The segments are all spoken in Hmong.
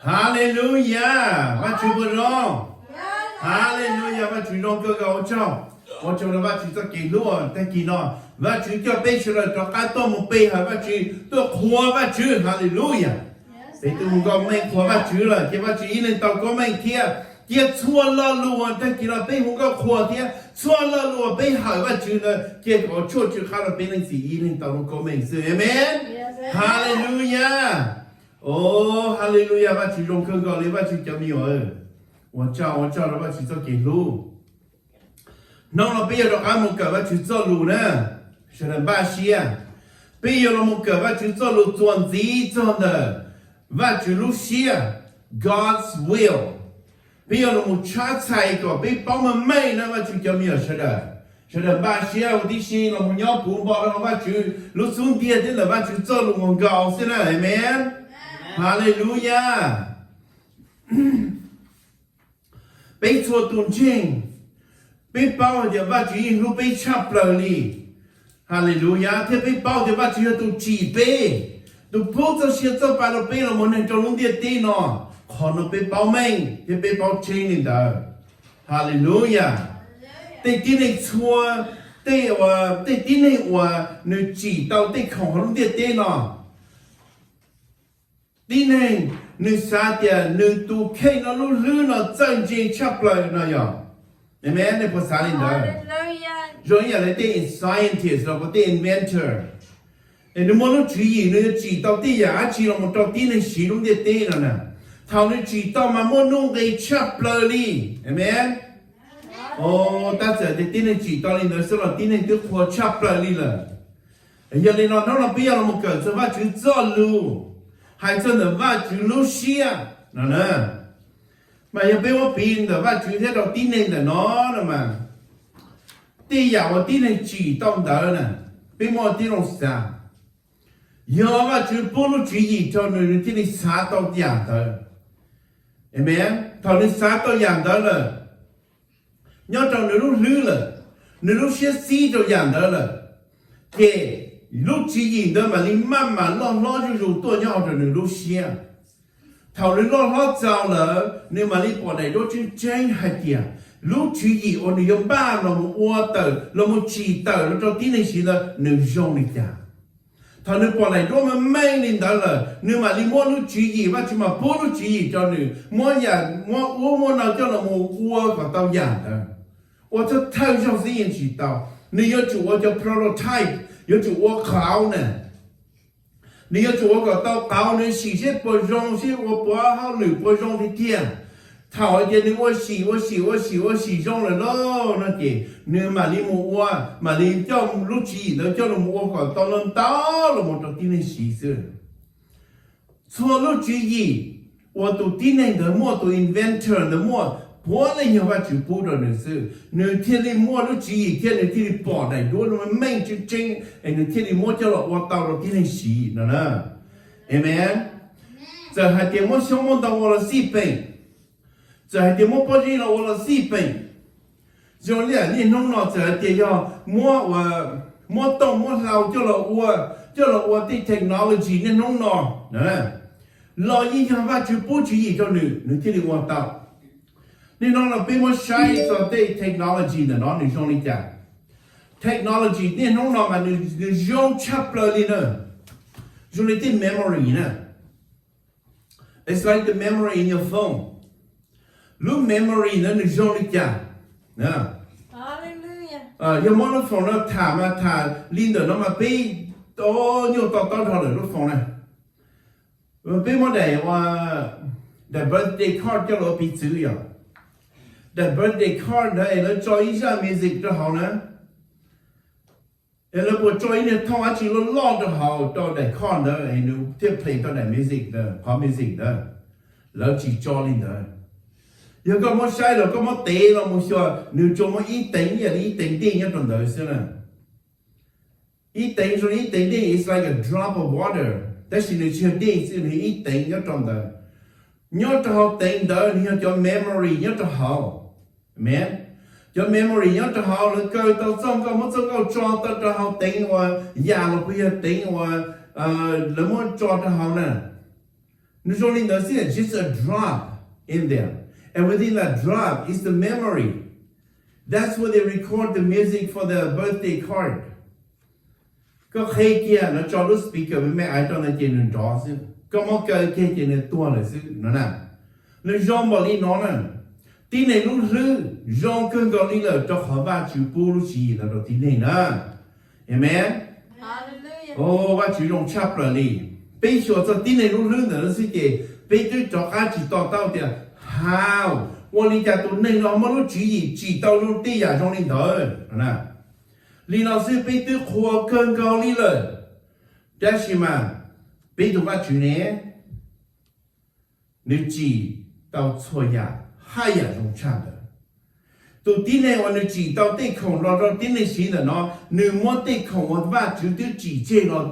Haleluyas, Vajtswv puas zoo? Haleluyas, Vajtswv zoo kawg nkaus, ua tsaug. Ua tsaug rau Vajtswv txoj kev hlub tag kis no. Vajtswv coj peb sawv daws rov qab tuaj mus pe hawm Vajtswv, tuaj qhuas Vajtswv. Haleluyas. Peb twb hu nkauj meej qhuas Vajtswv lawm, ces Vajtswv ib leeg tau koob meej thiab. Cia txhua lo lus uas tag kis no peb hu nkauj qhuas thiab txhua lo lus uas peb hawm Vajtswv ntawd, cia kom tshuaj tsw qab rau peb leej txiv ib leeg tau lub koob meej xwb. Amees. Haleluyas. O, haleluyas, Vajtswv zoo kawg nkaus li, Vajtswv cov me nyuam. Ua tsaug, ua tsaug rau Vajtswv txoj kev hlub. Hnub no peb yuav rov qab mus kawm Vajtswv txoj lus na. Sawv daws npaj siab. Peb yuav los mus kawm Vajtswv txoj lus txuas ntxiv txog ntawm Vajtswv lub siab, God's will. Peb yuav los mus tshab txhais kom peb paub meej meej na, Vajtswv cov me nyuam sawv daws. Sawv daws npaj siab ua tib si los mus nyob puv npo rau hauv Vajtswv lub xub ntiag thiab ntawm Vajtswv txoj lus nkaus nkaus xwb na. Amees. Haleluyas. Peb txhua tus ntseeg, peb paub hais tias Vajtswv yeej hlub peb tshaj plaws li. Haleluyas, thiab peb paub tias Vajtswv yog tus tsim peb, tus pub txoj sia txoj pa rau peb los mus neeg rau lub ntiaj teb no. Qhov no peb paub meej thiab peb paub tseeb li ntawd. Haleluyas. Tej tib neeg txhua, tej, tej tib neeg uas nws tsim tau tej khoom hauv lub ntiaj teb no, tib neeg nws xav tias nws tus kheej no lub hlwb no txawj ntse tshaj plaws no yog. Amees, nej puas xav li ntawd? Zoo ib yam li tej scientist los puas tej inventor, es nws muaj lub tswv yim nws yuav tsim tau tej yam dab tsi los mus rau tib neeg siv lub ntiaj teb no na. Thaum nws tsim tau mas muaj nuj nqis tshaj plaws li. Amees. O, tab txawm tias tib neeg tsim tau li ntawd xwb los tib neeg twb qhuas tshaj plaws li lawm. Yog li no hnub no peb yuav los mus kawm txog Vajtswv txoj lus, hais txog ntawm Vajtswv lub siab no na. Mas yog peb muab piv ntawm Vajtswv thiab rau tib neeg ntawm no no mas, tej yam uas tib neeg tsim tau ntawd na, peb muab tib zoo xav, yog Vajtswv pub lub tswv yim rau nws, nws thiaj li xav tau yam ntawd. Amees. Thaum nws xav tau yam ntawd lawm, nyob rau nws lub hlwb lawm, nws lub siab xib rau yam ntawd lawm, ces lub tswv yim ntawd mam li maj mam loj hlob zuj zus tuaj nyob hauv rau nws lub siab. Thaum nws loj hlob txaus lawm, nws mam li pom daim duab tseeb tseeb hais tias lub tswv yim uas nws yuav npaj los mus ua tawm los mus tsim tawm los rau tib neeg siv ntawd nws zoo li cas. Thaum nws pom daim duab meej meej li ntawd lawm, nws mam li muab lub tswv yim, Vajtswv mam pub lub tswv yim rau nws muab yam, muab ub muab no coj los mus ua kom tau yam ntawd, ua thawj thawj zaug xwb yeej tsis tau. Nws yuav tsum ua cov prototype, yuav tsum ua qauv na. Nws yuav tsum ua kom tau qauv, nws sim seb puas zoo, seb ua puas hauj lwm puas zoo tiag tiag. Thaum hais tias nws ua sim ua sim ua sim ua sim zoo lawm lauj no ces nws mam li mus ua, mam li coj lub tswv yim ntawd coj los ua kom tau ntau ntau los mus rau tib neeg siv xwb. Txhua lub tswv yim uas tus tib neeg ntawd muaj, tus inventor ntawd muaj, puav leej yog Vajtswv pub rau nws xwb. Nws thiaj li muaj lub tswv yim thiab nws thiaj li pom daim duab meej tseeb tseeb es nws thiaj li muab coj los ua tau rau tib neeg siv no na. Amees. Txawm hais tias muab xyoob muab ntoo ua los xij peem, txawm hais tias muab pob zeb los ua los xij peem, zoo li niaj hnub no txawm hais tias yog muab, muab tooj muab hlau coj los ua, coj los ua tej technology niaj hnub no los yeej yog Vajtswv pub tswv yim rau nws, nws thiaj li ua tau. Niaj hnub no peb muab saib txog tej technology ntawm no nws zoo li cas. Technology niaj hnub no mas nws zoo tshaj plaws li na, zoo li tej memory na. It's like the memory in your phone. Lub memory ntawd nws zoo li cas? Yog muab lub phone no tham mas tham li ntawm no mas peb, o, nyuaj to taub dhau lawm lub phone na. Peb muab daim, daim birthday card coj los ua piv txwv yom. Daim birthday card ntawd es lawv tso ib zaj music rau hauv na, es lawv puas tso ib niag thooj dab tsi loj loj rau hauv rau daim card ntawd es nws thiaj play tau daim music ntawd, qhov music ntawd. Lawv tsis tso li ntawd. Yog koj muab saib los koj muab tev los mus xyuas nws tsuas muaj ib teev, ib yam li ib teev dej nyob rau ntawd xwb na. Ib teev zoo li ib teev dej, it's like a drop of water, tab sis nws tsis yog dej xwb, nws yog ib teev nyob rau ntawd. Nyob rau hauv teev ntawd nws yog cov memory nyob rau hauv. Amen. Cov memory nyob rau hauv, lawv kaw tau txoj nkauj, muab txoj nkauj tso tau rau hauv teev uas yam los puas yog teev uas lawv muab tso rau hauv na. Nws zoo li ntawd xwb, just a drop in there. And within that drop is the memory. That's where they record the music for the birthday card. Koj qheb kiag no, tso lub speaker me me aiv rau ntawd ces nws nrov xwb, koj muab kaw kiag ces nws tuag lawm xwb no na. Nws zoo npaum li no na. Tib neeg lub hlwb zoo kawg nkaus li lawm rau qhov Vajtswv pub lub tswv yim no rau tib neeg na. Amen. Vajtswv zoo tshaj plaws li. Peb xyuas txog tib neeg lub hlwb ntawd xwb ces peb twb rov qab tsis to taub tias, hau, ua li cas tus neeg no muaj lub tswv yim tsim tau tej yam zoo li ntawd. Li no xwb peb twb qhuas kawg nkaus li lawm. Tab sis mas peb tus Vajtswv ne, nws tsim tau txhua yam haj yam zoo tshaj ntawd. Tus tib neeg uas nws tsim tau tej khoom los rau tib neeg siv ntawm no, nws muab tej khoom uas Vajtswv twb tsim tseg los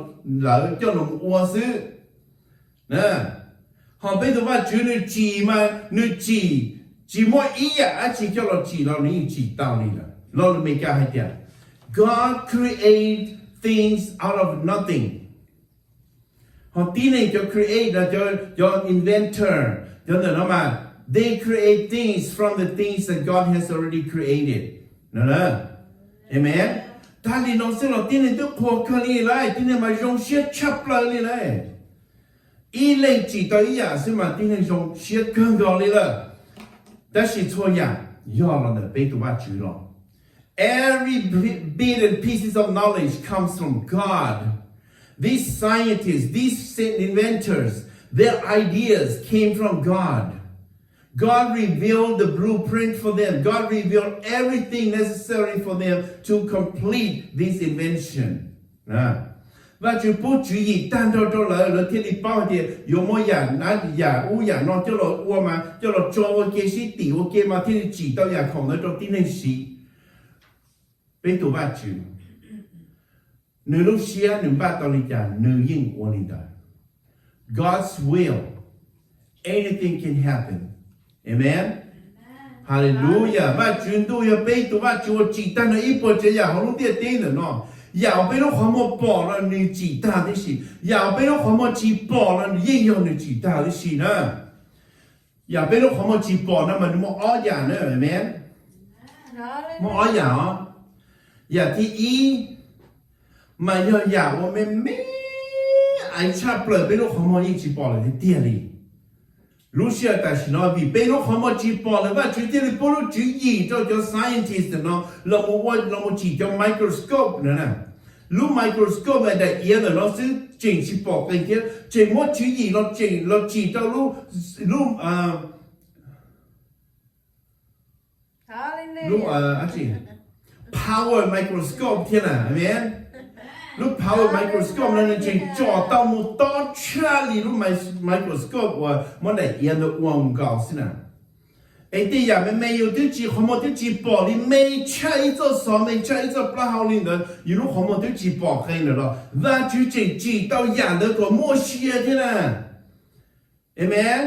lawm coj los ua xwb. Ho peb tus Vajtswv nws tsim mas nws tsim tsis muaj ib yam dab tsi coj los tsim los nws yeej tsim tau li lawm. Lo lus Meskas hais tias, God create things out of nothing. Ho tib neeg cov create no, cov inventor, cov ntawm no mas, they create things from the things that God has already created. Amen. Tag li no xwb los tib neeg twb qhuas kawg li lawm, tib neeg mas zoo siab tshaj plaws li lawm. Ib leeg tsim tau ib yam xwb mas tib neeg zoo siab kawg nkaus li lawm. Tab sis txhua yam yog los ntawm peb tus Vajtswv los. Every bit and pieces of knowledge comes from God. These scientists, these inventors, their ideas came from God. God revealed the blueprint for them. God revealed everything necessary for them to complete this invention. Vajtswv pub tswv yim tag nrho rau lawv, lawv thiaj li paub hais tias yuav muaj yam ub yam no coj los ua mas coj los tso ua ke sib tim ua ke mas thiaj li tsim tau yam khoom ntawd rau tib neeg siv. Peb tus Vajtswv, nws lub siab nws npaj tau li cas nws yeej ua li ntawd. God's will, anything can happen. Amen. Hallelujah. Vajtswv ntuj yog peb tus Vajtswv uas tsim tag nrho ib puas tsav yam hauv lub ntiaj teb ntawm no. Yam uas peb lub qhov muag pom los nws tsim tag tib si, yam uas peb lub qhov muag tsis pom los nws yeej yog nws tsim tag tib si na. Yam peb lub qhov muag tsis pom no mas nws muaj ob yam na, amen. Muaj ob yam os. Yam thib ib mas yog yam uas me me aiv tshaj plaws peb lub qhov muag yeej tsis pom lawm tiag tiag li. Lub sij hawm tam sim no vim peb lub qhov muag tsis pom lawm Vajtswv thiaj li pub lub tswv yim rau cov scientist no los mus ua, los mus tsim cov microscope no na. Lub microscope daim iav ntawm no xwb tseem tsis pom qees thiab, tseem muab tswv yim los tseem los tsim rau lub, lub, lub power microscope thiab na, amen. Lub power microscope no nws tseem tsom tau mus tob tshaj li lub microscope uas muab daim iav ntawd ua nkaus xwb na. Es tej yam me me yus twb tsis, qhov muag twb tsis pom li, me tshaj ib txoj xov, me tshaj ib txoj plaub hau li ntawd, yus lub qhov muag twb tsis pom qees lawm los Vajtswv tseem tsim tau yam ntawd kom muaj sia thiab na. Amen.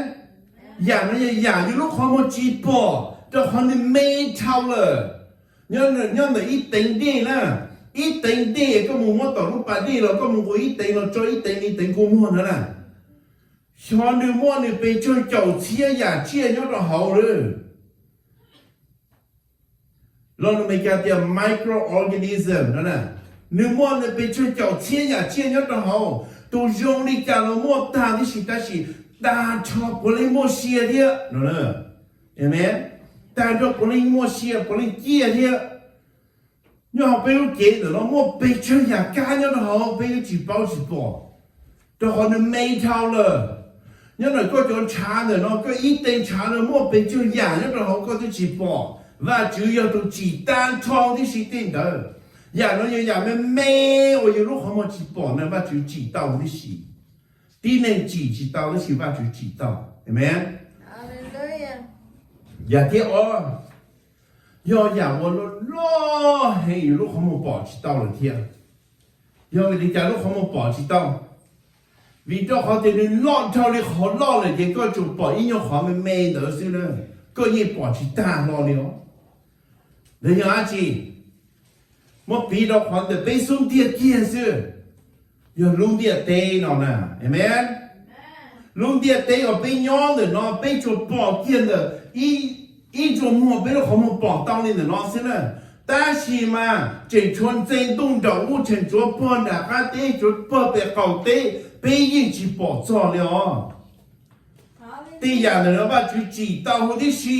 Yam no yog yam yus lub qhov muag tsis pom rau qhov nws me dhau lawm. Nyob ntawm ib teev dej na, ib teev dej koj mus muab tom lub pas dej los koj mus nqus ib teev los tso ib teev li teev kua muag no na, xyov nws muaj nws pes tsawg caum txhiab yam tsiaj nyob rau hauv lawm. Lo lus Meskas tias microorganism no na, nws muaj nws pes tsawg caum txhiab yam tsiaj nyob rau hauv. Tus zoo li cas los muaj tag tib si, tab sis tag nrho puav leej muaj sia thiab no. Amen. Tag nrho puav leej muaj sia, puav leej ciaj thiab. Nyob hauv peb lub cev ntawm no muaj pes tsawg yam kab nyob rau hauv peb twb tsis paub tsis pom, rau qhov nws me dhau lawm. Nyob ntawm koj cov ntshav ntawm no, koj ib teev ntshav no muaj pes tsawg yam nyob rau hauv koj twb tsis pom. Vajtswv yog tus tsim tag nrho tib si tej ntawd. Yam no yog yam me me uas yus lub qhov muag tsis pom na, Vajtswv tsim tau tib si. Tib neeg tsim tsis tau tib si, Vajtswv tsim tau. Amen. Yam thib ob yog yam uas loj loj heev yus lub qhov muag pom tsis tau lawm thiab. Yog vim li cas lub qhov muag pom tsis tau? Vim rau qhov tias nws loj dhau li qhov loj lawm ces koj tsuas pom ib nyuag qhov me me ntawd xwb na, koj yeej pom tsis tag hlo li os. Ntawd yog dab tsi? Muab piv rau qhov ntawm peb xub ntiag kiag xwb, yog lub ntiaj teb no na. Amen. Lub ntiaj teb uas peb nyob ntawm no peb tsuas pom kiag ntawm ib ntsug muag peb lub qhov muag pom tau li ntawm no xwb na. Tab sis mas tseem tshuav ntxeev ntuj nraum ub, tseem tshuav pog nram qab teb, tshuav pog pem qaum teb, peb yeej tsis pom txog li os. Tej yam ntawm no Vajtswv tsim tau huv tib si.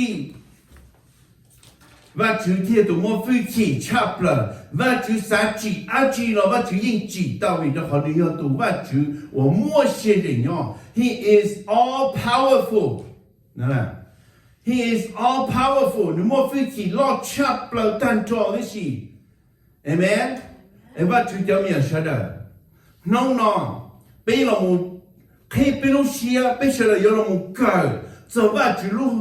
Vajtswv thiaj tus muaj hwj chim tshaj plaws, Vajtswv xav tsim dab tsi los Vajtswv yeej tsim tau vim rau qhov nws yog tus Vajtswv uas muaj sia ze nyob. He is all powerful. He is all powerful, nws muaj hwj chim loj tshaj plaws tag nrho tib si. Amen. Es Vajtswv cov me nyuam sawv daws, hnub no peb los mus qhib peb lub siab, peb sawv daws yuav los mus kawm txog Vajtswv lub,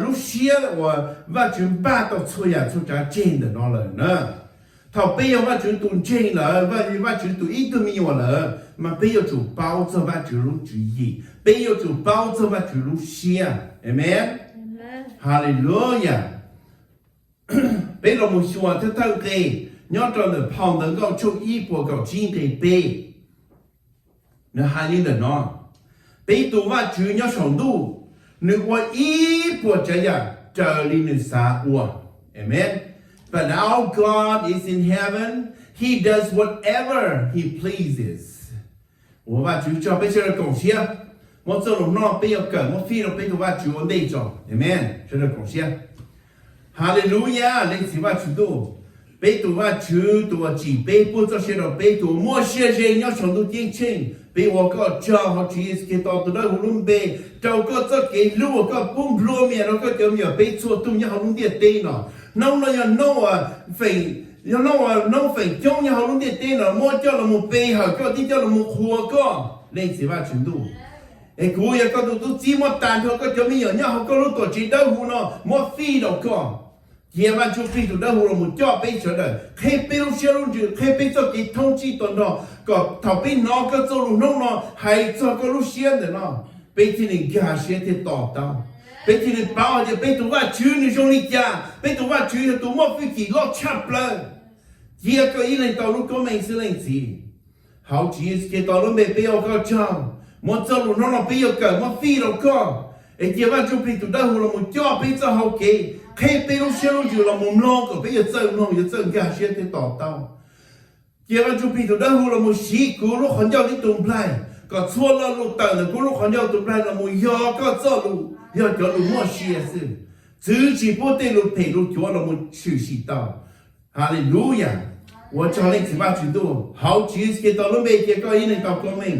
lub siab uas Vajtswv npaj tau txhua yam txhua tsav tseg ntawm no lawm na. Thaum peb yog Vajtswv tus ntseeg lawm, Vajtswv tus ib tug me nyuam lawm, mas peb yuav tsum paub txog Vajtswv lub tswv yim, peb yuav tsum paub txog Vajtswv lub siab. Amen. Hallelujah. Peb los mus xyuas thawj thawj nqe nyob rau ntawm phau Ntawv Nkauj tshooj ib puas kaum tsib nqe peb, nws hais li ntawm no: Peb tus Vajtswv nyob saum ntuj, nws ua ib puas tsav yam raws li nws xav ua. Amen. But our God is in heaven, he does whatever he pleases. Ua Vajtswv tsaug, peb sawv daws koom siab. Muab txoj lus no peb yuav kawm muab fij rau peb tus Vajtswv ua ntej tso. Amen. Sawv daws koom siab. Hallelujah, leej txiv Vajtswv ntuj. Peb tus Vajtswv tus uas tsim peb, pub txoj sia rau peb, tus uas muaj sia ze nyob saum ntuj ceeb tsheej, peb ua koj tsaug hauv Tswv Yexus Khetos tus dawb huv lub npe, rau koj txoj kev hlub uas koj pub nplua mias rau koj cov me nyuam peb txhua tus nyob hauv lub ntiaj teb no. Hnub no yog hnub uas feem, yog hnub uas hnub feem coob nyob hauv lub ntiaj teb no muab coj los mus pe hawm koj thiab coj los mus qhuas koj, leej txiv Vajtswv ntuj. Es kuv yog koj tus tub txib muab tag nrho koj cov me nyuam nyob hauv koj lub tuam tsev dawb huv no muab fij rau koj. Cia Vajtswv Plig tus dawb huv los mus coj peb sawv daws, qhib peb lub siab lub ntsws, qhib peb txoj kev thoob tsij tua nrog, kom thaum peb hnov koj txoj lus hnub no hais txog koj lub siab ntawm no, peb thiaj li nkag siab thiaj to taub. Peb thiaj li paub hais tias peb tus Vajtswv nws zoo li cas, peb tus Vajtswv yog tus muaj hwj chim loj tshaj plaws. Cia koj ib leeg tau lub koob meej xwb leej txiv. Hauv Tswv Yexus Khetos lub npe peb ua koj tsaug. Muab txoj lus hnub no peb yuav kawm muab fij rau koj. Es cia Vajtswv Plig tus dawb huv los mus coj peb txoj hau kev, qhib peb lub siab lub ntsws los mus mloog kom peb yuav txawj mloog, yuav txawj nkag siab thiab to taub. Cia Vajtswv Plig tus dawb huv los mus siv kuv lub qhov ncauj tib tus nplaig, kom txhua lo lus tawm ntawm kuv lub qhov ncauj tus nplaig los mus yog koj txoj lus, yog cov lus muaj sia xwb. Txwv tsis pub tej lus phem lus cuav los mus tshwm sim tau. Hallelujah. Ua tsaug leej txiv Vajtswv ntuj, hauv Tswv Yexus Khetos lub npe cia koj ib leeg tau koob meej.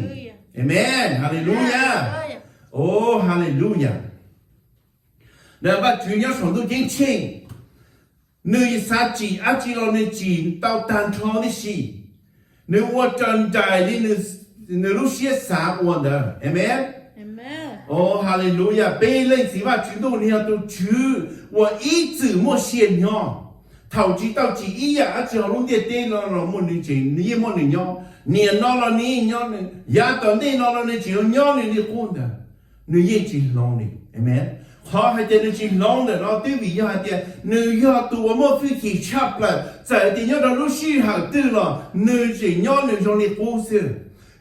Amen. Hallelujah. Oh, hallelujah. Ntawm Vajtswv nyob saum ntuj ceeb tsheej, nws xav tsim dab tsi los nws tsim tau tag nrho tib si. Nws ua raws nraim li nws lub siab xav ua ntawd. Amen. Oh, hallelujah. Peb leej txiv Vajtswv ntuj nws yog tus Tswv uas ib txwm muaj sia nyob. Thaum tsis tau tsim ib yam dab tsi hauv lub ntiaj teb no los nws tseem, nws yeej muaj nws nyob. Niam no los nws yeej nyob nws, yav tom ntej no los nws tseem yuav nyob nws li qub ntawd. Nws yeej tsis hloov li. Amen. Qhov hais tias nws tsis hloov ntawm no twb vim yog hais tias nws yog tus uas muaj hwj chim tshaj plaws, txawm tias nyob rau lub sij hawm twg los nws tseem nyob nws zoo li qub xwb.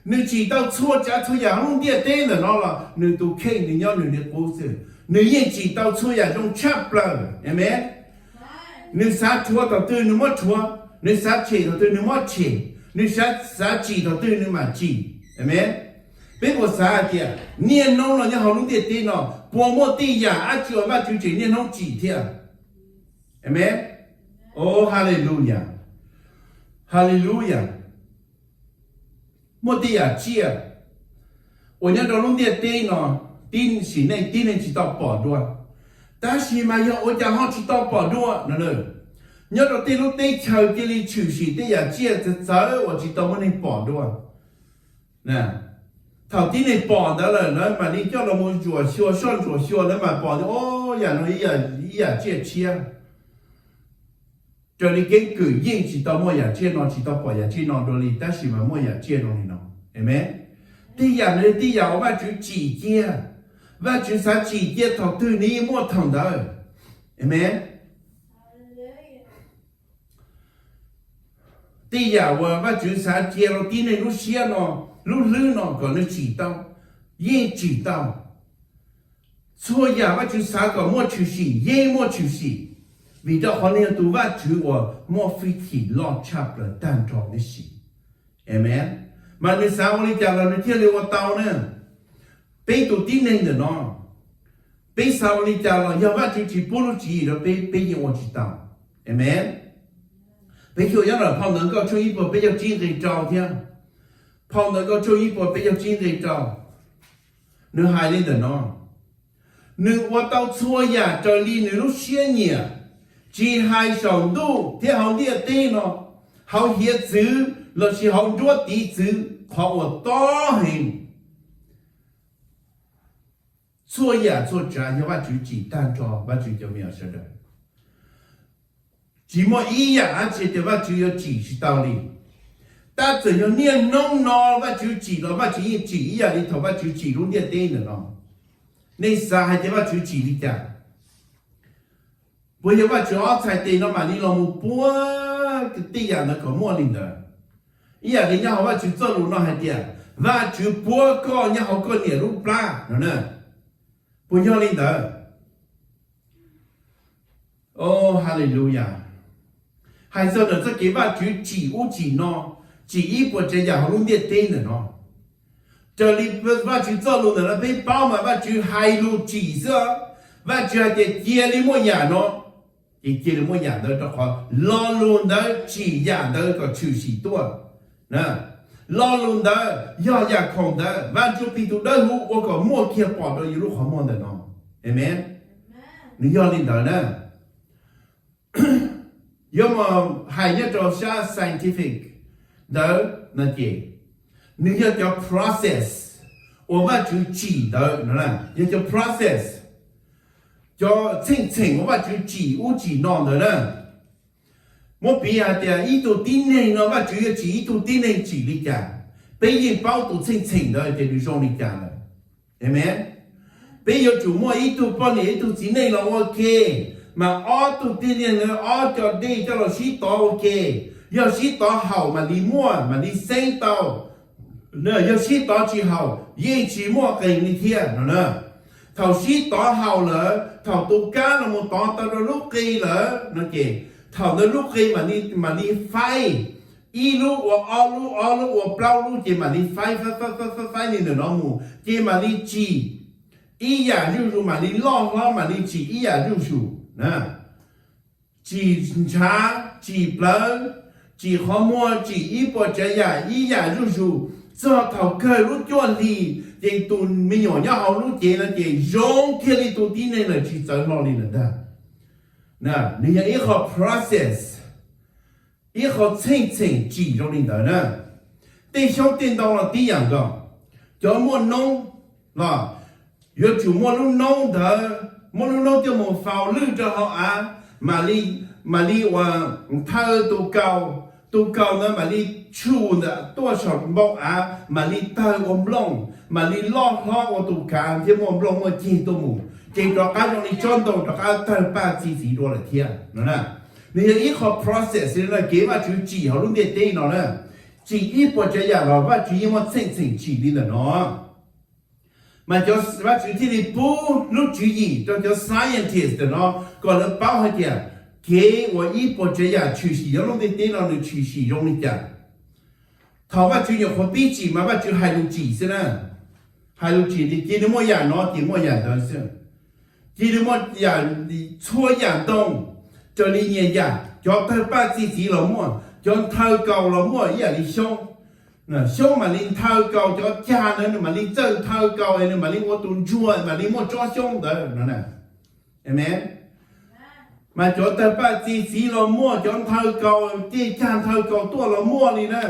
Nws tsim tau txhua tsav txhua yam hauv lub ntiaj teb ntawm no los nws tus kheej nws nyob nws li qub xwb. Nws yeej tsim tau txhua yam zoo tshaj plaws. Amen. Nws xav rhuav thaum twg nws muab rhuav, nws xav tshem thaum twg nws muab tshem, nws xav, xav tsim thaum twg nws mam tsim. Amen. Peb puas xav hais tias niaj hnub no nyob hauv lub ntiaj teb no puas muaj tej yam dab tsi uas Vajtswv tseem niaj hnub tsim thiab? Amen. Oh, hallelujah. Hallelujah. Muaj tej yam tsiaj uas nyob rau lub ntiaj teb no tib sim neej tib neeg tsis tau pom dua, tab sis mas yog ua cas ho tsis tau pom dua no? Nyob rau tej lub teb chaws cia li tshwm sim tej yam tsiaj txawv txawv uas tsis tau muaj neeg pom dua. Thaum tib neeg pom ntawd lawm lawv mam li coj los mus ntsuam xyuas, soj ntsuam xyuas lawv mam pom tias, o, yam no ib yam tsiaj tshiab. Raws li keeb kwm yeej tsis tau muaj yam tsiaj no, tsis tau pom yam tsiaj no dua li, tab sis mas muaj yam tsiaj zoo li no. Amen. Tej yam no yog tej yam uas Vajtswv tsim cia. Vajtswv xav tsim cia thaum twg nws yeej muaj thaum ntawd. Amen. Tej yam uas Vajtswv xav cia rau tib neeg lub siab no, lub hlwb no kom nws tsim tau, yeej tsim tau. Txhua yam Vajtswv xav kom muaj tshwm sim yeej muaj tshwm sim, vim rau qhov nws yog tus Vajtswv uas muaj fij thim loj tshaj plaws tag nrho huv si. Amees. Mas nws xav ua li cas los nws thiaj li ua tau na. Peb tus tib neeg ntawm no, peb xav ua li cas los yog Vajtswv tsis pub lub tswv yim rau peb, peb yeej ua tsis tau. Amees. Peb xyuas nyob ntawm phau Ntawv Nkauj tshooj ib puas peb caug tsib nqe rau thiab. Phau Ntawv Nkauj tshooj ib puas peb caug tsib nqe rau, nws hais li ntawm no: Nws ua tau txhua yam raws li nws lub siab nyiam, tsis hais saum ntuj thiab hauv ntiaj teb no, hauv hiav txwv lossis hauv nruab tiv txwv, qhov uas tob heev. Txhua yam txhua tsav yog Vajtswv tsim tag nrho, Vajtswv cov me nyuam sawv daws. Tsis muaj ib yam dab tsi tias Vajtswv yuav tsim tsis tau li. Tab txawm yog niaj hnub no Vajtswv tsim los Vajtswv yeej tsim ib yam li thaum Vajtswv tsim lub ntiaj teb ntawm no. Nej xav hais tias Vajtswv tsim li cas? Puas yog Vajtswv ob txhais tes no mam li los mus puab tej yam ntawd kom muaj li ntawd? Ib yam li nyob hauv Vajtswv txoj lus no hais tias, Vajtswv puab koj nyob hauv koj niam lub plab no na. Puas yog li ntawd? Haleluya. Hais txog ntawm txoj kev Vajtswv tsim ub tsim no, tsim ib puas tsav yam hauv lub ntiaj teb ntawm no, raws li Vajtswv txoj lus ntawm no peb paub mas Vajtswv hais lus tsim xwb. Vajtswv hais tias cia li muaj yam no, ces cia li muaj yam ntawd, rau qhov lo lus ntawd tsim yam ntawd kom tshwm sim tuaj. Lo lus ntawd yog yam khoom ntawd Vaj Ntsujplig tus Dawbhuv ua kom muaj kiag pom rau yus lub qhov muag ntawm no. Amees. Nws yog li ntawd na. Yuav mus hais nyob rau sab scientific ntawd no ces, nws yog cov process uas Vajtswv tsim ntawd no, yog cov process, cov txheej txheem uas Vajtswv tsim ub tsim no ntawd na. Muab piv hais tias ib tug tib neeg no Vajtswv yuav tsim ib tug tib neeg tsim li cas, peb yeej paub tus txheej txheem ntawd tias nws zoo li cas lawm. Amees. Peb yuav tsum muaj ib tug poj niam ib tug txiv neej los ua ke, mas ob tug tib neeg ntawd ob co dej coj los sib tov ua ke. Yog sib tov haum mam li muaj mam li xeeb tau, yog sib tov tsis haum yeej tsis muaj qees li thiab no na. Thaum sib tov haum lawm, thaum tus kab los mus tov tau rau lub qe lawm no ces, thaum ntawd lub qe mam li faib, ib lub ua ob lub, ob lub ua plaub lub, ces mam li faib faib faib faib li ntawm no mus ces mam li tsim ib yam zuj zus, mam li loj hlob mam li tsim ib yam zuj zus. Tsim ntshav, tsim plawv, tsim qhov muag, tsim ib puas tsav yam ib yam zuj zus, txog thaum kawg lub cuaj hlis ces tus me nyuam nyob hauv lub cev no ces zoo kiag li tus tib neeg lawm, tsis txawv hlo li lawm ntag. Nws yog ib qho process, ib qho txheej txheem tsim zoo li ntawd na. Tej xyoob tej ntoo los tib yam nkaus, cov muaj noob los yuav tsum muaj lub noob ntawd, muab lub noob coj mus faus lwj rau hauv av, mam li, mam li ua, thaw tus kaus, tus kaus ntawd mam li tshum ntawm tuaj saum npoo av, mam li tawg ua nplooj, mam li loj hlob ua tus kav thiab muaj nplooj muaj ceg tuaj mus, ces rov qab zoo li tsob ntoo rov qab tawg paj txi txiv dua lawm thiab no. Nws yog ib qho process li no, kev Vajtswv tsim hauv lub ntiaj teb no na. Tsim ib puas tsav yam los Vajtswv yeej muaj txheej txheem tsim li ntawm no. Mas cov, Vajtswv thiaj li pub lub tswv yim rau cov scientist ntawm no kom lawv paub hais tias kev uas ib puas tsav yam tshwm sim nyob lub ntiaj teb no nws tshwm sim zoo li cas. Thaum Vajtswv nyuam qhuav pib tsim mas Vajtswv hais lus tsim xwb na. Hais lus tsim tias cia li muaj yam no ces muaj yam ntawd xwb. Cia li muaj yam, txhua yam ntoo raws li nyias yam, cov tawg paj txi txiv los muaj, cov nthaw kaus los muaj ib yam li xyoob. Xyoob mam li nthaw kaus, cov cag ntawd nws mam li txawj nthaw kaus es nws mam li ua tus ntsuag mam li muaj tsob xyoob ntawd no. Amees. Mas cov tawg paj txi txiv los muaj, cov nthaw kaus, tej cag nthaw kaus tuaj los muaj li na.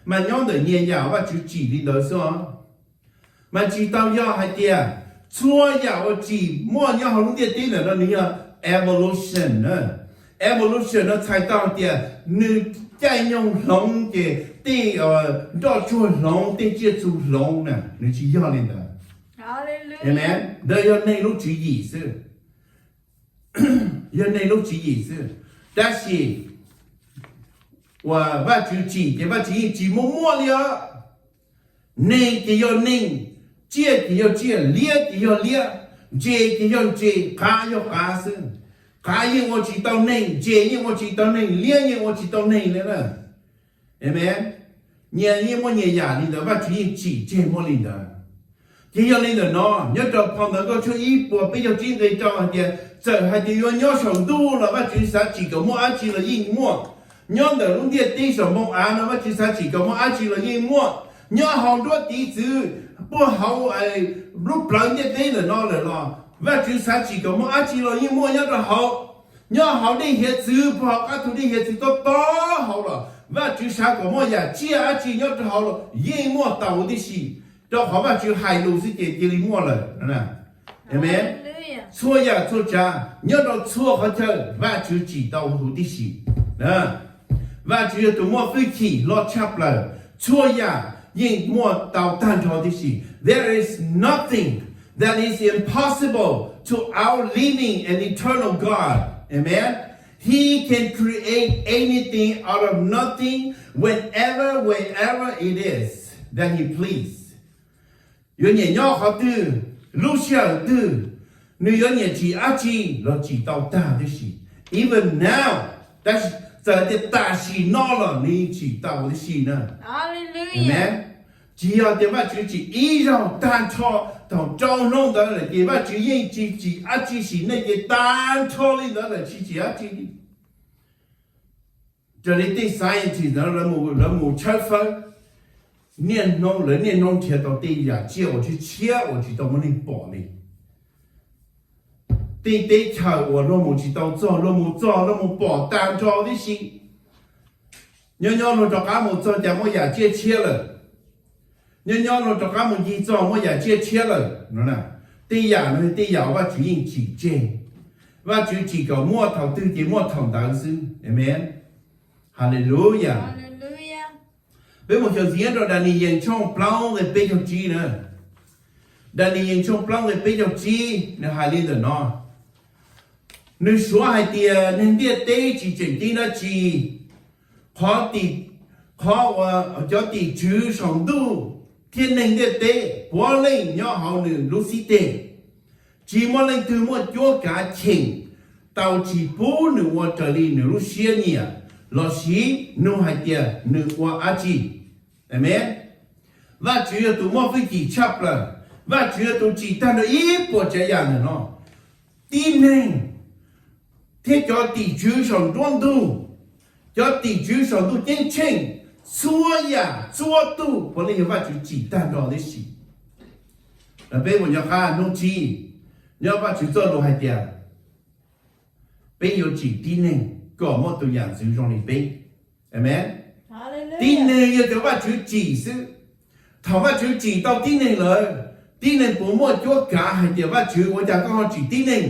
Mas nyob ntawm nyias yam Vajtswv tsim li ntawd xwb os. Mas tsis tau yog hais tias txhua yam uas tsim muaj nyob hauv lub ntiaj teb ntawm no nws yog evolution na. Evolution no txhais tau hais tias nws caij nyoog hloov ces tej nroj tsuag hloov, tej tsiaj txhu hloov na, nws tsis yog li ntawd. Ntawd yog neeg lub tswv yim xwb. Yog neeg lub tswv yim xwb. Tab sis uas Vajtswv tsim ces Vajtswv yeej tsis muaj muaj li os. Neeg ces yog neeg, Tsiaj ces yog tsiaj, liab ces yog liab, ntses ces yog ntses, qav yog qav xwb. Qav yeej ua tsis tau neeg, ntses yeej ua tsis tau neeg, liab yeej ua tsis tau neeg li na. Amen. Nyias yeej muaj nyias yam li ntawd, Vajtswv yeej tsim tseg muaj li ntawd. Ces yog li ntawm no, nyob rau phau ntawv Nkauj Tshuaj ib puas peb caug tsib nqe rau hais tias, txawm hais tias yuav nyob saum ntuj los Vajtswv xav tsim kom muaj dab tsi los yeej muaj. Nyob ntawm lub ntiaj teb saum npoo av no Vajtswv xav tsim kom muaj dab tsi los yeej muaj. Nyob hauv nruab tiv txwv, puag hauv lub plawv ntiaj teb ntawm no lawm los Vajtswv xav tsim kom muaj dab tsi los yeej muaj nyob rau hauv. Nyob hauv dej hiav txwv, puag hauv qab thu dej hiav txwv tob tob hauv los Vajtswv xav kom muaj yam tsiaj dab tsi nyob rau hauv los yeej muaj tau huv tib si, rau qhov Vajtswv hais lus xwb ces cia li muaj lawm. Amen. Txhua yam txhua tsav nyob rau txhua qhov chaw Vajtswv tsim tau huv tib si. Vajtswv yog tus muaj hwj chim loj tshaj plaws, txhua yam yeej muaj tau tag nrho tib si. There is nothing that is impossible to our living and eternal God. Amen. He can create anything out of nothing, whenever, wherever it is that He please. Yuav nyiam nyob qhov twg, lub sij hawm twg, nws yuav nyiam tsim dab tsi los tsim tau tag tib si. Even now, tab sis txawm tias tam sim no los nws tsim tau tib si na. Amen. Tsis yog tias Vajtswv tsim ib zaug tag nrho, thaum rau hnub ntawd lawm ces Vajtswv yeej tsis tsim dab tsi, sim neej ces tag nrho li ntawd lawm tsis tsim dab tsi li. Raws li tej scientist ntawd lawv mus tshawb fawb, niaj hnub lawv niaj hnub nrhiav tau tej yam tsiaj uas tshiab tshiab uas tsis tau muaj neeg pom li. Tej teb chaws uas luag mus tsis tau txog, luag mus txog luag mus pom tag nrho tib si. Nyob nyob luag rov qab mus txog cas muaj yam tsiaj tshiab lawm. Nyob nyob luag rov qab mus ncig txog muaj yam tsiaj tshiab lawm no. Tej yam no tej yam Vajtswv yeej tsim tseg. Vajtswv tsim kom muaj thaum twg ces muaj thaum ntawd xwb. Amen. Hallelujah. Peb mus xyuas ntxiv rau Daniyees tshooj plaub nqe peb caug tsib na. Daniyees tshooj plaub nqe peb caug tsib nws hais li ntawm no. Nws suav hais tias neeg ntiaj teb tsis tseem ceeb dab tsi, qhov, qhov uas cov tim tswv saum ntuj thiab neeg ntiaj teb puav leej nyob hauv nws lub xib teg. Tsis muaj leej twg muaj cuab kav cheem tau tsis pub nws ua raws li nws lub siab nyiam lossis nug hais tias nws ua dab tsi. Amen. Vajtswv yog tus muaj hwj chim tshaj plaws. Vajtswv yog tus tsim tag nrho ib puas tsav yam ntawm no. Tib neeg thiab cov tim tswv saum nruab ntug, cov tim tswv saum ntuj ceeb tsheej, txhua yam txhua tug puav leej yog Vajtswv tsim tag nrho tib si. Peb mus nyob qab hnub tsib, nyob Vajtswv txoj lus hais tias peb yuav tsim tib neeg kom muaj tus yam ntxwv zoo li peb. Amen. Tib neeg yog cov Vajtswv tsim xwb. Thaum Vajtswv tsim tau tib neeg lawm, tib neeg puas muaj cuab kav hais tias Vajtswv ua cas koj ho tsim tib neeg?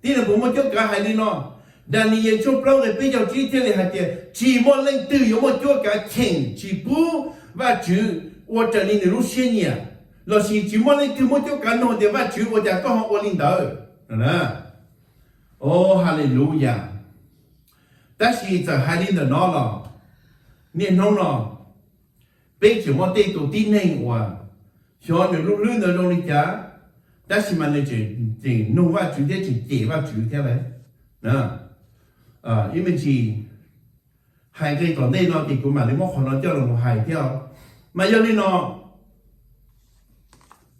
Tib neeg puas muaj cuab kav hais li no? Daniyees tshooj plaub nqe peb caug tsib thiaj li hais tias tsis muaj leej twg yuav muaj cuab kav cheem tsis pub Vajtswv ua raws li nws lub siab nyiam, lossis tsis muaj leej twg muaj cuab kav nug tias Vajtswv ua cas koj ho ua li ntawd. O, hallelujah. Tab sis txawm hais li ntawm no los, niaj hnub no peb tseem muaj tej tus tib neeg uas xyov nws lub hlwb ntawd zoo li cas, tab sis mas nws tseem nug Vajtswv thiab tseem cem Vajtswv thiab lawm. Ib me ntsis hais nqe tom ntej no ces kuv mam li muab qhov no coj los mus hais thiab. Mas yog li no,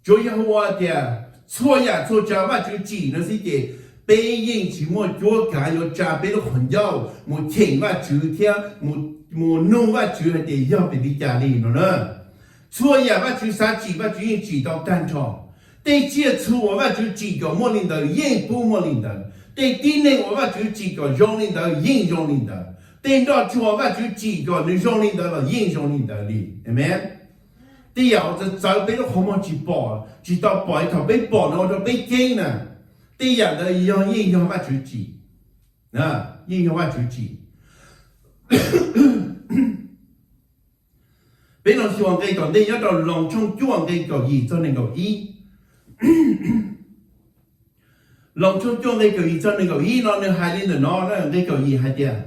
tsuas yog ua tias txhua yam txhua tsav Vajtswv tsim no xwb ces peb yeej tsis muaj cuab kav yuav tsa peb lub qhov ncauj mus cheem Vajtswv thiab mus nug Vajtswv hais tias yog vim li cas li no na. Txhua yam Vajtswv xav tsim Vajtswv yeej tsim tau tag nrho. Tej tsiaj txhu uas Vajtswv tsim kom muaj li ntawd yeej pub muaj li ntawd. Tej tib neeg uas Vajtswv tsim kom zoo li ntawd yeej zoo li ntawd. Tej nroj tsuag Vajtswv tsim kom nws zoo li ntawd los yeej zoo li ntawd li. Amen. Tej yam uas txawv txawv peb lub qhov muag tsis pom, tsis tau pom es thaum peb pom no ua rau peb ceeb na, tej yam ntawd yog yeej yog Vajtswv tsim. Yeej yog Vajtswv tsim. Peb los xyuas nqe tom ntej nyob rau Loos tshooj cuaj nqe kaum yim txog nees nkaum ib. Loos tshooj cuaj nqe kaum yim txog nees nkaum ib no nws hais li ntawm no, nqe kaum yim hais tias,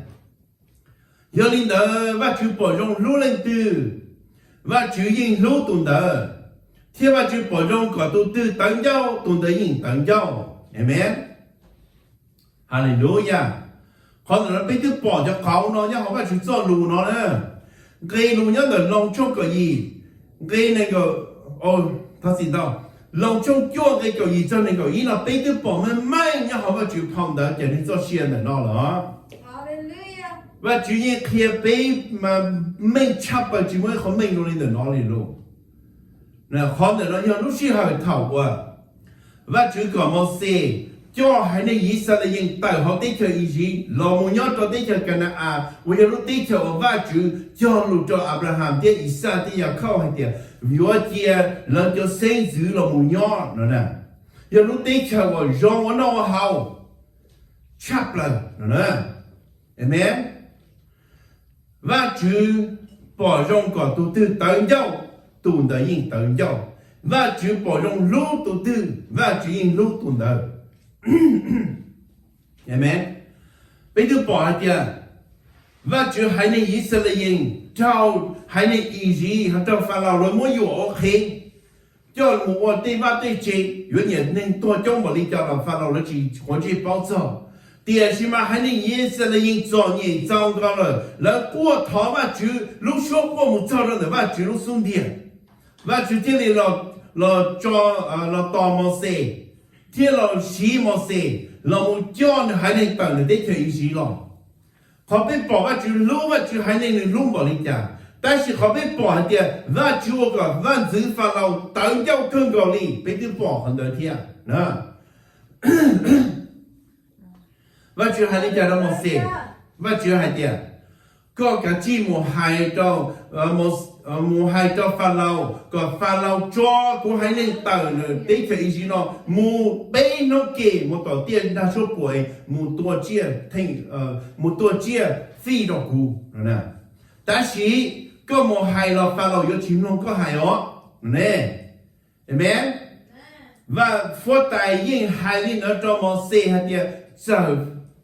yog li ntawd Vajtswv pom zoo hlub leej twg, Vajtswv yeej hlub tus ntawd, thiab Vajtswv pom zoo kom tus twg tawv ncauj tus ntawd yeej tawv ncauj. Amees. Haleluya. Qhov ntawm no peb twb pom cov qauv no nyob hauv Vajtswv txoj lus no na. Nqe lus nyob ntawm Loos tshooj kaum yim, nqe nees nkaum, thov txim ntau, Loos tshooj cuaj nqe kaum yim txog nees nkaum ib no peb twb pom meej meej nyob hauv Vajtswv phau ntawv Cawm Neeg Txoj Sia ntawm no los. Vajtswv yeej qhia peb meej tshaj plaws, tsis muaj ib qho meej zoo li ntawm no li lauj. Qhov ntawm no yog lub sij hawm thaum uas Vajtswv kom Mauxes coj haiv neeg Yixalayees tawm hauv teb chaws Iziv los mus nyob rau teb chaws Ka na-as uas yog lub teb chaws uas Vajtswv cog lus rau Anplahas thiab Ixaj thiab Yakhauj hais tias yuav cia lawv cov xeeb ntxwv los mus nyob no na. Yog lub teb chaws uas zoo ua noj ua haus tshaj plaws no na. Amees. Vajtswv pom zoo kom tus twg tawv ncauj, tus ntawd yeej tawv ncauj. Vajtswv pom zoo hlub tus twg, Vajtswv yeej hlub tus ntawd. Amees. Peb twb pom hais tias Vajtswv haiv neeg Yixalayees raug haiv neeg Iziv, raug Falaus lawv muab yuam ua qhev, coj mus ua tej vaj tej tse, yuav nyiam neeg tuag coob npaum li cas los Falaus lawv tsis quav ntsej paub txog. Tiam sis mas haiv neeg Yixalayees txom nyem txaus nkaus lawm, lawv quaj thov Vajtswv, lub suab quaj mus txog rau ntawm Vajtswv lub xub ntiag. Vajtswv thiaj li los, los tos Mauxes, thiaj los siv Mauxes los mus coj nws haiv neeg tawm ntawm teb chaws Iziv los. Qhov peb pom Vajtswv hlub Vajtswv haiv neeg nws hlub npaum li cas, tab sis qhov peb pom hais tias Vajtswv ua kom vaj ntxwv Falaus tawv ncauj kawg nkaus li, peb twb pom qhov ntawd thiab. Vajtswv hais li cas rau Mauxes? Vajtswv hais tias, koj kav tsij mus hais rau, mus hais rau Falaus kom Falaus tso kuv haiv neeg tawm teb chaws Iziv no mus peb hnub ke mus tom tiaj nrag suab puam mus tua tsiaj, mus tua tsiaj fij rau kuv. Tab sis koj mus hais los Falaus yuav tsis mloog koj hais os. Amees. Vaj Fuab Tais yeej hais li ntawd rau Mauxes hais tias txawm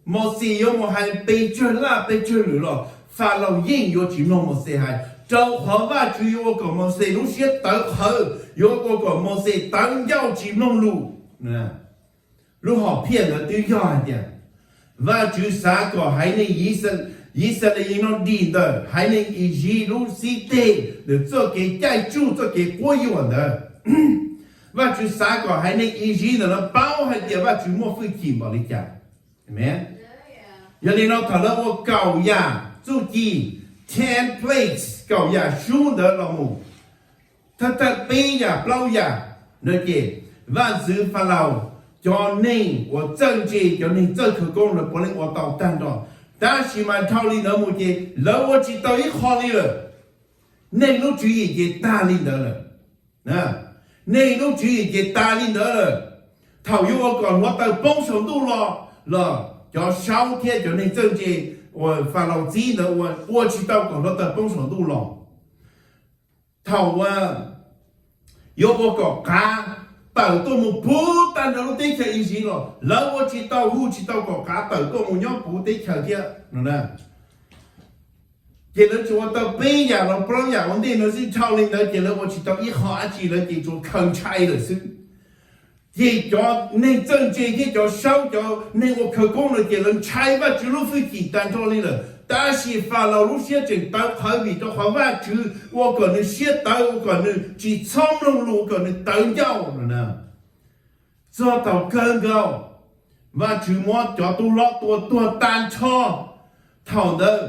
Mauxes yuav mus hais pes tsawg laj pes tsawg lwm los Falaus yeej yuav tsis mloog Mauxes hais, rau qhov Vajtswv yuav ua kom Mauxes lub siab tawv qhawv, yuav ua kom Mauxes tawv ncauj tsis mloog lus. Lub hom phiaj ntawd twb yog hais tias Vajtswv xav kom haiv neeg Yixalayees no dim ntawm haiv neeg Iziv lub xib teg, ntawm txoj kev caij tsuj txoj kev quab yuam ntawd. Vajtswv xav kom haiv neeg Iziv ntawm no paub hais tias Vajtswv muaj hwj chim npaum li cas. Yog li no thaum lawv ua kaum yam txuj ci, ten plagues, kaum yam sub ntawd los mus, thawj thawj peb yam plaub yam no ces vaj ntxwv Falaus cov neeg uas txawj ntse, cov neeg txawj khawv koob lawv puav leej ua tau tag nrho. Tab sis mas dhau li ntawd mus ces lawv ua tsis tau ib qho li lawm. Neeg lub tswv yim ces tag li ntawd lawm. Neeg lub tswv yim ces tas li ntawd lawm. Thaum yuav ua kom hluav taws poob saum ntuj los los cov saub thiab cov neeg txawj ntse uas Falaus txib ntawd ua, ua tsis tau kom hluav taws poob saum ntuj los. Thaum uas yuav ua kom qav tawm tuaj mus puv tag nrho lub teb chaws Iziv los lawv ua tsis tau, hu tsis tau kom qav tawm tuaj mus nyob puv teb chaws thiab no. Ces lawv tsuas ua tau peb yam los plaub yam ua ntej no xwb, dhau li ntawd ces lawv ua tsis tau ib qho dab tsi, lawv ces tsuas khaws ntshai lawm xwb. Ces cov neeg txawj ntse thiab cov saub, cov neeg ua khawv koob no ces lawv ntshai Vajtswv lub hwj chim tag nrho li lawm. Tab sis Falaus lub siab tseem tawv qhawv vim rau qhov Vajtswv ua kom nws siab tawv, ua kom nws tsis txhob mloog lus, ua kom nws tawv ncauj no na. Txog thaum kawg nkaus, Vajtswv muab cov tub hlob tua tuag tag nrho. Thaum ntawd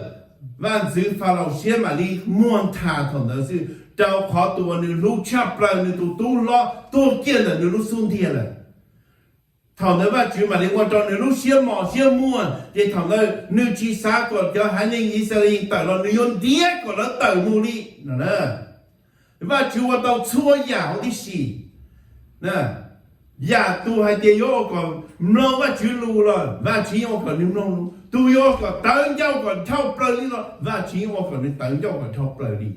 vaj ntxwv Falaus siab mam li muag nthav thaum ntawd xwb, rau qhov tus uas nws hlub tshaj plaws, nws tus tub hlob tuag kiag ntawm nws lub xub ntiag lawm. Thaum ntawd Vajtswv mam li ua rau nws lub siab mos siab muag, ces thaum ntawd nws tsis xav kom cov haiv neeg Yixalayees tawm los, nws yuav ntiav kom lawv tawm mus li no. Vajtswv ua tau txhua yam huv tib si. Yam tus hais tias yuav ua kom mloog Vajtswv lus los Vajtswv yeej ua kom nws mloog lus, tus yuav ua kom tawv ncauj kom dhau plaws li los Vajtswv yeej ua kom nws tawv ncauj kom dhau plaws li.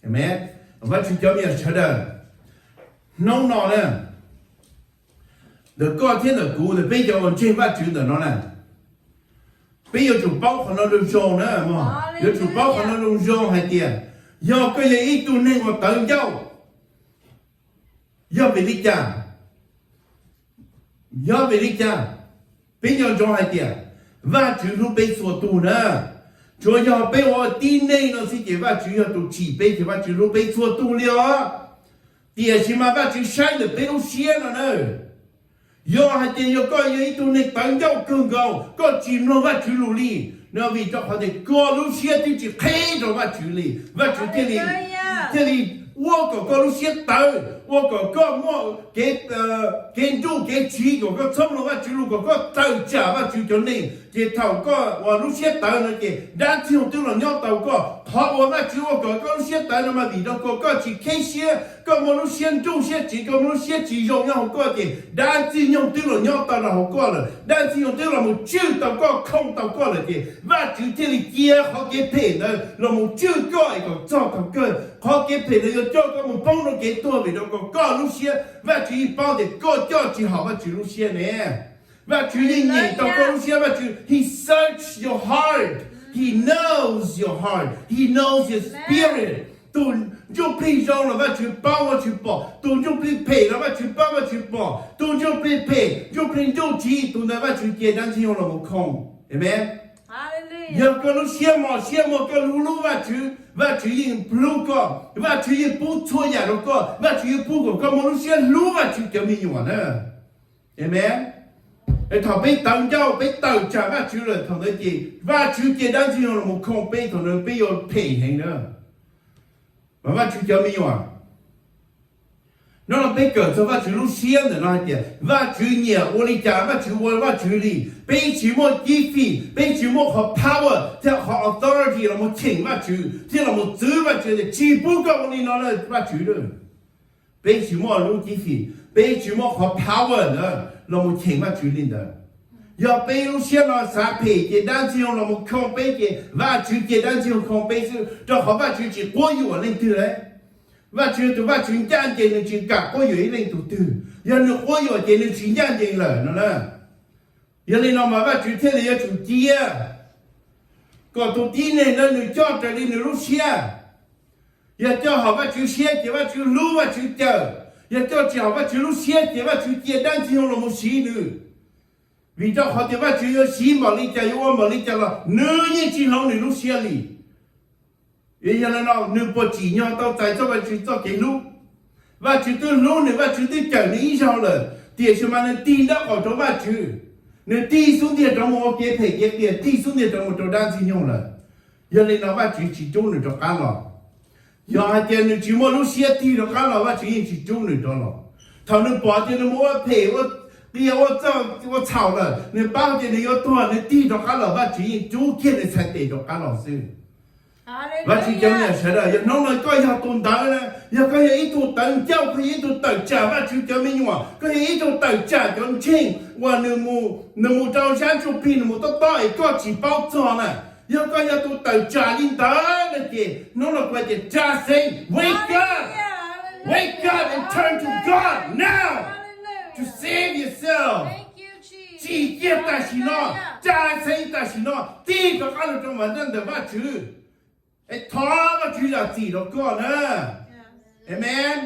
Amees. Vajtswv cov me nyuam sawv daws, hnub no na, ntawm koj thiab ntawm kuv, ntawm peb cov uas ntseeg Vajtswv ntawm no na, peb yuav tsum paub qhov no zoo zoo na mog. Yuav tsum paub qhov no zoo zoo hais tias yog koj yog ib tug neeg uas tawv ncauj, Yog vim li cas? Yog vim li cas? Peb nco ntsoov hais tias Vajtswv hlub peb txhua tus na. Tsuas yog peb ua tib neeg no xwb ces Vajtswv yog tus tsim peb ces Vajtswv hlub peb txhua tus li os. Tiam sis mas Vajtswv saib ntawm peb lub siab no na. Yog hais tias yog koj yog ib tug neeg tawv ncauj kawg nkaus, koj tsis mloog Vajtswv lus li, no vim rau qhov tias koj lub siab twb tsis qheb rau Vajtswv li, Vajtswv thiaj li thiaj li ua kom koj lub siab tawv, ua kom koj muaj kev, kev nruj kev tsiv, kom koj txhob mloog Vajtswv lus, kom koj tawm tsam Vajtswv cov neeg. Ces thaum koj uas lub siab tawv no ces dab ntxwg nyoog twb los nyob tau koj. Qhov uas Vajtswv ua kom koj lub siab tawv no mas vim rau koj, koj tsis kheb siab, koj muaj lub siab nruj siab tsiv, koj muaj lub siab tsis zoo nyob hauv koj ces dab ntxwg nyoog twb los nyob tau rau hauv koj lawm, dab ntxwg nyoog twb los mus tswj tau koj, khoo tau koj lawm ces Vajtswv thiaj li cia qhov kev phem ntawd los mus tswj koj es kom txog thaum kawg qhov kev phem ntawd yuav coj koj mus poob rau kev tuag vim rau kom koj lub siab, Vajtswv yeej paub tias koj coj tsis haum Vajtswv lub siab ne. Vajtswv yeej nyeem tau koj lub siab, Vajtswv, he search your heart, he knows your heart, he knows your spirit. Tus ntsuj plig zoo los Vajtswv paub Vajtswv pom, tus ntsuj plig phem los Vajtswv paub Vajtswv pom, tus ntsuj plig phem, ntsuj plig nruj tsiv, tus ntawd Vajtswv cia dab ntxwg nyoog los mus khoo. Amen. Yog koj lub siab mos siab muag, koj hlub hlub Vajtswv, Vajtswv yeej hlub koj, Vajtswv yeej pub txhua yam rau koj, Vajtswv yeej pub kom koj muaj lub siab hlub Vajtswv cov me nyuam na. Amen. Thaum peb tawv ncauj, peb tawm tsam Vajtswv lawm, thaum ntawd ces Vajtswv cia dab ntxwg nyoog los mus khoo peb, thaum ntawd peb yuav phem heev na. Mas Vajtswv cov me nyuam, no los peb kawm txog Vajtswv lub siab ntawm no hais tias Vajtswv nyiam ua li cas Vajtswv ua Vajtswv li. Peb tsis muaj cib fim, peb tsis muaj qhov power thiab qhov authority los mus cheem Vajtswv thiab los mus txwv Vajtswv tias tsis pub koj ua li no lawm Vajtswv. Peb tsis muaj lub cib fim, peb tsis muaj qhov power ntawd los mus cheem Vajtswv li ntawd. Yog peb lub siab no xav phem ces dab ntxwg nyoog los mus khoo peb ces Vajtswv cia dab ntxwg nyoog khoo peb xwb, rau qhov Vajtswv tsis quab yuam leej twg li. Vajtswv yog tus Vajtswv ncaj ncees, nws tsis kam quab yuam ib leej tus twg. Yog nws quab yuam ces nws tsis ncaj ncees lawm no na. Yog li no mas Vajtswv thiaj li yuav tsum cia kom tus tib neeg ntawd nws coj raws li nws lub siab. Yog coj haum Vajtswv siab ces Vajtswv hlub Vajtswv cawm, yog coj tsis haum Vajtswv lub siab ces Vajtswv cia dab ntxwg nyoog los mus siv nws. Vim rau qhov tias Vajtswv yuav siv npaum li cas, yuav ua npaum li cas los nws yeej tsis hloov nws lub siab li. Yog li no nws puas tsim nyog tau txais txoj Vajtswv txoj kev hlub? Vajtswv twb hlub nws, Vajtswv twb cawm nws ib zaug lawm, tiam sis mas nws tig nraub qaum rau Vajtswv, nws tig xub ntiag rov mus ua kev phem kev qias, tig xub ntiag rov mus rau dab ntxwg nyoog lawm. Yog li no Vajtswv tsis rub nws rov qab los. Yog hais tias nws tsis muaj lub siab tig rov qab los, Vajtswv yeej tsis rub nws rov los. Thaum nws pom tias nws mus ua phem, ua qias, ua txhaum lawm, nws paub tias nws yuav tuag, nws tig rov qab los, Vajtswv yeej rub kiag nws txhais tes rov qab los xwb. Vajtswv cov me nyuam sawv daws, yog hnub no koj yog tus ntawd na, yog koj yog ib tug tawv ncauj, koj yog ib tug tawm tsam Vajtswv cov me nyuam, koj yog ib tug tawm tsam cov ntseeg uas nws mus rau sab ntsuj plig, nws mus tob tob es koj tsis paub txog na, yog koj yog tus tawm tsam li ntawd na ces hnub no kuv hais tias tsa xeeb, wake up, wake up and turn to God now to save yourself. Tsim kiag tam sim no, tsa xeeb tam sim no, tig rov qab los rau mas ntawm Vajtswv, es thov Vajtswv zam txim rau koj na. Amen.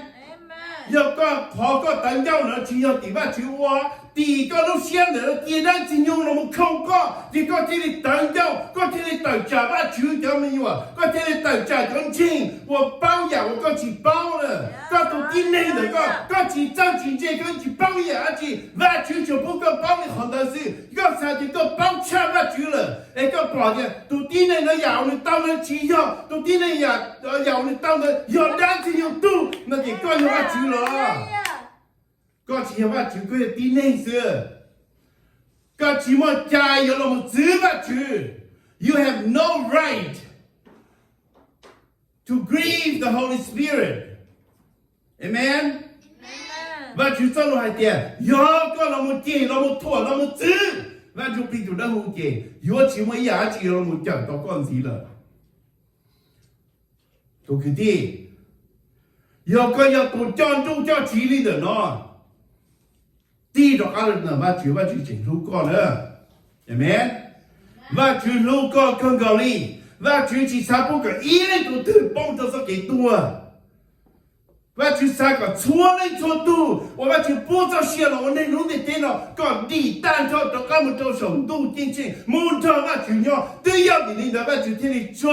Yog koj qhov koj tawv ncauj no tsis yog tim Vajtswv ua, tim koj lub siab ntawm cia dab ntxwg nyoog los mus khoo koj ces koj thiaj li tawv ncauj, koj thiaj li tawm tsam Vajtswv cov me nyuam, koj thiaj li tawm tsam cov ntseeg uas paub yam uas koj tsis paub lawm. Koj tus tib neeg ntawm koj, koj tsis txawj tsis ntse, koj tsis paub yam dab tsi, Vajtswv tsuas pub koj paub li qhov ntawd xwb. Koj xav tias koj paub tshaj Vajtswv lawm es koj pom tias tus tib neeg no yam uas nws tau ntawd tsis yog, tus tib neeg yam, yam uas nws tau ntawd yog dab ntxwg nyoog tug no ces koj yog Vajtswv los? Koj tsis yog Vajtswv, koj yog tib neeg xwb. Koj tsis muaj cai yuav los mus txwv Vajtswv. You have no right to grieve the Holy Spirit. Amen. Vajtswv txoj lus hais tias yog koj los mus cem, los mus thuam, los mus txwv Vaj Ntsujplig tus dawb huv ces yuav tsis muaj ib yam dab tsi yuav los mus cawm tau koj ntxiv lawm. Tus kwv tij, yog koj yog tus coj nruj coj tsiv li ntawm no, tig rov qab los ntawm Vajtswv, Vajtswv tseem hlub koj na. Amen. Vajtswv hlub koj kawg nkaus li. Vajtswv tsis xav pub kom ib leej tus twg poob rau txoj kev tuag. Vajtswv xav kom txhua leej txhua tug uas Vajtswv pub txoj sia los ua neeg lub ntiaj teb no kom dim tag nrho rov qab mus rau saum ntuj ceeb tsheej mus nrog Vajtswv nyob. Twb yog vim li ntawd Vajtswv thiaj li tso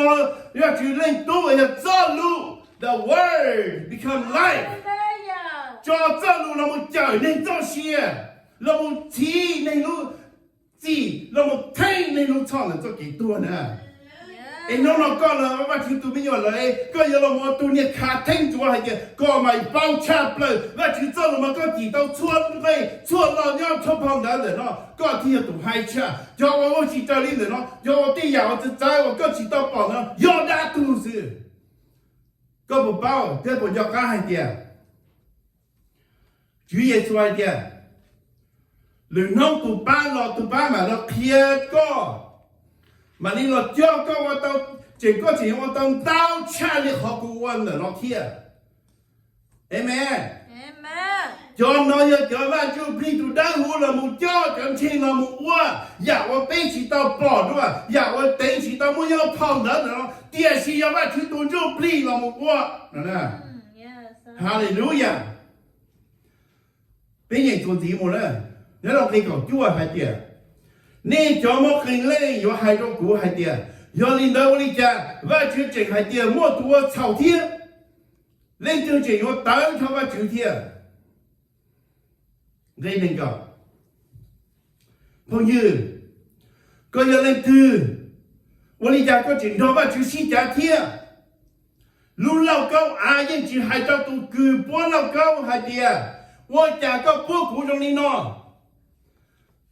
Vajtswv Leej Tub uas yog txoj lus, the word become life, tso txoj lus los mus cawm neeg txoj sia, los mus txhiv neeg lub txim, los mus theej neeg lub txhoj ntawm txoj kev tuag na. Es hnub no koj los Vajtswv tus me nyuam lawm, koj yuav los ua tus niag khav theeb ntsuav hais tias kom mas paub tshaj plaws Vajtswv txoj lus mas koj cim tau txhua nqe txhua lo nyob txhua phau ntawv ntawm no, koj thiaj yog tus hais tshaj. Cov uas ua tsis raws li ntawm no, cov uas tej yam uas txawv txawv uas koj tsis tau pom ntawd yog dab tuag xwb. Koj puas paub thiab puas nco qab hais tias Tswv Yexus hais tias, lwm hnub tus pab los tus pab mam los qhia koj, mam li los coj koj ua tau, tseem koj tseem yuav ua tau ntau tshaj li qhov kuv ua ntawm no thiab. Amees. Cov no yog cov Vaj Ntsuj Plig tus dawb huv los mus coj cov ntseeg los mus ua yam uas peb tsis tau pom dua, yam uas teev tsis tau muaj nyob phau ntawv ntawm no, tiam sis yog Vajtswv tus Ntsuj Plig los mus ua. Haleluyas. Peb nyeem txuas ntxiv mus na, nyob rau nqe kaum cuaj hais tias, nej cov muaj qee leej yuav hais rau kuv hais tias, yog li ntawd ua li cas Vajtswv tseem hais tias muaj tus ua txhaum thiab? Leej twg tseem yuav tawv nrho Vajtswv thiab? Nqe nees nkaum, phooj ywg, koj yog leej twg? Ua li cas koj tseem nrog Vajtswv sib cav thiab? Lub lauj kaub av yeej tsis hais rau tus kws puab lauj kaub hais tias, ua cas koj puab kuv zoo li no?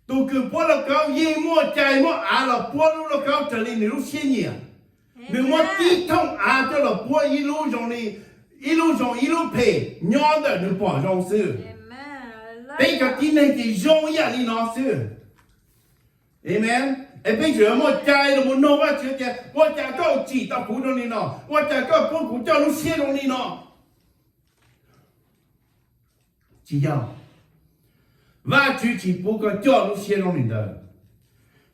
Tus kws puab lauj kaub yeej muaj cai muab av los puab lub lauj kaub raws li nws lub siab nyiam. Nws muab tib thooj av coj los puab ib lub zoo li, ib lub zoo ib lub phem nyob ntawm nws pom zoo xwb. Peb cov tib neeg ces zoo ib yam li no xwb. Amees. Es peb tseem yuav muaj cai los mus nug Vajtswv tias, ua cas koj tsim tau kuv zoo li no? Ua cas koj pub kuv coj lub siab zoo li no? Tsis yog. Vajtswv tsis pub koj coj lub siab zoo li ntawd.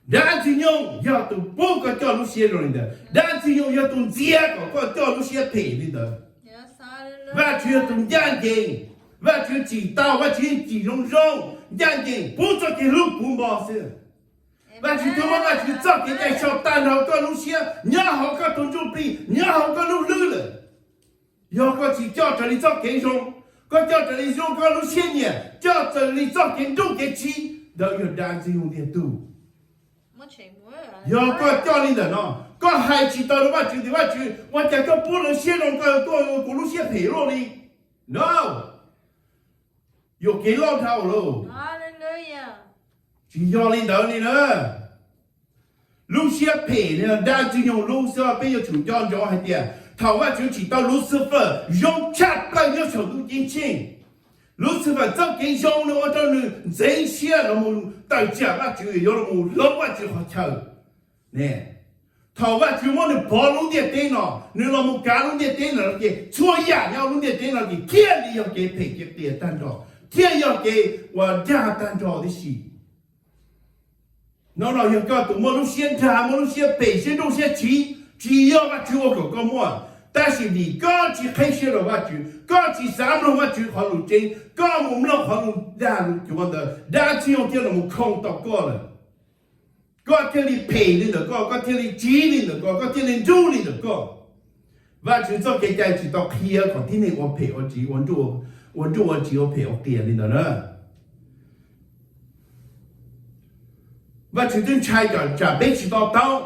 Dab Ntxwg Nyoog yog tus pub koj coj lub siab zoo li ntawd. Dab Ntxwg Nyoog yog tus ntxias kom koj coj lub siab phem li ntawd. Vajtswv yog tus ncaj ncees. Vajtswv tsim tau, Vajtswv yeej tsim zoo zoo, ncaj ncees, pub txoj kev hlub puv npo xwb. Vajtswv twb muab Vajtswv txoj kev cai tso tag nrho koj lub siab, nyob hauv koj tus ntsuj plig, nyob hauv koj lub hlwb lawm. Yog koj tsis coj raws li txoj kev zoo, koj coj raws li zoo koj lub siab nyiam, coj raws li txoj kev nruj kev tsiv, ntawd yog dab Ntxwg Nyoog tiag tug. Yog koj coj li ntawm no, koj hais tsis tau rau Vajtswv tias, Vajtswv, ua cas koj pub lawv siab zoo, koj tuaj ua kuv lub siab phem luaj li? No, yuam kev loj dhau lawm. Tsis yog li ntawd li na. Lub siab phem no dab Ntxwg Nyoog lub xwb. Peb yuav tsum nco ntsoov hais tias thaum Vajtswv tsim tau Luxifers zoo tshaj plaws nyob saum ntuj ceeb tsheej, Luxifers txoj kev zoo no ua rau nws ntxeev siab los mus tawm tsam Vajtswv, yuav los mus hloov Vajtswv qhov chaw. Thaum Vajtswv muab nws pov lub ntiaj teb no, nws los mus kav lub ntiaj teb no ces txhua yam nyob lub ntiaj teb no ces thiaj li yog kev phem kev qias tag nrho, thiaj yog kev uas dag tag nrho tib si. No los yog koj tus muaj lub siab dag, muaj lub siab phem, siab nruj siab tsiv, tsis yog Vajtswv ua kom koj muaj, tab sis vim koj tsis qheb siab rau Vajtswv, koj tsis xav mloog Vajtswv qhov lus tseeb, koj mus mloog qhov lus dag lus cuav ntawd, dab Ntxwg Nyoog thiaj los mus khoo tau koj lawm. Koj thiaj li phem li ntawm koj, koj thiaj li tsiv li ntawm koj, koj thiaj li nruj li ntawm koj. Vajtswv txoj kev cai tsis tau qhia kom tib neeg ua phem ua tsiv, ua nruj ua tsiv ua phem ua qias li ntawd na. Vajtswv twb ntshai kom tsam peb tsis to taub,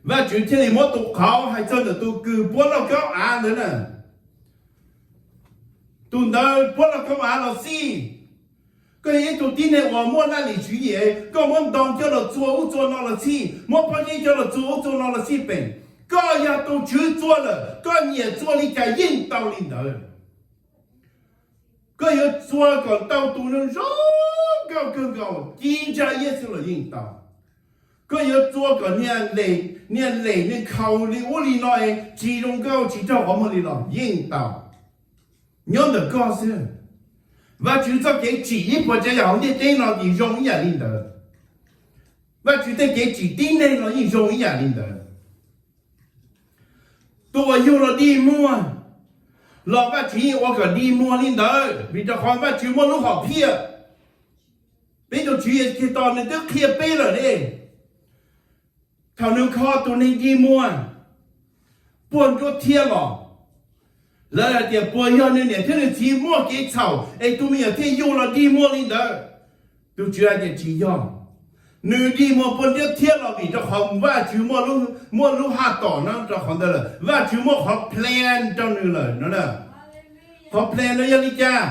Vajtswv thiaj li muab tus qauv hais txog ntawm tus kws puab lauj kaub av ntawd na. Tus ntawd puab lauj kaub av los xij. Koj yog ib tug tib neeg uas muaj laj lim tswv yim, koj muab ntoo coj los txua ub txua no los xij, muab pob zeb coj los txua ub txua no los xij peem. Koj yog tus tswv txua lawm, koj nyiam txua li cas yeej tau li ntawd. Koj yuav txua kom tau tus zoo zoo nkauj kawg nkaus ci ntsa iab xwb los yeej tau. Koj yuav txua kom niag lem, niag lem niag khaus li ub li no es tsis zoo nkauj tsis raug qhov muag li los yeej tau. Nyob ntawm koj xwb. Vajtswv txoj kev tsim ib puas tsav yam hauv ntiaj teb no ces zoo ib yam li ntawd. Vajtswv tej kev tsim tib neeg no yeej zoo ib yam li ntawd. Tus uas yug los dig muag, los Vajtswv yeej ua kom dig muag li ntawd, vim rau qhov Vajtswv muaj lub hom phiaj. Peb tus Tswv Yexus Khetos nws twb qhia peb lawm ne, thaum nws kho tus neeg dig muag puag nruab thiab los, lawv hais tias puas yog nws niam thiab nws txiv muaj kev txhaum es tus me nyuam thiaj yug los dig muag li ntawd? Tus Tswv hais tias tsis yog. Nws dig muag puag nruab thiab los vim rau qhov Vajtswv muaj lub haj tom no rau qhov ntawd lawm, Vajtswv muaj qhov plan rau nws lawm no. Qhov plan no yog li cas?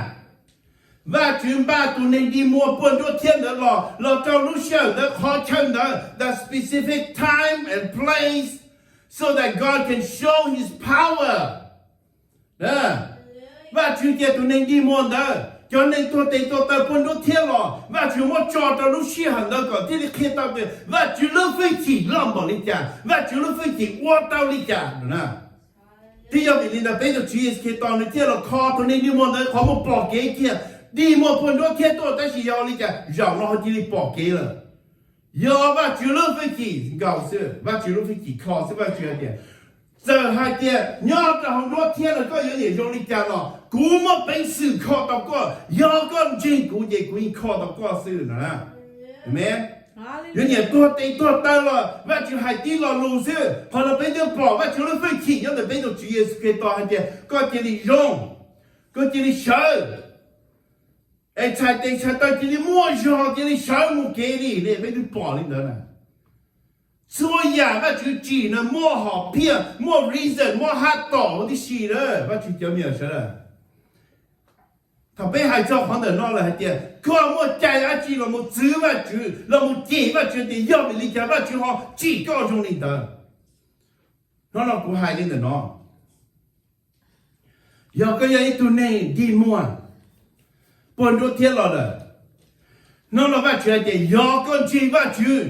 Vajtswv npaj tus neeg dig muag puag nruab thiab ntawd los, los rau lub sij hawm ntawd, qhov chaw ntawd, the specific time and place, so that God can show his power. Vajtswv cia tus neeg dig muag ntawd, cov neeg tuag tes tuag taw puag nruab thiab los, Vajtswv muab tso rau lub sij hawm ntawd kom thiaj li qhia tau tias Vajtswv lub hwj chim loj npaum li cas, Vajtswv lub hwj chim ua tau li cas no. Twb yog vim li ntawd peb tus Tswv Yexus Khetos nws thiaj los kho tus neeg dig muag ntawd qhov muag pom kev kiag, dig muag puag nruab thiab tuaj, tab sis yog li cas zaum no ho cia li pom kev lawm? Yog Vajtswv lub hwj chim nkaus xwb, Vajtswv lub hwj chim kho xwb. Vajtswv hais tias, txawm hais tias nyob rau hauv nruab thiab los koj yuav niam zoo li cas los kuv muaj peev xwm kho tau koj. Yog koj ntseeg kuv ces kuv yeej kho tau koj xwb no. Amen. Yuav niam tuag tes tuag taw los Vajtswv hais tib lo lus xwb, qhov no peb twb pom Vajtswv lub hwj chim nyob ntawm peb tus Tswv Yexus Khetos hais tias koj cia li zoo, koj cia li sawv, es txhais tes txhais taw cia li muaj zog, cia li sawv mus kev li ne. Peb twb pom li ntawd na. Txhua yam Vajtswv tsim na muaj hom phiaj, muaj reason, muaj haj tom huv tib si na, Vajtswv cov me nyuam sawv daws. Thaum peb hais txog qhov ntawm no lawm hais tias koj muaj cai dab tsi los mus txwv Vajtswv, los mus cem Vajtswv tias yog vim li cas Vajtswv ho tsim koj zoo li ntawd? Hnub no kuv hais li ntawm no, yog koj yog ib tug neeg dig muag puag nruab thiab los lawm, hnub no Vajtswv hais tias yog koj ntseeg Vajtswv,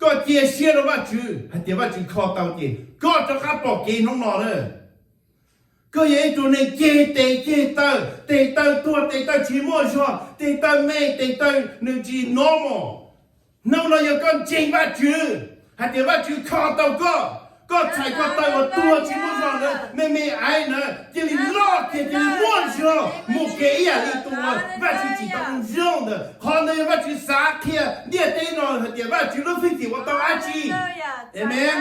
koj cia siab rau Vajtswv hais tias Vajtswv kho tau ces koj rov qab pom kev hnub no na. Koj yog ib tug neeg ceg tes ceg taw, tes taw tuag, tes taw tsis muaj zog, tes taw me, tes taw nws tsis normal. Hnub no yog koj ntseeg Vajtswv hais tias Vajtswv kho tau koj, koj txhais koj taw uas tuag tsis muaj zog ntawd, me me aiv ntawd cia li loj kiag, cia li muaj zog mus kev ib yam li tus uas Vajtswv tsim tau zoo ntawd. Qhov ntawd yog Vajtswv xav qhia ntiaj teb no hais tias Vajtswv lub hwj chim ua tau dab tsi. Amen.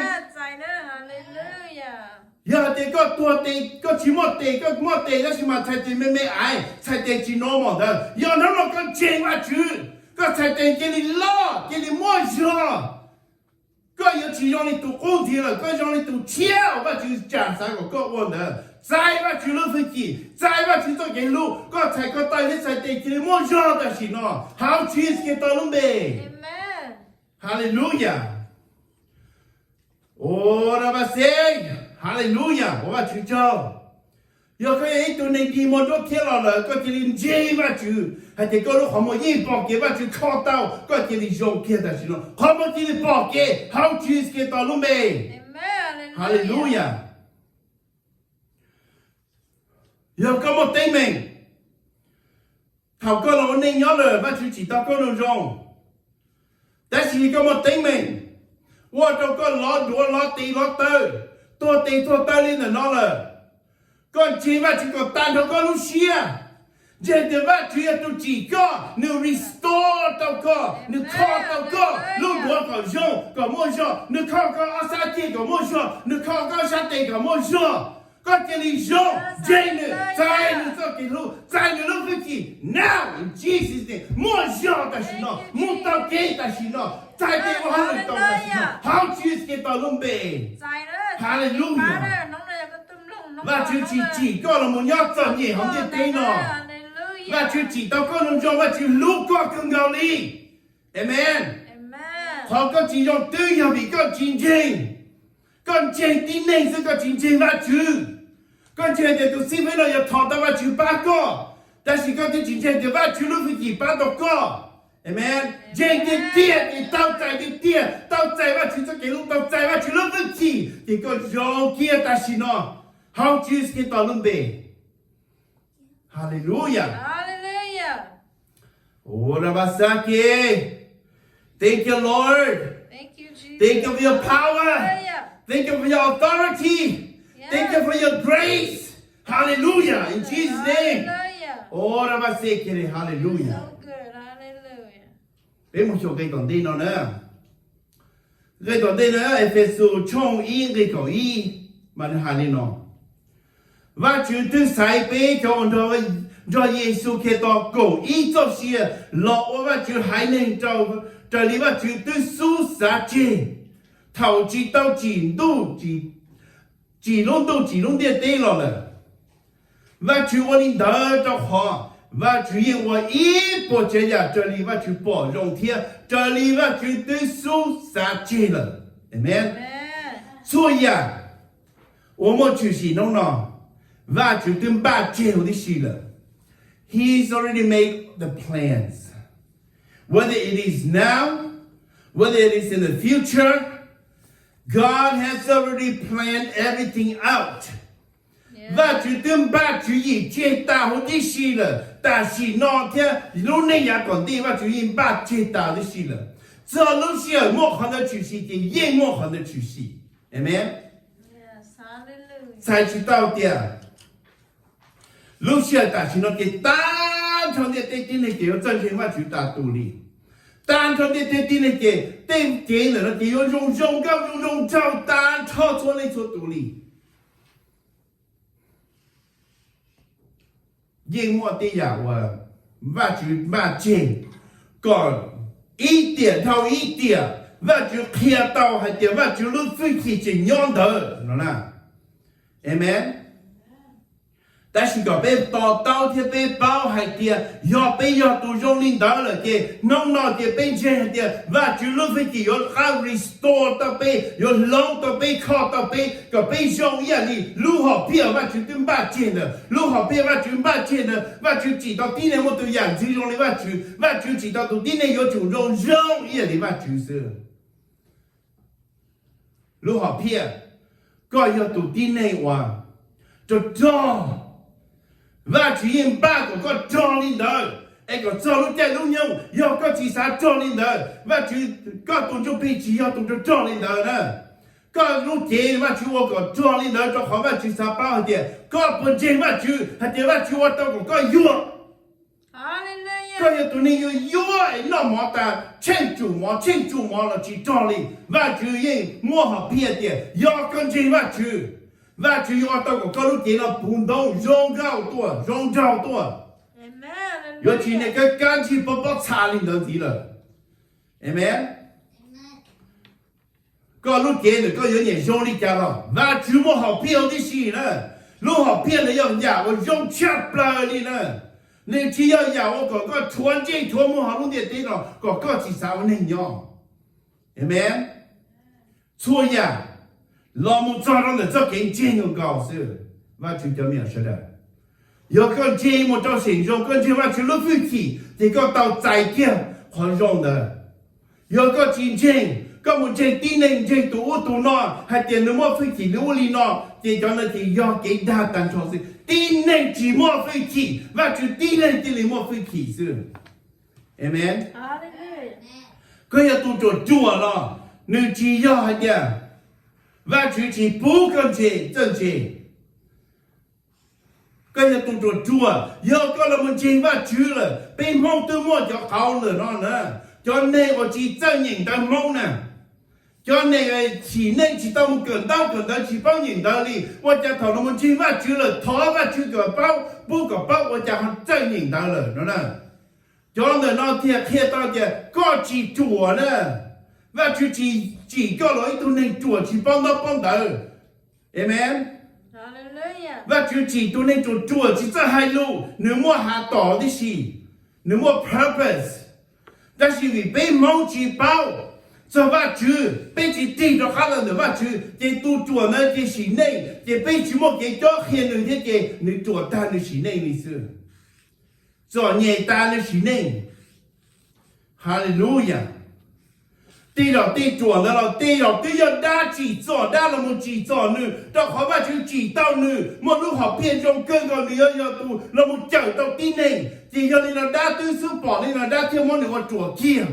Yog hais tias koj tuag tes, koj tsis muaj tes, koj muaj tes tab sis mas txhais tes me me aiv, txhais tes tsis normal ntawd, yog hnub no koj ntseeg Vajtswv, koj txhais tes cia li loj, cia li muaj zog. Koj yuav tsis zoo li tus qub ntxiv lawm, koj zoo li tus tshiab uas Vajtswv tsav xav kom koj ua ntawd. Txais Vajtswv lub hwj chim, txais Vajtswv txoj kev hlub, koj txhais koj taw thiab txhais tes cia li muaj zog tam sim no hauv Tswv Yexus Khetos lub npe. Hallelujah. Ua Vajtswv, Hallelujah, ua Vajtswv tsaug. Yog koj yog ib tug neeg dig muag nruab thiab los lawm, koj cia li ntseeg Vajtswv hais tias koj lub qhov muag yeej pom kev, Vajtswv kho tau, koj cia li zoo kiag tam sim no, qhov muag cia li pom kev hauv Tswv Yexus Khetos lub npe. Hallelujah. Yog koj muaj teeb meem, thaum koj los ua neej nyob lawm Vajtswv tsim tau koj zoo zoo, tab sis koj muaj teeb meem ua rau koj lov duav lov tes lov taw, tuag tes tuag taw li ntawm no lawm, koj ntseeg Vajtswv kom tag nrho koj lub siab. Ntseeg tias Vajtswv yog tus tsim koj, nws restore tau koj, nws kho tau koj lub duav kom zoo kom muaj zog, nws kho koj ob sab ceg kom muaj zog, nws kho koj ob sab tes kom muaj zog. Koj cia li zoo, ntseeg nws, txais nws txoj kev hlub, txais nws lub hwj chim. Now in Jesus' name, muaj zog tam sim no, mus taug kev tam sim no, txais tes ua hauj lwm tau tam sim no hauv Tswv Yexus Khetos lub npe. Hallelujah. Vajtswv tsis tsim koj los mus nyob txom nyem hauv ntiaj teb no. Vajtswv tsim tau koj zoo zoo, Vajtswv hlub koj kawg nkaus li. Amen. Qhov koj tsis zoo twb yog vim koj tsis ntseeg. Koj ntseeg tib neeg xwb, koj tsis ntseeg Vajtswv. Koj ntseeg tias tus xib hwb no yuav thov tau Vajtswv pab koj, tab sis koj twb tsis ntseeg tias Vajtswv lub hwj chim pab tau koj. Amen. Ntseeg tiag tiag ces tau txais tiag tiag, tau txais Vajtswv txoj kev hlub, tau txais Vajtswv lub hwj chim ces koj zoo kiag tam sim no hauv Tswv Yexus Khetos lub npe. Hallelujah. Thank you, Lord. Thank you for your power. Thank you for your authority. Thank you for your grace. Hallelujah, in Jesus' name. Ua rau Vajtswv kheev li, hallelujah. Peb mus xyuas nqe tom ntej no na. Nqe tom ntej no, Efexus tshooj ib nqe kaum ib, mas nws hais li no: Vajtswv twb xaiv peb cov uas nrog Yexus Khetos koom ib txoj sia los ua Vajtswv haiv neeg raws li Vajtswv twb xub xav tseg thaum tsis tau tsim ntuj, tsim lub ntuj tsim lub ntiaj teb los lawm. Vajtswv ua li ntawd rau qhov Vajtswv yeej ua ib puas tsav yam raws li Vajtswv pom zoo thiab raws li Vajtswv twb xub xav tseg lawm. Amen. Txhua yam uas muaj tshwm sim hnub no, Vajtswv twb npaj tseg huv tib si lawm. He's already made the plans. Whether it is now, whether it is in the future, God has already planned everything out. Vajtswv twb npaj tswv yim tseg tas huv tib si lawm. Tam sim no thiab lub neej yav tom ntej Vajtswv yeej npaj tseg tas huv tib si lawm. Txog lub sij hawm muaj qhov ntawd tshwm sim ces yeej muaj qhov ntawd tshwm sim. Amen. Txhais tsis tau tias lub sij hawm tam sim no ces tag nrho ntiaj teb tib neeg ces yuav txawj ntseeg Vajtswv tas tus li. Tag nrho ntiaj teb tib neeg ces tej kev ntawm no ces yuav zoo zoo nkauj zoo zoo nraug tag nrho txhua leej txhua tus li. Yeej muaj tej yam uas Vajtswv npaj tseg kom ib tiam dhau ib tiam Vajtswv qhia tau hais tias Vajtswv lub hwj chim tseem nyob ntawd no na. Amen. Tab sis kom peb to taub thiab peb paub hais tias yog peb yog tus zoo li ntawd lawm ces hnub no ces peb ntseeg hais tias Vajtswv lub hwj chim yuav qab restore tau peb, yuav hloov tau peb, kho tau peb kom peb zoo ib yam li lub hom phiaj Vajtswv twb npaj tseg ntawd. Lub hom phiaj Vajtswv npaj tseg ntawd, Vajtswv tsim tau tib neeg muaj tus yam ntxwv zoo li Vajtswv, Vajtswv tsim tau tus tib neeg yuav tsum zoo zoo ib yam li Vajtswv xwb. Lub hom phiaj, koj yog tus tib neeg uas rog rog. Vajtswv yeej npaj kom koj rog li ntawd es kom txog lub caij lub nyoog, yog koj tsis xav rog li ntawd, Vajtswv, koj tus ntsuj plig tsis yog tus rog rog li ntawd na. Koj lub cev Vajtswv ua kom rog li ntawd rau qhov Vajtswv xav paub hais tias koj puas ntseeg Vajtswv hais tias Vajtswv ua tau kom koj yuag. Koj yog tus neeg yuav yuag es noj mov tas tsheej tsum mov tsheej tsum mov los tsis rog li. Vajtswv yeej muab hom phiaj tias yog koj ntseeg Vajtswv, Vajtswv yuav ua tau kom koj lub cev no puv ntoob zoo nkauj tuaj zoo nraug tuaj. Yuav tsis niaj kab kab ntsig pob pob txha li ntawd ntxiv lawm. Amen. Koj lub cev ntawm koj yuav nyiam zoo li cas los Vajtswv muaj hom phiaj huv tib si na. Lub hom phiaj ntawd yog yam uas zoo tshaj plaws li na. Nws tsis yog yam uas kom koj rhuav ntsej rhuav muag hauv lub ntiaj teb no kom koj tsis xav ua neeg nyob. Amen. Txhua yam los mus txog rau ntawm txoj kev ntseeg nkaus xwb. Vajtswv cov me nyuam sawv daws, yog koj ntseeg mus rau seem zoo, koj ntseeg Vajtswv lub hwj chim ces koj tau txais kiag qhov zoo ntawd. Yog koj tsis ntseeg, koj mus ntseeg tib neeg ntseeg tus ub tus no hais tias nws muaj hwj chim li ub li no, ces cov ntawd ces yog kev dag tag nrho xwb. Tib neeg tsis muaj hwj chim, Vajtswv tib leeg thiaj li muaj hwj chim xwb. Amen. Koj yog tus ruam ruam los nws tsis yog hais tias Vajtswv tsis pub koj ntse, txawj ntse. Koj yog tus ruam ruam, yog koj los mus ntseeg Vajtswv lawm, peb Hmoob twb muaj cov qauv ntawm no na, cov neeg uas tsis txawj nyeem ntawv Hmoob na, cov neeg sim neej tsis tau mus kawm ntaub kawm ntawv tsis paub nyeem ntawv li, ua cas thaum los mus ntseeg Vajtswv lawm thov Vajtswv kom paub, pub kom paub ua cas ho txawj nyeem ntawv lawm no na. Cov ntawm no thiaj qhia tau tias koj tsis ruam na, Vajtswv tsis tsim koj los ib tug neeg ruam tsis paub ntaub paub ntawv. Amen. Vajtswv tsim tus neeg ruam ruam tsis txawj hais lus, nws muaj hav tom tib si, nws muaj purpose. Tab sis vim peb Hmoob tsis paub txog Vajtswv, peb tsis tig rov qab los ntawm Vajtswv, ces tus ruam ntawd ces sim neej ces peb tsis muaj kev cob qhia nws thiab ces nws ruam tag nws sim neej li xwb. Txom nyem tas nws sim neej. Hallelujah. Tej zaum tej ruam ntawd los tej zaum twb yog dab tsim txom, dab los mus tsim txom nws, rau qhov Vajtswv tsim tau nws muaj lub hom phiaj zoo kawg nkaus nws yuav yog tus los mus cawm tau tib neeg. Ces yog li no dab twb xub pom li no dab thiaj muab nws ua ruam kiag.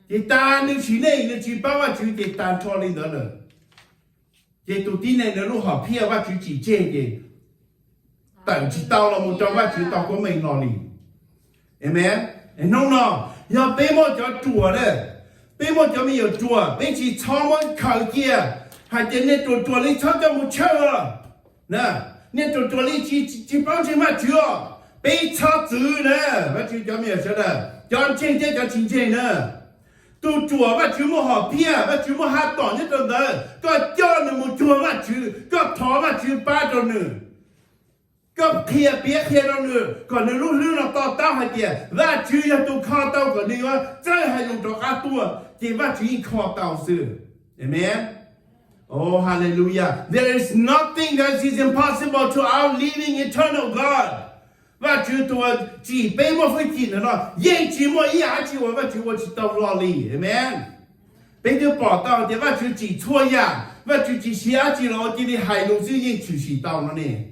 Ces tas nws sim neej, nws tsis paub Vajtswv ces tas nrho li ntawd lawm. Ces tus tib neeg ntawd lub hom phiaj Vajtswv tsim tseg ces tawm tsis tau los mus rau Vajtswv tau koob meej no li. Amen. Hnub no, yog peb muaj cov ruam na, peb muaj cov me nyuam ruam, peb tsis txhob muab khaws cia hais tias nej ruam ruam li txhob coj mus church os, nej ruam ruam li tsis paub ntseeg Vajtswv os. Peb txhob txwv na, Vajtswv cov me nyuam sawv daws, cov ntseeg thiab cov tsis ntseeg na. Tus ruam Vajtswv muaj hom phiaj, Vajtswv muaj hab tom nyob rau ntawd, koj coj nws mus cuag Vajtswv, koj thov Vajtswv pab rau nws. Koj qhia piav qhia rau nws kom nws lub hlwb no to taub hais tias Vajtswv yog tus kho tau kom nws yuav txawj hais lus rov qab tuaj, ces Vajtswv yeej kho tau xwb. Amen. Oh, hallelujah. There is nothing that is impossible to our living eternal God. Vajtswv tus tsim peb muaj hwj chim ntawm no yeej tsis muaj ib yam dab tsi uas Vajtswv ua tsis tau hlo li. Amen. Peb twb pom tau tias Vajtswv tsim txhua yam, Vajtswv tsis siv dab tsi los ua, cia li hais lus xwb yeej tshwm sim tau no ne.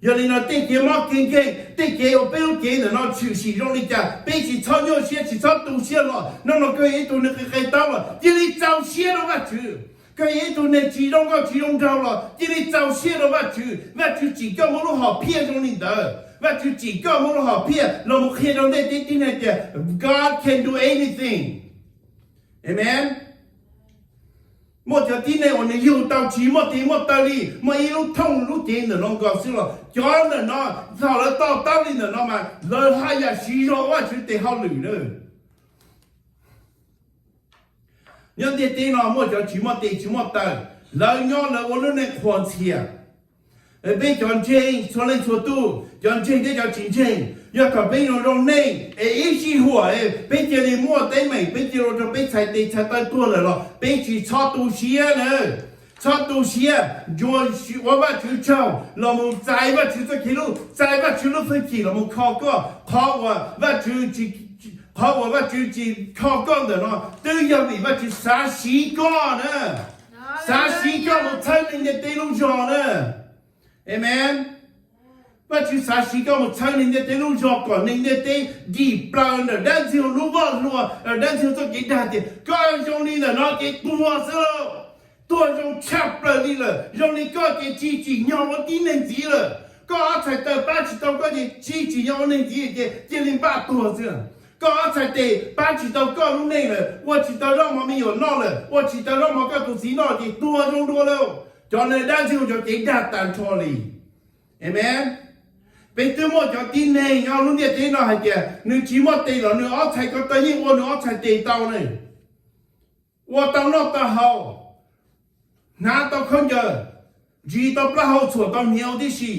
Yog li no tej kev mob kev nkeeg, tej kev uas peb lub cev ntawm no tshwm sim zoo li cas, peb tsis txhob nyuaj siab, tsis txhob tu siab los. Hnub no koj yog ib tug neeg qi qe taub los cia li txaus siab rau Vajtswv. Koj yog ib tug neeg tsis zoo nkauj tsis zoo nraug los cia li txaus siab rau Vajtswv. Vajtswv tsim koj muaj lub hom phiaj zoo li ntawd. Vajtswv tsim koj muaj lub hom phiaj los mus qhia rau ntiaj teb tib neeg tias God can do anything. Amen. Muaj cov tib neeg uas nws yug tau tsis muaj tes muaj taw li, muaj ib lub thooj lub cev ntawm no nkaus xwb los cov ntawm no, thaum lawv to taub li ntawm no mas lawv haj yam siv zog Vajtswv tes hauj lwm na. Nyob ntiaj teb no muaj cov tsis muaj tes tsis muaj taw, lawv nyob lawv ua lub neej qhuas ntxhias. Peb cov ntseeg txhua leej txhua tus, cov ntseeg thiab cov tsis ntseeg, yog kom peb zoo zoo neej es ib sij huam peb cia li muaj teeb meem, peb cia li ua rau peb txhais tes txhais taw tuag lawm los peb tsis txhob tu siab na. Txhob tu siab, ntsuas ua Vajtswv tsaug los mus txais Vajtswv txoj kev hlub, txais Vajtswv lub hwj chim los mus kho koj. Qhov uas Vajtswv tsis, qhov uas Vajtswv tsis kho koj ntawm no twb yog vim Vajtswv xav siv koj na, xav siv koj mus txhawb neeg ntiaj teb lub zog na. Amen. Vajtswv xav siv koj mus txhawb neeg ntiaj teb lub zog kom neeg ntiaj teb dim plaws ntawm dab ntxwg lub voj hlua, dab ntxwg txoj kev dag tias koj zoo li ntawm no ces tuag xwb lauj. Tuag zoo tshaj plaws li lawm, zoo li koj ces tsis tsim nyog ua tib neeg ntxiv lawm. Koj ob txhais taw pab tsis tau koj ces tsis tsim nyog ua neeg ntxiv ces cia li npaj tuag xwb. Koj ob txhais tes pab tsis tau koj lub neej lawm, ua tsis tau zaub mov me nyuam noj lawm, ua tsis tau zaub mov koj tus txiv noj ces tuag zoo dua lauj. Cov neeg dab ntxwg cov kev dag tag nrho li. Amen. Peb twb muaj cov tib neeg nyob lub ntiaj teb no hais tias nws tsis muaj tes los nws ob txhais ko taw yeej ua nws ob txhais tes tau ne. Ua tau noj tau haus, hnav tau khaub ncaws, ntsis tau plaub hau txhuam tau hniav tib si.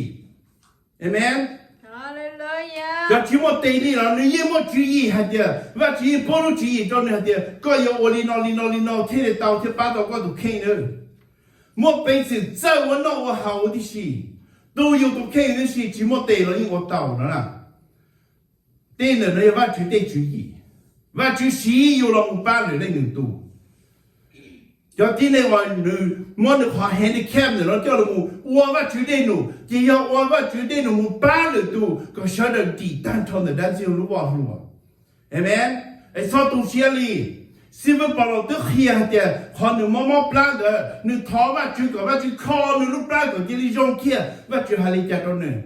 Amen. Cov tsis muaj tes li los nws yeej muaj tswv yim hais tias Vajtswv yeej pub lub tswv yim rau nws hais tias koj yuav ua li no li no li no thiaj li tau thiaj pab tau koj tus kheej na. Muaj peev xwm txawj ua noj ua haus tib si, tu yus tus kheej tib si, tsis muaj tes los yeej ua tau no na. Tej ntawm no yog Vajtswv tej tswv yim. Vajtswv siv yus los mus pab lwm leej lwm tus. Cov tib neeg uas nws muab nws qhov handicap ntawm no coj los mus ua Vajtswv dej num ces yog ua Vajtswv dej num mus pab lwm tus kom sawv daws dim tag nrho ntawm dab ntxwg lub voj hlua. Amen. Es txhob tu siab li. Xib fwb Paulus twb qhia hais tias qhov nws mob mob plab ntawd nws thov Vajtswv kom Vajtswv kho nws lub plab kom cia li zoo kiag. Vajtswv hais li cas rau nws?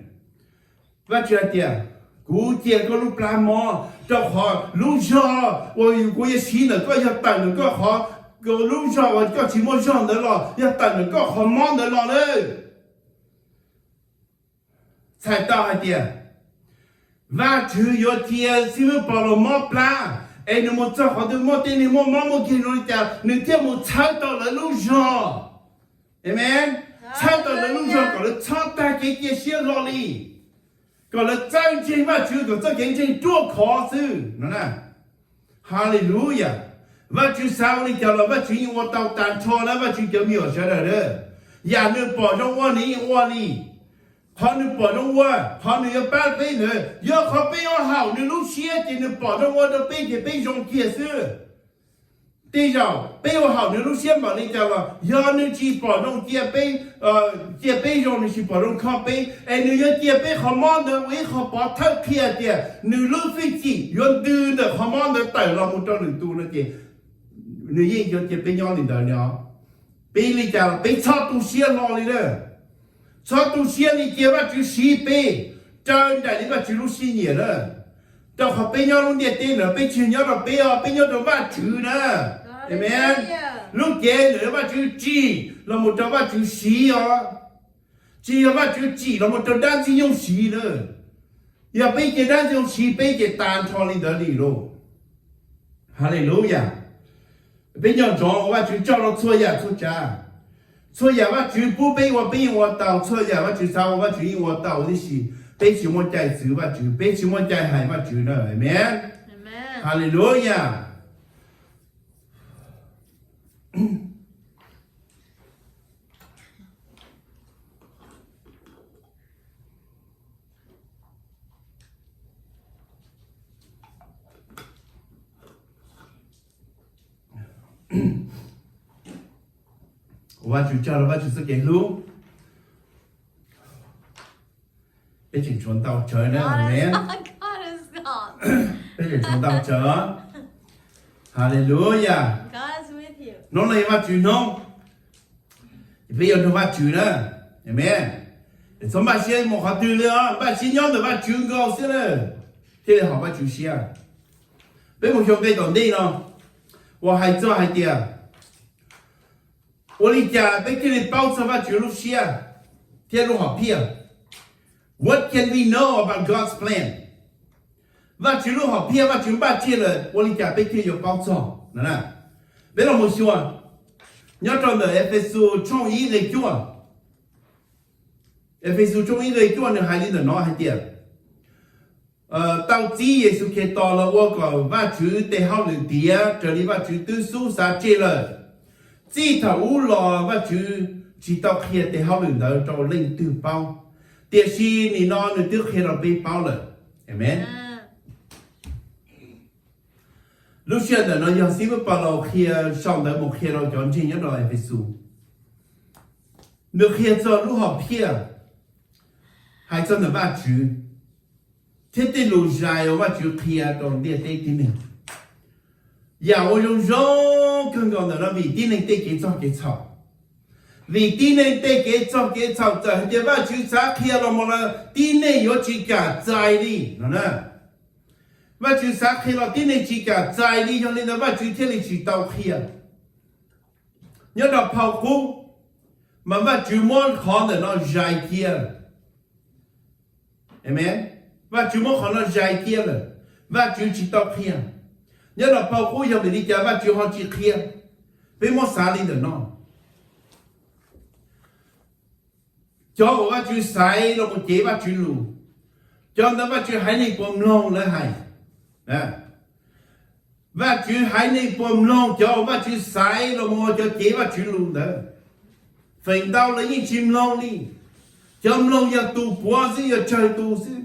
Vajtswv hais tias kuv cia koj lub plab mob rau qhov lub zog uas kuv yuav siv ntawm koj yog tawm ntawm koj qhov, lub zog uas koj tsis muaj zog ntawd los yog tawm ntawm koj qhov mob ntawd los lawm. Txhais tau hais tias Vajtswv yuav cia xib fwb Paulus mob plab es nws mus txog qhov twg muaj tej neeg muaj mob muaj nkeeg zoo li cas nws thiaj mus txhawb tau lawv lub zog. Amen. Txhawb tau lawv lub zog kom lawv txhob tag kev cia siab hlo li, kom lawv txawj ntseeg Vajtswv kom txoj kev ntseeg ruaj khov xwb no na. Hallelujah. Vajtswv xav ua li cas los Vajtswv yeej ua tau tag nrho na, Vajtswv cov me nyuam sawv daws na. Yam nws pom zoo ua nws yeej ua li. Qhov nws pom zoo ua, qhov nws yuav pab peb ntawd yog qhov peb ua haum nws lub siab ces nws pom zoo ua rau peb ces peb zoo kiag xwb. Tej zaum peb ua haum nws lub siab npaum li cas los yog nws tsis pom zoo cia peb, cia peb zoo, nws tsis pom zoo kho peb es nws yuav cia peb qhov mob ntawd ua ib qho pov thawj qhia tias nws lub hwj chim yuav ntws ntawm qhov mob ntawd tawm los mus rau lwm tus no ces nws yeej yuav cia peb nyob li ntawd li os. Peb li cas los peb txhob tu siab hlo li lawm. Txhob tu siab li, cia Vajtswv siv peb raws nraim li Vajtswv lub siab nyiam na. Rau qhov peb nyob lub ntiaj teb no peb tsis nyob rau peb os, peb nyob rau Vajtswv na. Amen. Lub cev ntawm Vajtswv tsim los mus rau Vajtswv siv os, tsis yog Vajtswv tsim los mus rau dab ntxwg nyoog siv na. Yog peb cia dab ntxwg nyoog siv peb ces tag nrho li ntawd li lauj. Haleluya. Peb nco ntsoov ua Vajtswv tsaug rau txhua yam txhua tsav. Txhua yam Vajtswv pub peb ua peb yeej ua tau, txhua yam Vajtswv xav ua Vajtswv yeej ua tau, tiam sis peb tsis muaj cai txwv Vajtswv, peb tsis muaj cai hais Vajtswv na. Amen. Haleluya. Ua Vajtswv tsaug rau Vajtswv txoj kev hlub. Peb tseem tshuav ntau tsawv na, amen. Peb tseem tshuav ntau tsawv. Haleluya. Hnub no yog Vajtswv hnub, peb yuav nrog Vajtswv na, amen. Txhob npaj siab mus qhov twg li os, npaj siab nyob ntawm Vajtswv nkaus xwb na, thiaj li haum Vajtswv siab. Peb mus xyuas nqe tom ntej no uas hais txog hais tias ua li cas peb thiaj li paub txog Vajtswv lub siab thiab lub hom phiaj? What can we know about God's plan? Vajtswv lub hom phiaj, Vajtswv npaj tseg lawm, ua li cas peb thiaj yuav paub txog no? Peb los mus xyuas nyob rau ntawm Efexus tshooj ib nqe cuaj. Efexus tshooj ib nqe cuaj nws hais li ntawm no hais tias, tau txib Yexus Khetos los ua kom Vajtswv tes hauj lwm tiav raws li Vajtswv twb xub xav tseg lawm. Txij thaum ub los Vajtswv tsis tau qhia tes hauj lwm ntawd rau leej twg paub, tiam sis nim no nws twb qhia rau peb paub lawm. Amen. Lub sij hawm ntawm no yog Xib Fwb Paulus qhia, sau ntawv mus qhia rau cov ntseeg nyob rau Efexus. Nws qhia txog lub hom phiaj, hais txog ntawm Vajtswv thiab tej lus zais uas Vajtswv qhia rau ntiaj teb tib neeg. Yam uas zoo zoo kawg nkaus ntawm no vim tib neeg tej kev txog kev txhaum. Vim tib neeg tej kev txog kev txhaum, txawm hais tias Vajtswv xav qhia los mus los tib neeg yuav tsis kam txais li no na. Vajtswv xav qhia los tib neeg tsis kam txais li, yog li ntawd Vajtswv thiaj li tsis tau qhia. Nyob rau phau qub, mas Vajtswv muab qhov ntawm no zais cia. Amen. Vajtswv muab qhov no zais cia lawm, Vajtswv tsis tau qhia. Nyob rau phau qub yog vim li cas Vajtswv ho tsis qhia? Peb muab xav li ntawm no. Cov uas Vajtswv xaiv los mus cev Vajtswv lus, cov ntawd Vajtswv haiv neeg puas mloog lawv hais? Vajtswv haiv neeg puas mloog cov uas Vajtswv xaiv los mus ua cov cev Vajtswv lus ntawd? Feem ntau lawv yeej tsis mloog li. Cov mloog yog tus puav xwb, yog tsawg tus xwb.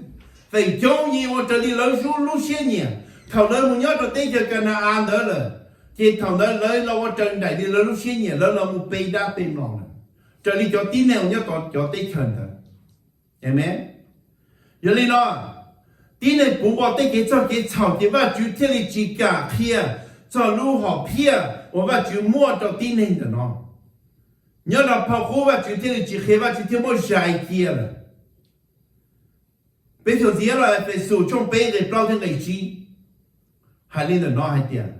Feem coob yeej ua raws li lawv lub siab nyiam. Thaum lawv mus nyob rau teb chaws Ka na-as ntawd lawm, ces thaum ntawd lawv los ua raws nraim li lawv lub siab nyiam, lawv los mus pe dab pe mlom lawm, raws li cov tib neeg uas nyob tau cov teb chaws ntawd. Amen. Yog li no, tib neeg puv npo tej kev txog kev txhaum ces Vajtswv thiaj li tsis kam qhia txog lub hom phiaj uas Vajtswv muaj rau tib neeg ntawm no. Nyob rau phau qub Vajtswv thiaj li tsis qhia, Vajtswv thiaj muab zais cia lawm. Peb xyuas ntxiv los Efexus tshooj peb nqe plaub thiab nqe tsib, hais li ntawm no hais tias,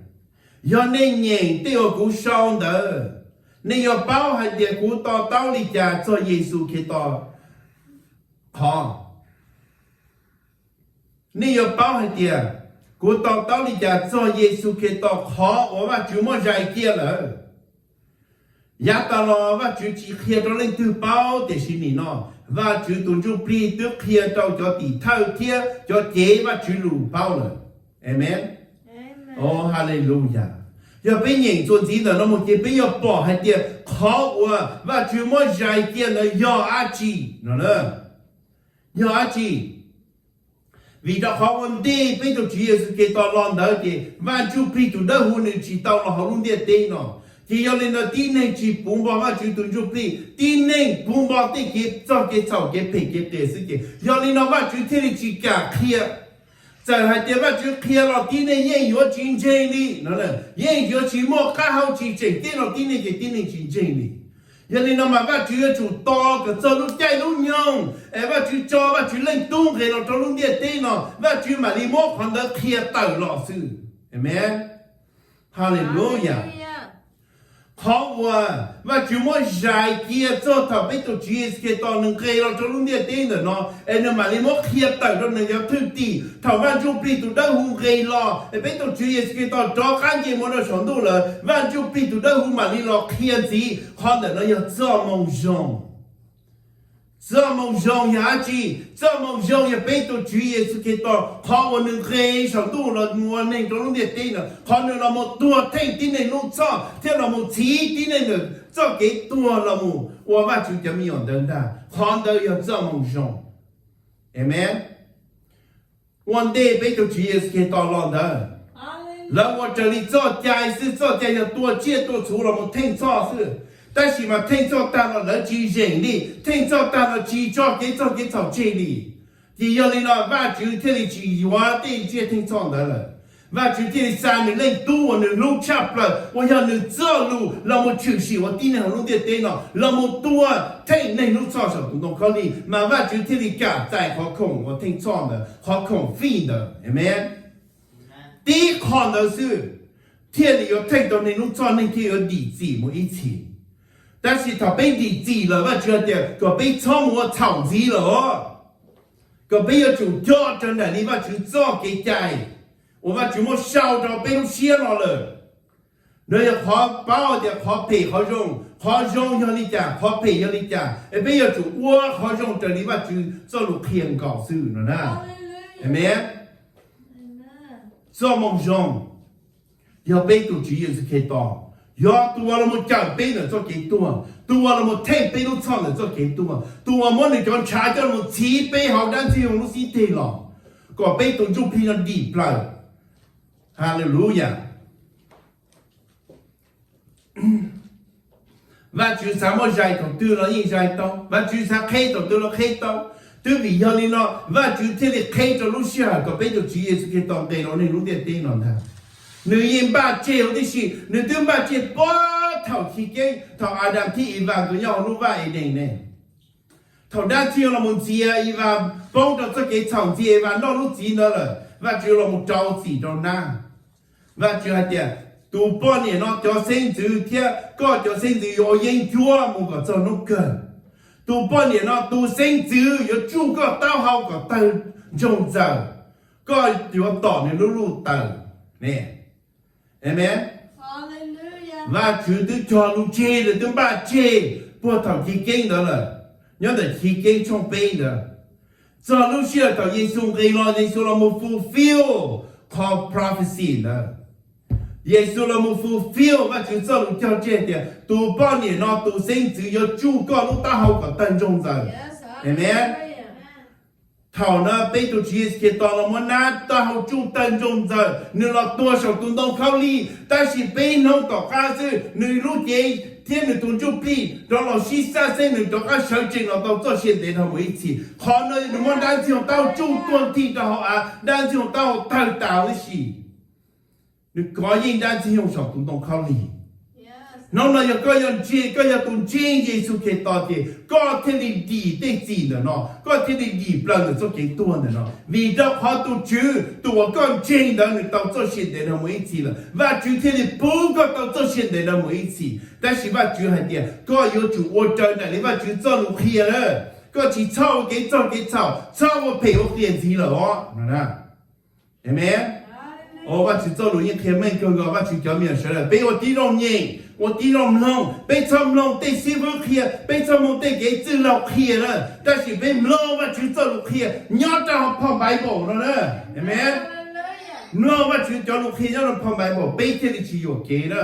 yog nej nyeem tej uas kuv sau ntawd, nej yuav paub hais tias kuv to taub li cas txog Yexus Khetos qhov. Nej yuav paub hais tias kuv to taub li cas txog Yexus Khetos qhov uas Vajtswv muab zais cia lawm. Yav tas los Vajtswv tsis qhia rau leej twg paub, tiam sis nim no Vajtswv tus Ntsuj Plig twb qhia rau cov tim thawj thiab cov cev Vajtswv lus paub lawm. Amen. Haleluya. Yog peb nyeem txuas ntxiv ntawm no mus ces peb yuav pom hais tias qhov uas Vajtswv muab zais cia ntawd yog dab tsi no? Yog dab tsi? Vim rau qhov ua ntej peb tus Tswv Yexus Khetos los ntawd ces Vaj Ntsuj Plig tus dawb huv nws tsis tau los hauv lub ntiaj teb no. Ces yog li ntawd tib neeg tsis puv npo Vajtswv tus Ntsuj Plig, tib neeg puv npo tej kev txog kev txhaum kev phem kev qias xwb ces yog li no Vajtswv thiaj li tsis kam qhia. Txawm hais tias Vajtswv qhia los tib neeg yeej yuav tsis ntseeg li no, yeej yuav tsis muaj qab hau tsis tseem ceeb los tib neeg ces tib neeg tsis ntseeg li. Yog li no mas Vajtswv yuav tsum tos kom txog lub caij lub nyoog es Vajtswv tso Vajtswv Leej Tub nqes los rau lub ntiaj teb no, Vajtswv mam li muab qhov ntawd qhia tawm los xwb. Amees. Haleluya. Qhov uas Vajtswv muab zais cia txog thaum peb tus Tswv Yexus Khetos nws nqes los rau lub ntiaj teb ntawm no es nws mam li muab qhia tawm rau nws cov thwj tim. Thaum Vaj Ntsujplig tus Dawbhuv nqes los es peb tus Tswv Yexus Khetos rov qab nce mus rau saum ntuj lawm, Vaj Ntsujplig tus Dawbhuv mam li los qhia ntxiv. Qhov ntawm no yog txoj moo zoo. Txoj moo zoo yog dab tsi? Txoj moo zoo yog peb tus Tswv Yexus Khetos qhov uas nws nqes saum ntuj los mus ua neeg rau lub ntiaj teb no, qhov nws los mus tuag theej tib neeg lub txhoj thiab los mus txhiv tib neeg ntawm txoj kev tuag los mus ua Vajtswv cov me nyuam ntawd ntag. Qhov ntawd yog txoj moo zoo. Amees. Ua ntej peb tus Tswv Yexus Khetos los ntawd, lawv ua raws li txoj cai xwb, txoj cai yog tua tsiaj tua txhu los mus theej txhoj xwb. Tab sis mas theej txhoj tag los lawv tsis zeem li, theej txhoj tag los tsis tso kev txog kev txhaum tseg li. Ces yog li no Vajtswv thiaj li tsis yuav tej tsiaj theej txhoj ntawd lawm. Vajtswv thiaj li xa nws Leej Tub uas nws hlub tshaj plaws uas yog nws txoj lus los mus tshwm sim ua tib neeg hauv lub ntiaj teb no los mus tua theej neeg lub txhoj saum tus ntoo khaub lig, mas Vajtswv thiaj li kam txais qhov khoom uas theej txhoj ntawd, qhov khoom fij ntawd. Amees. Tib qho ntawd xwb thiaj li yuav theej tau neeg lub txhoj, neeg thiaj yuav dim txim mus ib txhis. Tab sis thaum peb dim txim lawm Vajtswv hais tias kom peb txhob mus ua txhaum ntxiv lawm os, kom peb yuav tsum coj raws nraim li Vajtswv txoj kev cai uas Vajtswv muab sau rau peb lub siab no lawm. Nov yog qhov paub tias qhov phem qhov zoo, qhov zoo yog li cas, qhov phem yog li cas, es peb yuav tsum ua qhov zoo raws li Vajtswv txoj lus qhia nkaus xwb no na. Amees. Txoj moo zoo yog peb tus Tswv Yexus Khetos, yog tus uas los mus cawm peb ntawm txoj kev tuag, tus uas los mus theej peb lub txhoj ntawm txoj kev tuag, tus uas muab nws cov ntshav coj los txhiv peb hauv dab ntxwg nyoog lub xib teg los, kom peb tus ntsuj plig no dim plaws. Haleluya. Vajtswv xav muab zais thaum twg los yeej zais tau, Vajtswv xav qheb thaum twg los qheb tau. Twb vim yog li no Vajtswv thiaj li qheb rau lub sij hawm kom peb tus Tswv Yexus Khetos nqes los neeg lub ntiaj teb no ntag. Nws yeej npaj tseg huv tib si, nws twb npaj tseg puag thaum chiv keeb thaum Adas thiab Evas nkawd nyob hauv lub vaj Edees ne. Thaum dab tsi los mus ntxias Evas poob rau txoj kev txhaum, ntxias Evas noj lub txiv ntawd lawm, Vajtswv los mus rau txim rau nab. Vajtswv hais tias, tus poj niam no cov xeeb ntxwv thiab koj cov xeeb ntxwv yuav ua yeeb ncuab mus kom txog hnub kawg. Tus poj niam no tus xeeb ntxwv yuav tsuj koj taub hau kom tawg ntsoog ntxaws, koj yuav tom nws lub luj taws. Amees. Vajtswv twb cog lus tseg, nws twb npaj tseg puag thaum chiv keeb ntawd lawm, nyob ntawm chiv keeb tshooj peb ntawd. Txog lub sij hawm thaum Yexus nqis los, Yexus los mus fulfill qhov prophecy ntawd. Yexus los mus fulfill Vajtswv txoj lus cog tseg tias tus poj niam no tus xeeb ntxwv yuav tsuj koj lub taub hau kom tawg ntsoog ntxaws. Amees. Thaum no peb tus Tswv Yexus Khetos los muab nab taub hau tsuj tawg ntsoog ntxaws, nws los tuag saum tus ntoo khaub lig, tab sis peb hnub tom qab xwb nws lub cev thiab nws tus ntsuj plig rov los sib xab xeeb, nws rov qab sawv tsees los tau txoj sia ntev dhau mus ib txhis. Qhov no nws muab dab ntxwg nyoog taub hau tsuj tuag nthi rau hauv av, dab ntxwg nyoog taub hau tawg tas huv tib si. Nws kov yeej dab ntxwg nyoog saum tus ntoo khaub lig. Hnub no yog koj yog ntseeg, koj yog tus ntseeg Yexus Khetos ces koj thiaj li dim tej txim ntawm no, koj thiaj li dim plaws ntawm txoj kev tuag ntawm no, vim rau qhov tus Tswv tus uas koj ntseeg ntawd nws tau txoj sia ntev dhau mus ib txhis lawm, Vajtswv thiaj li pub koj tau txoj sia ntev dhau mus ib txhis. Tab sis Vajtswv hais tias koj yuav tsum ua raws nraim li Vajtswv txoj lus qhia na, koj tsis txhob ua kev txog kev txhaum, txhob ua phem ua qias ntxiv lawm os. Amees. Vajtswv txoj lus yeej qhia meej kawg nkaus, Vajtswv cov me nyuam sawv daws peb ua tib zoo nyeem, ua tib zoo mloog, peb txhob mloog tej xib fwb qhia, peb txhob mloog tej kev txwj laug qhia na, tab sis peb mloog Vajtswv txoj lus qhia nyob rau hauv phau Npaiv Npaum no na. Amees. Mloog Vajtswv cov lus qhia nyob rau phau Npaiv Npaum peb thiaj li tsis yuam kev na.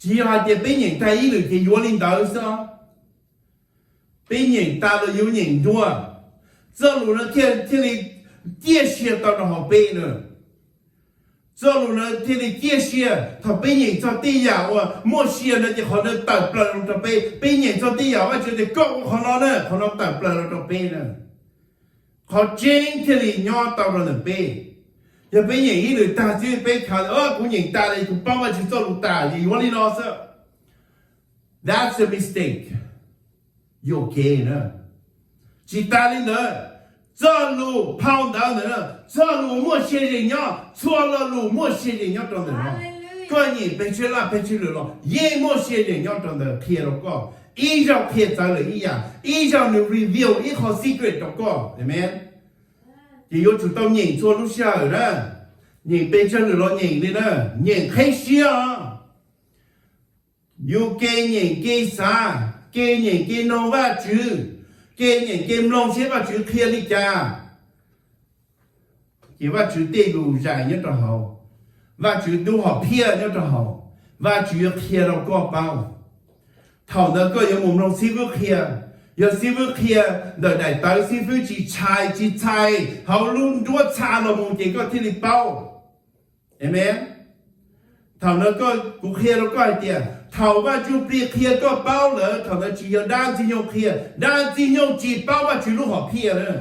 Tsis yog hais tias peb nyeem tag ib lwm ces yuav li ntawd xwb. Peb nyeem tas los yuav nyeem dua, txoj lus no thiaj thiaj li ciaj sia tau rau hauv peb na. Txoj lus no thiaj li ciaj sia, thaum peb nyeem txog tej yam uas muaj sia no ces qhov no tawm plaws los rau peb. Peb nyeem txog tej yam Vajtswv tias koj ua qhov no na, qhov no tawm plaws los rau peb na. Qhov tseeb thiaj li nyob tau rau ntawm peb. Yog peb nyeem ib lwm tag xwb peb khav, kuv nyeem tas li kuv paub Vajtswv txoj lus tas, yuav li no xwb. That's a mistake. Yuam kev na. Tsis tas li ntawd, txoj lus phau ntawv ntawd, txoj lus muaj sia ze nyob, txhua lo lus muaj sia ze nyob rau ntawm no. Koj nyeem pes tsawg laj pes tsawg lwm los yeej muaj sia ze nyob rau ntawd qhia rau koj. Ib zaug qhia txawv lawm ib yam, ib zaug nws reveal ib qho secret rau koj. Amen. Ces yuav tsum tau nyeem txhua lub sij hawm na. Nyeem pes tsawg lwm los nyeem li na, nyeem qheb siab os. Yus ke nyeem ke xav, ke nyeem ke noog Vajtswv, ke nyeem ke mloog seb Vajtswv qhia li cas. Ces Vajtswv tej lus zais nyob rau hauv, Vajtswv lub hom phiaj nyob rau hauv, Vajtswv yuav qhia rau koj paub. Thaum ntawd koj yuav mus mloog xib fwb qhia. Yog xib fwb qhia ntawm daim tawv, xib fwb tsis txhais, tsis txhais hauv lub nruab txha los mus ces koj thiaj li paub. Amen. Thaum ntawd kuv qhia rau koj hais tias thaum Vaj Ntsuj Plig qhia koj paub lawm, thaum ntawd tsis yog dab Ntxwg Nyoog qhia. Dab Ntxwg Nyoog tsis paub Vajtswv lub hom phiaj na.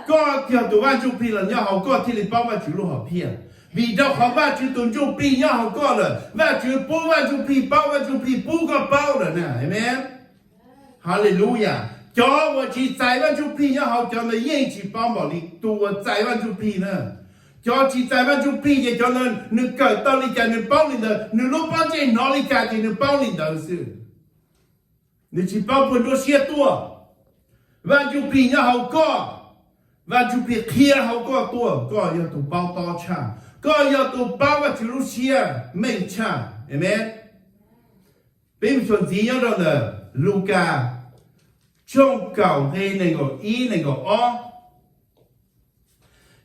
Koj yog tus Vaj Ntsuj Plig los nyob hauv koj thiaj li paub Vajtswv lub hom phiaj. Vim rau qhov Vajtswv tus Ntsuj Plig nyob hauv koj lawm, Vajtswv pub Vaj Ntsuj Plig paub, Vaj Ntsuj Plig pub koj paub lawm na. Amen. Hallelujah. Cov uas tsis txais Vaj Ntsuj Plig nyob hauv cov ntawd yeej tsis paub npaum li tus uas txais Vaj Ntsuj Plig na. Cov tsis txais Vaj Ntsuj Plig ces cov ntawd nws kawm tau li cas nws paub li ntawd, nws lub pob ntseg hnov li cas ces nws paub li ntawd xwb. Nws tsis paub puag nruab siab tuaj. Vaj Ntsuj Plig nyob hauv koj, Vaj Ntsuj Plig qhia hauv koj tuaj, koj yog tus paub tob tshaj, koj yog tus paub Vajtswv lub siab meej tshaj. Amen. Peb mus xyuas ntxiv nyob rau ntawm Lukas tshooj kaum nqe nees nkaum ib nees nkaum ob,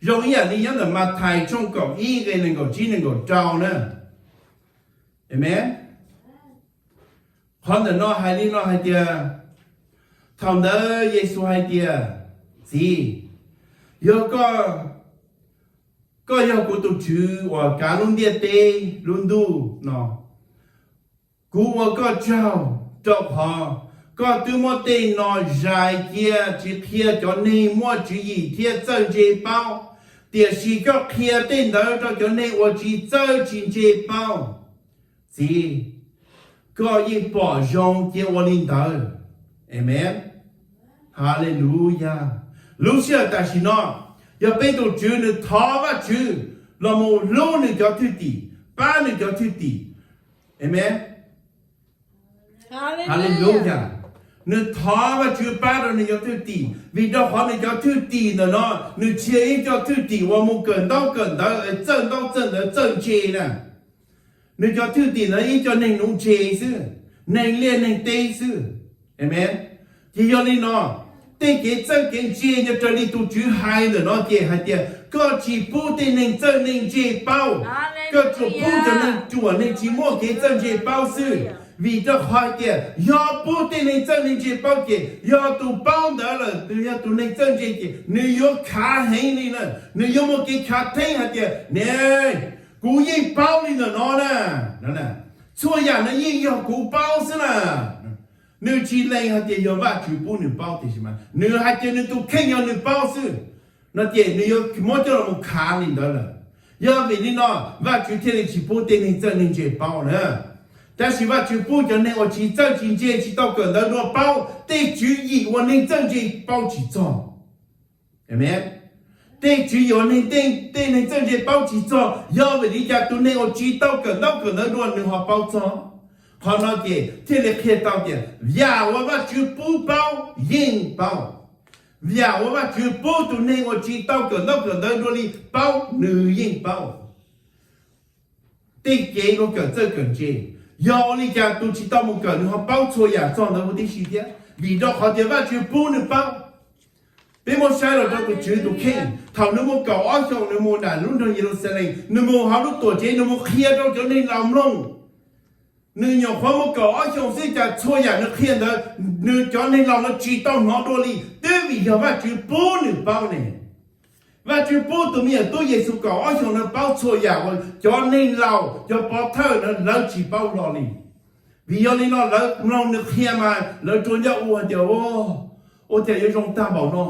zoo ib yam li nyob ntawm Mathais tshooj kaum ib nqe nees nkaum tsib nees nkaum rau na. Amen. Qhov ntawm no hais li no hais tias, thaum ntawd Yexus hais tias, Txiv, yog koj, koj yog kuv tus Tswv uas kav lub ntiaj teb lub ntuj no, kuv ua koj tsaug, rau qhov koj twb muab tej no zais cia tsis qhia cov neeg muaj tswv yim thiab txawj ntse paub, tiam sis koj qhia tej ntawd rau cov neeg uas tsis txawj tsis ntse paub. Txiv, koj yeej pom zoo cia ua li ntawd. Amen. Hallelujah. Lub sij hawm tam sim no yog peb tus Tswv nws thov Vajtswv los mus hlub nws cov thwj tim, pab nws cov thwj tim. Amen. Hallelujah. Nws thov Vajtswv pab rau nws cov thwj tim, vim rau qhov nws cov thwj tim ntawm no nws tsis yog ib co thwj tim uas mus kawm ntaub kawm ntawv, txawj ntaub txawj ntawv txawj ntse na. Nws cov thwj tim ntawd ib co neeg nuv ntse xwb, neeg liaj neeg teb xwb. Amen. Ces yog li no, tej kev txawj kev ntse nyob raws li tus Tswv hais ntawm no ces hais tias koj tsis pub tej neeg txawj neeg ntse paub, koj tsuas pub cov neeg ruam neeg tsis muaj kev txawj ntse paub xwb. Vim rau qhov hais tias yog pub tej neeg txawj neeg ntse paub ces yog tus paub ntawd lawm, tus yog tus neeg txawj ntse ces nws yuav khav heev li na, nws yuav muaj kev khav theeb hais tias ne, kuv yeej paub li ntawm no na, txhua yam no yeej yog kuv paub xwb na. Nws tsis lees hais tias yog Vajtswv pub nws paub tiam sis mas nws hais tias nws tus kheej yog nws paub xwb, no ces nws yuav muab coj los khav li ntawd lawm. Yog vim li no Vajtswv thiaj li tsis pub tej neeg txawj neeg ntse paub na. Tab sis Vajtswv pub cov neeg uas tsis txawj tsis ntse tsis tau kawm ntawv dua paub tej tswv yim uas neeg txawj ntse paub tsis txog. Amen. Tej tswv yim uas neeg, tej neeg txawj ntse paub tsis txog, yog vim li cas tus neeg uas tsis tau kawm ntaub kawm ntawv dua nws ho paub txog? Qhov no ces thiaj li qhia tau tias yam uas Vajtswv pub paub yeej paub. Yam uas Vajtswv pub tus neeg uas tsis tau kawm ntaub kawm ntawv dua li paub nws yeej paub. Tej kev uas kawm txawj kawm ntse, yog ua li cas tus tsis tau mus kawm nws ho paub txhua yam txog ntawd huv tib si thiab? Vim rau qhov tias Vajtswv pub nws paub. Peb muab saib los rau tus Tswv tus kheej, thaum nws mus kaum ob xyoos nws mus nram lub nroog Yeluxalees, nws mus hauv lub tuam tsev nws mus qhia rau cov neeg laus mloog. Nws nyuam qhuav mus kaum ob xyoos xwb cas txhua yam nws qhia ntawd nws cov neeg laus no tsis tau hnov dua li, twb vim yog Vajtswv pub nws paub ne. Vajtswv pub tus me nyuam tub Yexus kaum ob xyoos no paub txhua yam uas cov neeg laus cov pov thawj no lawv tsis paub hlo li. Vim yog li no lawv mloog nws qhia mas lawv rua ncauj ua hais tias, ua cas yuav zoo tag npaum no,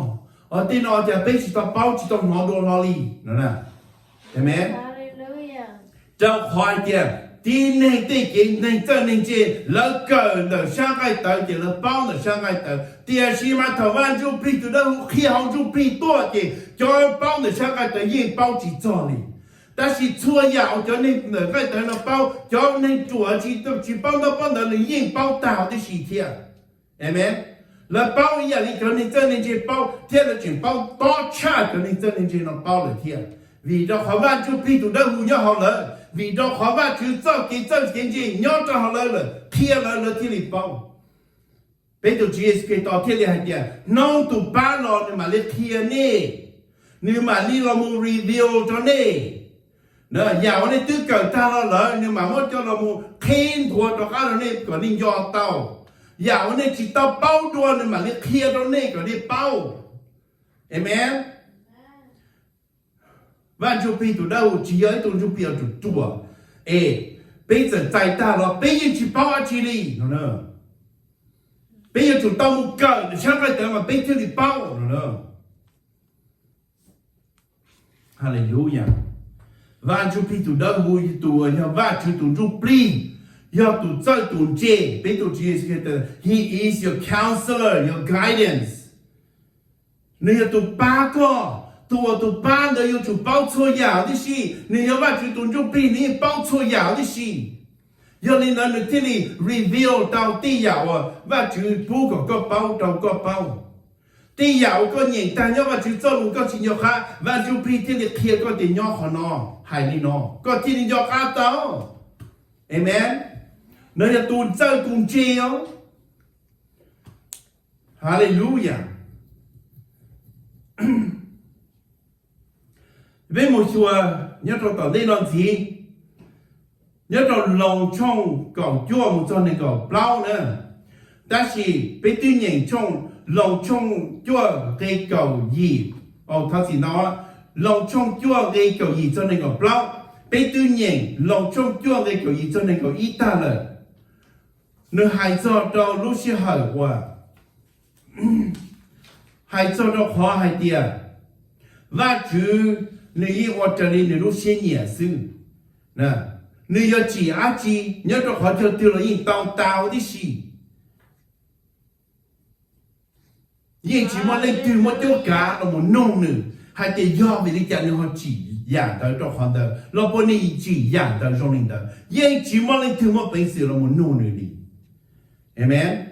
tej no cas peb tsis tau paub tsis tau hnov dua hlo li no na. Amees. Rau qhov hais tias tib neeg tej kev neeg txawj neeg ntse lawv kawm ntawm sab nqaij tawv ces lawv paub ntawm sab nqaij tawv, tiam sis mas thaum Vaj Ntsujplig tus dawb huv qhia hauv Ntsujplig tuaj ces cov paub ntawm sab nqaij tawv yeej paub tsis txog li. Tab sis txhua yam uas cov neeg ntawm nqaij tawv no paub, cov neeg ruam tsis tsis paub ntaub paub ntawv nws yeej paub tag huv tib si thiab. Amees. Lawv paub ib yam li cov neeg txawj neeg ntse paub thiab lawv tseem paub tob tshaj cov neeg txawj neeg ntse no paub lawm thiab. Vim rau qhov Vaj Ntsujplig tus dawb huv nyob hauv lawv, vim rau qhov Vajtswv txoj kev txawj kev ntse nyob rau hauv lawv lawm qhia lawv, lawv thiaj li paub. Peb tus Tswv Yexus Khetos thiaj li hais tias hnub tus pab los nws mam li qhia nej, nws mam li los mus reveal rau nej. Yam uas nej twb kawm tag los lawm nws mam muab coj los mus qhib nthuav rov qab rau nej kom nej nco tau. Yam uas nej tsis tau paub dua nws mam li qhia rau nej kom nej paub. Amees. Vaj Ntsujplig tus dawb huv tsis yog ib tug Ntsuj Plig uas ruam ruam es peb txawm txais tag los peb yeej tsis paub dab tsi li no. Peb yuav tsum tau mus kawm ntawm sab nqaij tawv mas peb thiaj li paub no. Haleluya. Vaj Ntsujplig tus dawb huv, tus uas yog Vajtswv tus Ntsuj Plig, yog tus txawj tus ntse. Peb tus Tswv Yexus Khetos, He is your counselor, your guidance. Nws yog tus pab koj, tus uas tus pab ntawd yuav tsum paub txhua yam huv tib si. Nws yog Vajtswv tus Ntsuj Plig, nws yeej paub txhua yam huv tib si. Yog li ntawd nws thiaj li reveal tau tej yam uas Vajtswv pub kom koj paub rau koj paub. Tej yam uas koj nyeem tag nyob Vajtswv txoj lus koj tsis nco qab, Vaj Ntsujplig thiaj li qhia koj tias nyob qhov no, hais li no, koj thiaj li nco qab tau. Amees. Nws yog tus txawj tus ntse os. Haleluya. Peb mus xyuas nyob rau tom ntej no ntxiv, nyob rau Loos tshooj kaum cuaj mus txog nees nkaum plaub na. Tab sis peb twb nyeem tshooj, Loos tshooj cuaj nqe kaum yim, thov txim ntau, Loos tshooj cuaj nqe kaum yim txog nees nkaum plaub. Peb twb nyeem Loos tshooj cuaj nqe kaum yim txog nees nkaum ib tag lawm. Nws hais txog rau lub sij hawm uas, hais txog rau qhov hais tias Vajtswv nws yeej ua raws li nws lub siab nyiam xwb. Nws yuav tsim dab tsi nyob rau qhov chaw twg los yeej tau tas huv tib si. Yeej tsis muaj leej twg muab cuab kav los mus nug nws hais tias yog vim li cas nws ho tsim yam ntawd rau qhov ntawd los puas nws tsim yam ntawd zoo li ntawd. Yeej tsis muaj leej twg muaj peev xwm los mus nug nws li. Amees.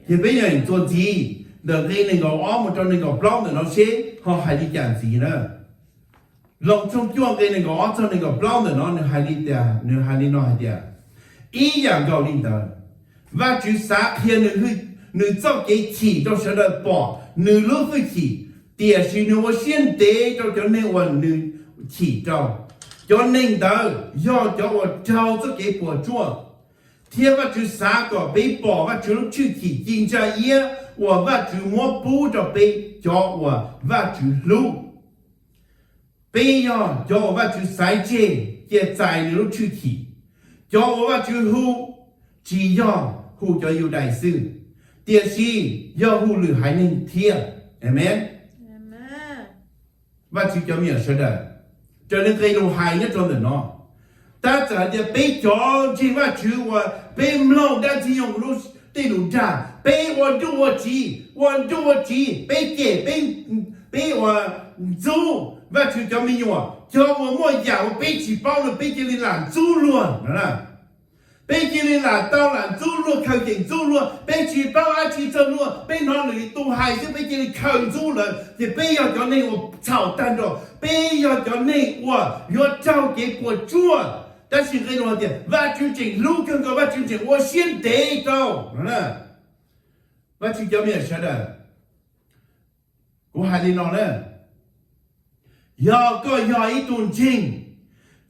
Ces peb yeej txuas ntxiv ntawm nqe nees nkaum ob mus rau nees nkaum plaub ntawm no seb ho hais li cas ntxiv na. Loos tshooj cuaj nqe nees nkaum ob txog nees nkaum plaub ntawm no nws hais li tias, nws hais li no hais tias, ib yam nkaus li ntawd, Vajtswv xav qhia nws txoj kev chim rau sawv daws pom nws lub hwj chim, tiam sis nws ua siab ntev rau cov neeg uas nws chim rau. Cov neeg ntawd yog cov uas raug txoj kev puas tsuaj, thiab Vajtswv xav kom peb pom Vajtswv lub tshwj chim ci ntsa iab uas Vajtswv muab pub rau peb cov uas Vajtswv hlub. Peb yog cov uas Vajtswv xaiv tseg cia txais nws lub tshwj chim. Cov uas Vajtswv hu tsis yog hu cov Yudais xwb, tiam sis yog hu lwm haiv neeg thiab. Amees. Vajtswv cov me nyuam sawv daws, raws li nqe lus hais nyob rau ntawm no, tab txawm hais tias peb cov ntseeg Vajtswv uas peb mloog dab ntxwg nyoog tej lus dag, peb ua nruj ua tsiv, ua nruj ua tsiv, peb cem, peb ua ntxub Vajtswv cov me nyuam, cov uas muaj yam uas peb tsis paub no peb cia li lam ntxub luag no. Peb cia li lam tau lam ntxub luag, khaws cem ntxub luag, peb tsis paub dab tsi txog luag, peb hnov lwm tus hais xwb peb cia li khaws ntxub lawm, ces peb yog cov neeg uas txhaum tag nrho, peb yog cov neeg uas yuav raug kev puas tsuaj. Tab sis nqe lus hais tias Vajtswv tseem hlub kawg nkaus, Vajtswv tseem ua siab ntev rau. Vajtswv cov me nyuam sawv daws, kuv hais li no na, yog koj yog ib tug ntseeg,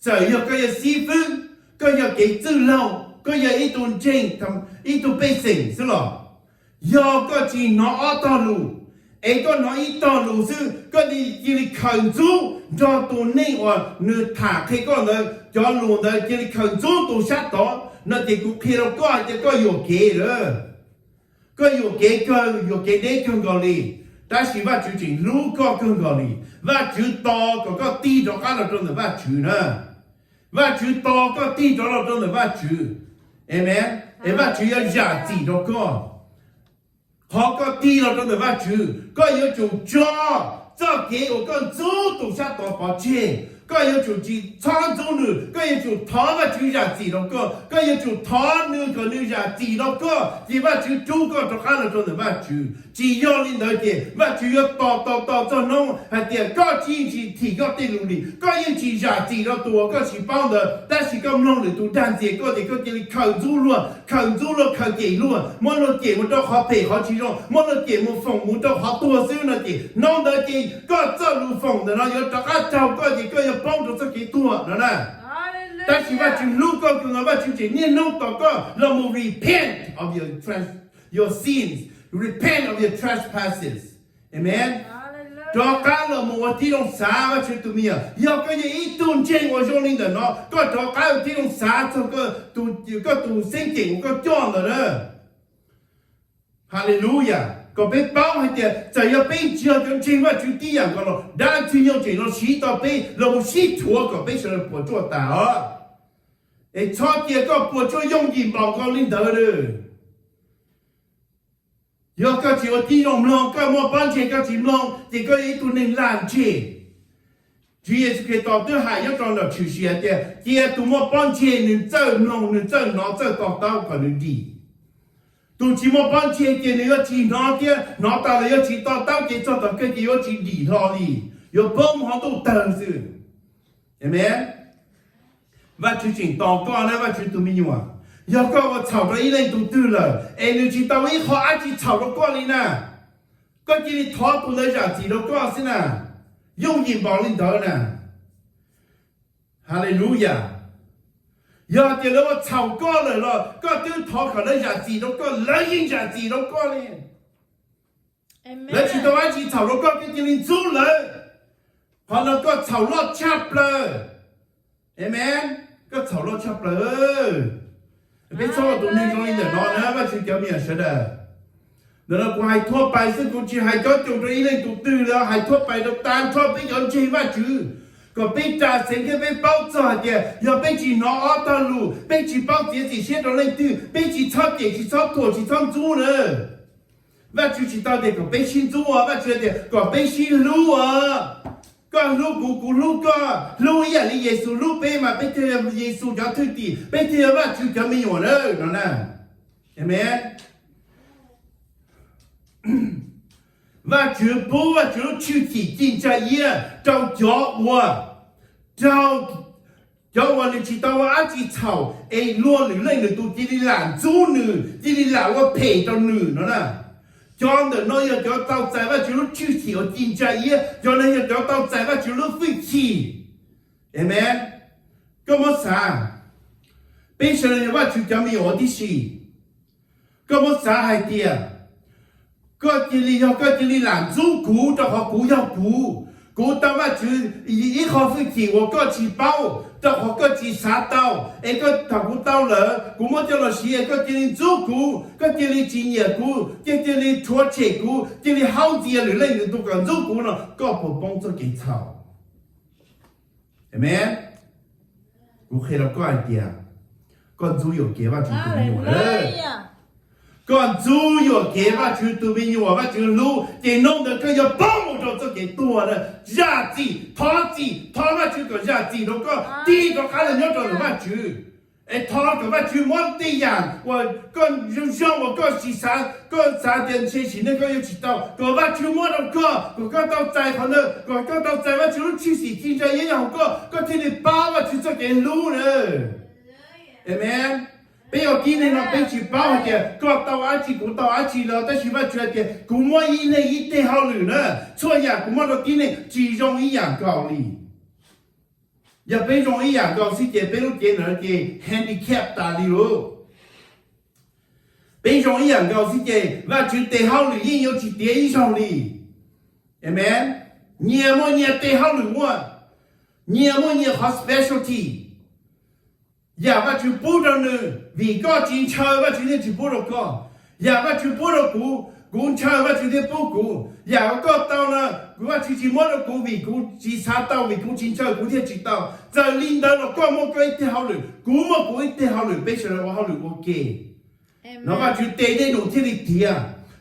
txawm yog koj yog xib fwb, koj yog kev txwj laug, koj yog ib tug ntseeg, ib tug pej xeem xwb los, yog koj tsis hnov ob tog lus, es koj hnov ib tog lus xwb koj cia li khaws ntxub nrog tus neeg uas nws tham qhia koj ntawd, cov lus ntawd cia li khaws ntxub tus sab tod no, ces kuv qhia rau koj hais tias koj yuam kev lawm. Koj yuam kev kawg, yuam kev deb kawg nkaus li. Tab sis Vajtswv tseem hlub koj kawg nkaus li. Vajtswv tos kom koj tig rov qab los rau ntawm Vajtswv na. Vajtswv tos koj tig rov los rau ntawm Vajtswv. Amen. Es Vajtswv yuav zam txim rau koj. Qhov koj tig los rau ntawm Vajtswv, koj yuav tsum tso txoj kev uas koj ntxub tus sab tod pov tseg. Koj yuav tsum tsis txhob ntxub nws, koj yuav tsum thov Vajtswv zam txim rau koj, koj yuav tsum thov nws kom nws zam txim rau koj, ces Vajtswv rub koj rov qab los rau ntawm Vajtswv. Tsis yog li ntawd ces Vajtswv yuav tos tos tos txog hnub hais tias koj tsis, tsis thim koj tej lus li, koj yeej tsis zam txim rau tus uas koj tsis paub ntawd, tab sis koj mloog lwm tus dag ntxias koj ces koj cia li khaws ntxub luag, khaws ntxub luag, khaws cem luag, muab luag cem mus rau qhov phem qhov tsis zoo, muab luag cem mus foom mus rau qhov tuag xwb no ces hnub ntawd ces koj txoj lus foom ntawm no yuav rov qab raug koj ces koj yuav poob rau txoj kev tuag no na. Tab sis Vajtswv hlub koj kawg nkaus, Vajtswv tseem niaj hnub tos koj los mus repent of your trans, your sins, repent of your trespasses. Amen. Rov qab los mus ua tib zoo xav, Vajtswv tus me nyuam, yog koj yog ib tug ntseeg uas zoo li ntawm no, koj rov qab ua tib zoo xav txog koj tus xeeb ceem uas koj coj ntawd na. Hallelujah. Kom peb paub hais tias txawm yog peb tsis yog cov ntseeg Vajtswv tib yam nkaus los dab ntxwg nyoog tseem los siv tau peb los mus sib rhuav kom peb sawv daws puas tsuaj tas os. Es txhob cia koj puas tsuaj yooj yim npaum nkaus li ntawd li. Yog koj tsis ua tib zoo mloog, koj muaj pob ntseg koj tsis mloog ces koj yog ib tug neeg lag ntseg. Tswv Yexus Khetos twb hais nyob rau ntawm Tshwm Sim hais tias cia tus muaj pob ntseg nws txawj mloog, nws txawj hnov, txawj to taub kom nws dim. Tus tsis muaj pob ntseg ces nws yuav tsis hnov thiab, hnov tas los yuav tsis to taub ces txog tom kawg ces yuav tsis dim hlo li, yuav poob mus hauv ntuj tawg xwb. Amen. Vajtswv tseem tos koj na, Vajtswv tus me nyuam. Yog koj ua txhaum rau ib leej tus twg lawm es nws tsis tau ib qho dab tsi txhaum rau koj li na, koj cia li thov tus ntawd zam txim rau koj xwb na. Yooj yim npaum li ntawd na. Hallelujah. Yog tias lawv ua txhaum koj lawm los koj twb thov kom lawv zam txim rau koj, lawv yeej zam txim rau koj li. Lawv tsis tau dab tsi txhaum rau koj, koj cia li ntxub lawv. Qhov no koj txhaum loj tshaj plaws. Amen. Koj txhaum loj tshaj plaws. Peb txhob ua tus neeg zoo li ntawm no na, Vajtswv cov me nyuam sawv daws. Ntawm no kuv hais thuaj pais xwb, kuv tsis hais cob coos rau ib leej tus twg li, hais thuaj pais rau tag nrho peb cov ntseeg Vajtswv, kom peb ras xeev thiab peb paub txog hais tias yog peb tsis hnov ob tog lus, peb tsis paub txiav txim siab rau leej twg, peb tsis txhob cem, tsis txhob thuam, tsis txhob ntxub na. Vajtswv tsis tau tias kom peb sib ntxub, Vajtswv tias kom peb sib hlub os. Koj hlub kuv, kuv hlub koj, hlub ib yam li Yexus hlub peb mas peb thiaj yog Yexus cov thwj tim, peb thiaj yog Vajtswv cov me nyuam na, no na. Amen. Vajtswv pub Vajtswv lub tshwj chim ci ntsa iab rau cov uas, rau cov uas nws tsis tau ua dab tsi txhaum es luag lwm leej lwm tus cia li lam ntxub nws, cia li lam ua phem rau nws no na. Cov ntawm no yog cov tau txais Vajtswv lub tshwj chim uas ci ntsa iab, cov no yog cov tau txais Vajtswv lub hwj chim. Amen. Koj muab xav, peb sawv daws yog Vajtswv cov me nyuam tib si. Koj muab xav hais tias koj cia li, yog koj cia li lam ntxub kuv rau qhov kuv yog kuv, kuv tau Vajtswv ib qho hwj chim uas koj tsis paub rau qhov koj tsis xav tau, es koj, thaum kuv tau lawm kuv muab coj los siv es koj cia li ntxub kuv, koj cia li tsis nyiam kuv, koj cia li rhuav tshem kuv, cia li haub ntxias lwm leej lwm tus kom ntxub kuv no, koj puas poob txoj kev txhaum? Amen. Kuv qhia rau koj hais tias koj ntxub yuam kev Vajtswv tus me nyuam lawm. Koj ntxub yuam kev Vajtswv tus me nyuam, Vajtswv hlub ces hnub ntawd koj yuav poob mus rau txoj kev tuag na. Zam txim, thov txim, thov Vajtswv kom zam txim rau koj, tig rov qab los nyob rau ntawm Vajtswv. Es thov kom Vajtswv muab tej yam uas koj zoo zoo uas koj tsis xav, koj xav tias ntshe sim neej koj yuav tsis tau, kom Vajtswv muab rau koj, kom koj tau txais qhov ntawd, kom koj tau txais Vajtswv lub tshwj xim ci ntsa iab nyob hauv koj, koj thiaj li paub Vajtswv txoj kev hlub na. Amen. Peb ua tib neeg no peb tsis paub hais tias koj tau dab tsi kuv tau dab tsi los, tab sis Vajtswv hais tias kuv muab ib leeg ib teg hauj lwm na, txhua yam kuv muab rau tib neeg tsis zoo ib yam nkaus li. Yog peb zoo ib yam nkaus xwb ces peb lub cev ntawd ces handicap tas li lauj. Peb zoo ib yam nkaus xwb ces Vajtswv tes hauj lwm yeej yuav tsis tiav ib zaug li. Amen. Nyias muaj nyias tes hauj lwm muaj, nyias muaj nyias qhov specialty. Yam Vajtswv pub rau nws, vim koj tsis ntshaw Vajtswv thiaj tsis pub rau koj. Yam Vajtswv pub rau kuv, kuv ntshaw Vajtswv thiaj pub kuv. Yam uas koj tau na, kuv Vajtswv tsis muab rau kuv vim kuv tsis xav tau, vim kuv tsis ntshaw kuv thiaj tsis tau. Txawm li ntawd los koj muaj koj ib teg hauj lwm, kuv muaj kuv ib teg hauj lwm, peb sawv daws ua hauj lwm ua ke. No Vajtswv tes dej num thiaj li tiav.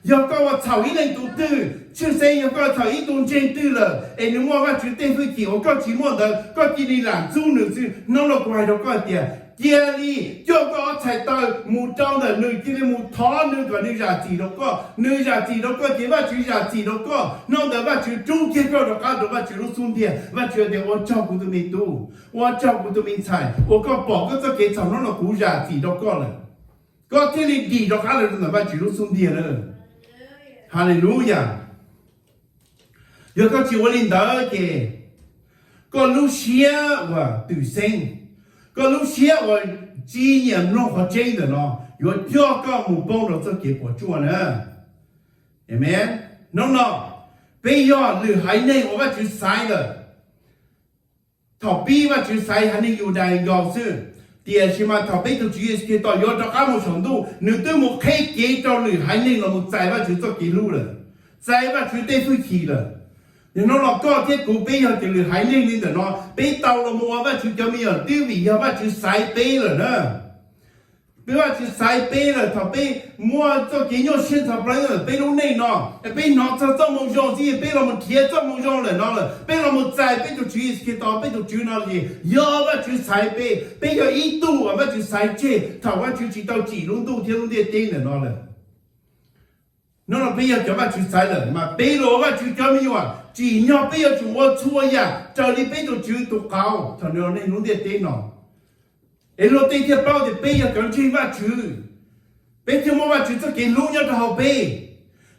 Yog koj ua txhaum ib leej tus twg, tshwj xeeb yog koj ua txhaum ib tug ntseeg twg lawm es nws muaj Vajtswv tej hwj chim uas koj tsis muaj ntawd, koj cia li lam ntxub nws xwb. Hnub no kuv hais rau koj tias, cia li coj koj ob txhais taw mus rau ntawm nws, cia li mus thov nws kom nws zam txim rau koj. Nws zam txim rau koj ces Vajtswv zam txim rau koj. Hnub ntawd Vajtswv rub kiag koj rov qab rau Vajtswv lub xub ntiag. Vajtswv tias, ua tsaug kuv tus me tub, ua tsaug kuv tus me ntxhais uas koj pom koj txoj kev txhaum, hnub no kuv zam txim rau koj lawm. Koj thiaj li dim rov qab los rau ntawm Vajtswv lub xub ntiag na. Haleluya. Yog koj tsis ua li ntawd ces koj lub siab uas twm xeeb, koj lub siab uas tsis nyiam mloog qhov tseeb ntawm no yuav coj koj mus poob rau txoj kev puas tsuaj na. Amees. Hnub no peb yog lwm haiv neeg uas Vajtswv xaiv lawm. Thaum pib Vajtswv xaiv haiv neeg Yudais nkaus xwb, tiam sis mas thaum peb tus Tswv Yexus Khetos yuav rov qab mus saum ntuj, nws twb mus qheb kev rau lwm haiv neeg los mus txais Vajtswv txoj kev hlub lawm, txais Vajtswv tej hwj chim lawm. Yog hnub no koj thiab kuv peb yog tus lwm haiv neeg li ntawm no, peb tau los mus ua Vajtswv cov me nyuam twb vim yog Vajtswv xaiv peb lawm na. Peb Vajtswv xaiv peb lawm, thaum peb muaj txoj kev nyuaj siab ntxhov plawv lawm peb lub neej no, peb hnov txog txoj moo zoo xwb, peb los mus nrhiav txoj moo zoo lawm no lawm, peb los mus txais peb tus Tswv Yexus Khetos peb tus Tswv no ces yog Vajtswv xaiv peb, peb yog ib tug uas Vajtswv xaiv tseg thaum Vajtswv tsis tau tsim lub ntuj thiab lub ntiaj teb ntawm no lawm. Hnub no peb yog cov Vajtswv xaiv lawm mas peb los ua Vajtswv cov me nyuam tsim nyog peb yuav tsum ua txhua yam raws li peb tus Tswv tus qauv thaum nws los neeg lub ntiaj teb no. Es luag tej thiaj paub tias peb yog cov ntseeg Vajtswv, peb thiaj muab Vajtswv txoj kev hlub nyob rau hauv peb.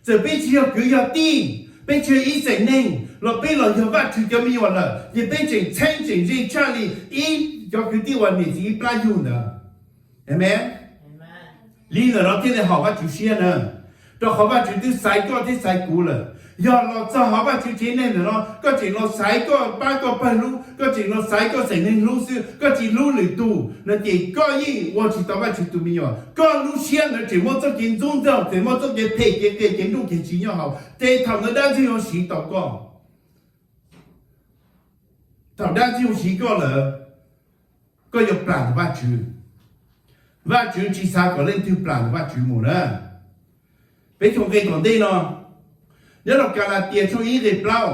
Txawm peb tsis yog kwv yog tij, peb tsis yog ib txheem neeg los peb los yog Vajtswv cov me nyuam lawm ces peb tseem txheeb tseem ze tshaj li ib cov kwv tij uas niam txiv ib plab yug ntawd. Amees. Li ntawm no thiaj li haum Vajtswv siab na, rau qhov Vajtswv twb xaiv koj thiab xaiv kuv lawm. Yog los txog hauv Vajtswv tsev neeg ntawm no koj tseem los xaiv koj pab koj pawg hlub, koj tseem los xaiv koj txheem neeg hlub xwb, koj tsis hlub lwm tus no ces koj yeej ua tsis tau Vajtswv tus me nyuam. Koj lub siab ntawd tseem muaj txoj kev ntxub ntxaug, tseem muaj txoj kev phem kev qias kev nruj kev tsiv nyob hauv, ces thaum ntawd dab ntxwg yuav siv tau koj. Thaum dab ntxwg yuav siv koj lawm, koj yuav plam ntawm Vajtswv. Vajtswv tsis xav kom leej twg plam ntawm Vajtswv mus na. Peb tshooj nqe tom ntej no, nyob rau Kalatias tshooj ib nqe plaub,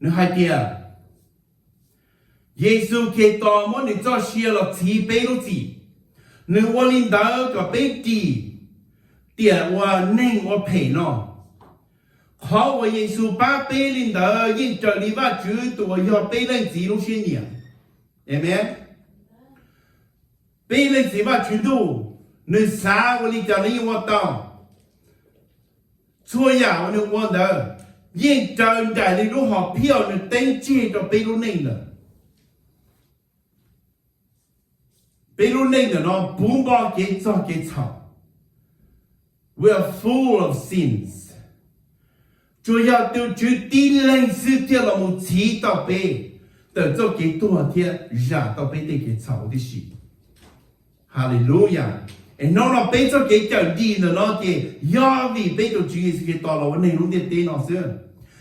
nws hais tias, Yexus Khetos muab nws txoj sia los txhiv peb lub txim. Nws ua li ntawd kom peb dim tiam uas neeg ua phem no. Qhov uas Yexus pab peb li ntawd yeej raws li Vajtswv tus uas yog peb Leej Txiv lub siab nyiam. Amees. Peb Leej Txiv Vajtswv Ntuj, nws xav ua li cas nws yeej ua tau. Txhua yam uas nws ua ntawd yeej raws nraim li lub hom phiaj uas nws teeb tseg rau peb lub neej ntawm. Peb lub neej ntawm no puv npo kev txog kev txhaum. We are full of sins. Tsuas yog tus Tswv tib leeg xwb thiaj los mus txhiv tau peb tawm txoj kev tuag thiab zam tau peb tej kev txhaum huv tib si. Haleluya. Es hnub no peb txoj kev cawm dim ntawm no ces yog vim peb tus Tswv Yexus Khetos los ua neeg lub ntiaj teb no xwb.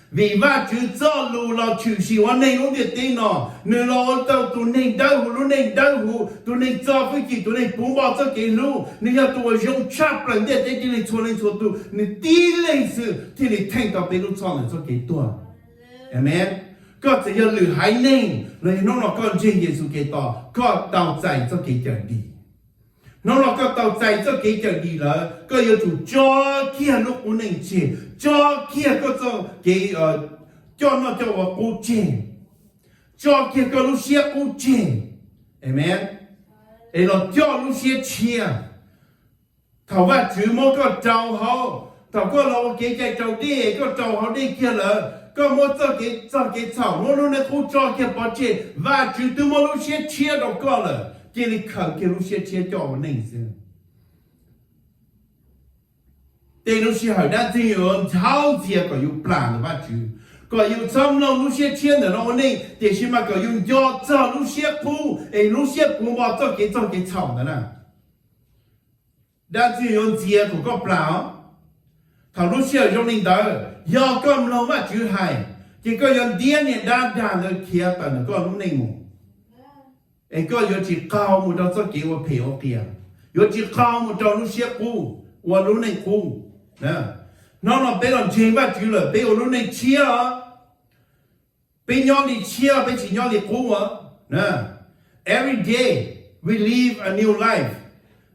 Vim Vajtswv txoj lus los tshwm sim ua neeg lub ntiaj teb no, nws los ua tau tus neeg dawb huv lub neej dawb huv, tus neeg txo hwj chim, tus neeg puv npo txoj kev hlub, nws yog tus uas zoo tshaj plaws ntiaj teb tib neeg txhua leej txhua tus, nws tib leeg xwb thiaj li theej tau peb lub txhoj ntawm txoj kev tuag. Amees. Koj txawm yog lwm haiv neeg los yog hnub no koj ntseeg Yexus Khetos, koj tau txais txoj kev cawm dim. Hnub no koj tau txais txoj kev cawm dim lawm, koj yuav tsum tso kiag lub qub neej tseg, tso kiag koj txoj kev coj noj coj ua qub tseg, tso kiag koj lub siab qub tseg. Amees. Es los coj lub siab tshiab. Thaum Vajtswv muab koj rau hauv, thaum koj los ua kev cai raus dej, koj rau hauv dej kiag lawm, koj muab txoj kev txog kev txhaum, muab lub neej qub tso kiag pov tseg, Vajtswv twb muab lub siab tshiab rau koj lawm, cia li khaws kiag lub siab tshiab coj ua neej xwb. Tej lub sij hawm dab ntxwg yuav ntxhab ntxias kom yus plam ntawm Vajtswv, kom yus txhob mloog lub siab tshiab ntawm no ua neej, tiam sis mas kom yus nco txog lub siab qub es lub siab puv npo txoj kev txog kev txhaum ntawd na. dab ntxwg yuav ntxias kom koj plam os. Thaum lub sij hawm zoo li ntawd, yog koj mloog Vajtswv hais, ces koj yuav ntiab niag dab dag ntawd khiav tawm ntawm koj lub neej mus, es koj yuav tsis qaug mus rau txoj kev ua phem ua qias, yuav tsis qaug mus rau lub siab qub, ua lub neej qub. Hnub no peb los ntseeg Vajtswv lawm, peb ua lub neej tshiab os. Peb nyob li tshiab, peb tsis nyob li qub os. Every day we live a new life.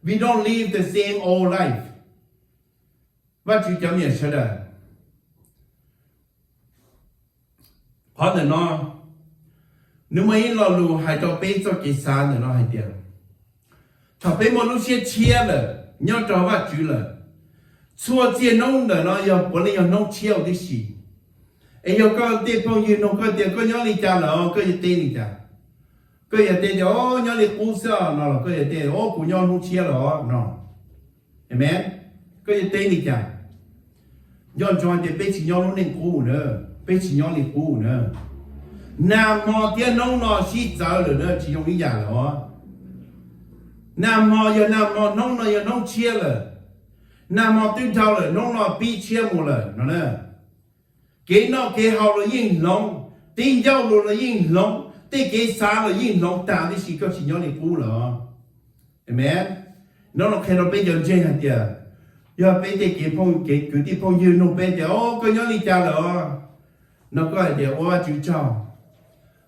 We don't live the same old life. Vajtswv cov me nyuam sawv daws, qhov ntawm no nws muaj ib lo lus hais rau peb txoj kev xav ntawm no hais tias, thaum peb muaj lub siab tshiab lawm nyob rau Vajtswv lawm, txhua txhia hnub ntawm no yog puav leej yog hnub tshiab huv tib si. Es yog koj tej phooj ywg nug koj tias koj nyob li cas lawm, koj yuav teb li cas? Koj yuav teb tias o, nyob li qub xwb no los koj yuav teb o, kuv nyob hnub tshiab lawm no? Amen. Koj yuav teb li cas? Nco ntsoov tias peb tsis nyob lub neej qub na, peb tsis nyob li qub na. Nag hmo thiab hnub no sib txawv lawm na, tsis zoo ib yam lawm os. Nag hmo yog nag hmo, hnub no yog hnub tshiab lawm. Nag hmo twb dhau lawm, hnub no pib tshiab mus lawm no na. Kev noj kev haus los yeej hloov, tej ncauj lus los yeej hloov, tej kev xav los yeej hloov tag tib si, koj tsis nyob li qub lawm. Amen. Hnub no qhia rau peb cov ntseeg hais tias, yog peb tej kev phooj, kev kwv tij phooj ywg nug peb tias o, koj nyob li cas lawm no, koj hais tias ua Vajtswv tsaug,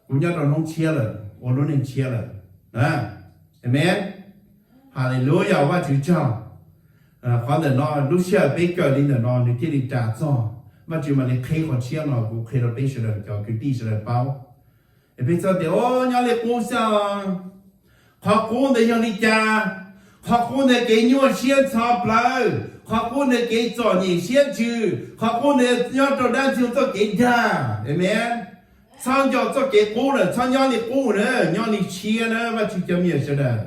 kuv nyob rau hnub tshiab lawm, ua lub neej tshiab lawm. Amen. Haleluya, ua Vajtswv tsaug. Qhov ntawm no lub sij hawm peb kawm li ntawm no nws thiaj li ras txog, Vajtswv mam li qheb qhov tshiab no, kuv qhia rau peb sawv daws cov kwv tij sawv daws paub. Es peb txhob tias o, nyob li qub xwb. Qhov qub ntawd yog li cas? Qhov qub ntawd kev nyuaj siab ntxhov plawv, qhov qub ntawd kev txom nyem siab ntsws, qhov qub ntawd nyob rau dab ntxwg txoj kev dag. Amen. Txhob nco txoj kev qub lawm, txhob nyob li qub na, nyob li tshiab na, Vajtswv cov me nyuam sawv daws.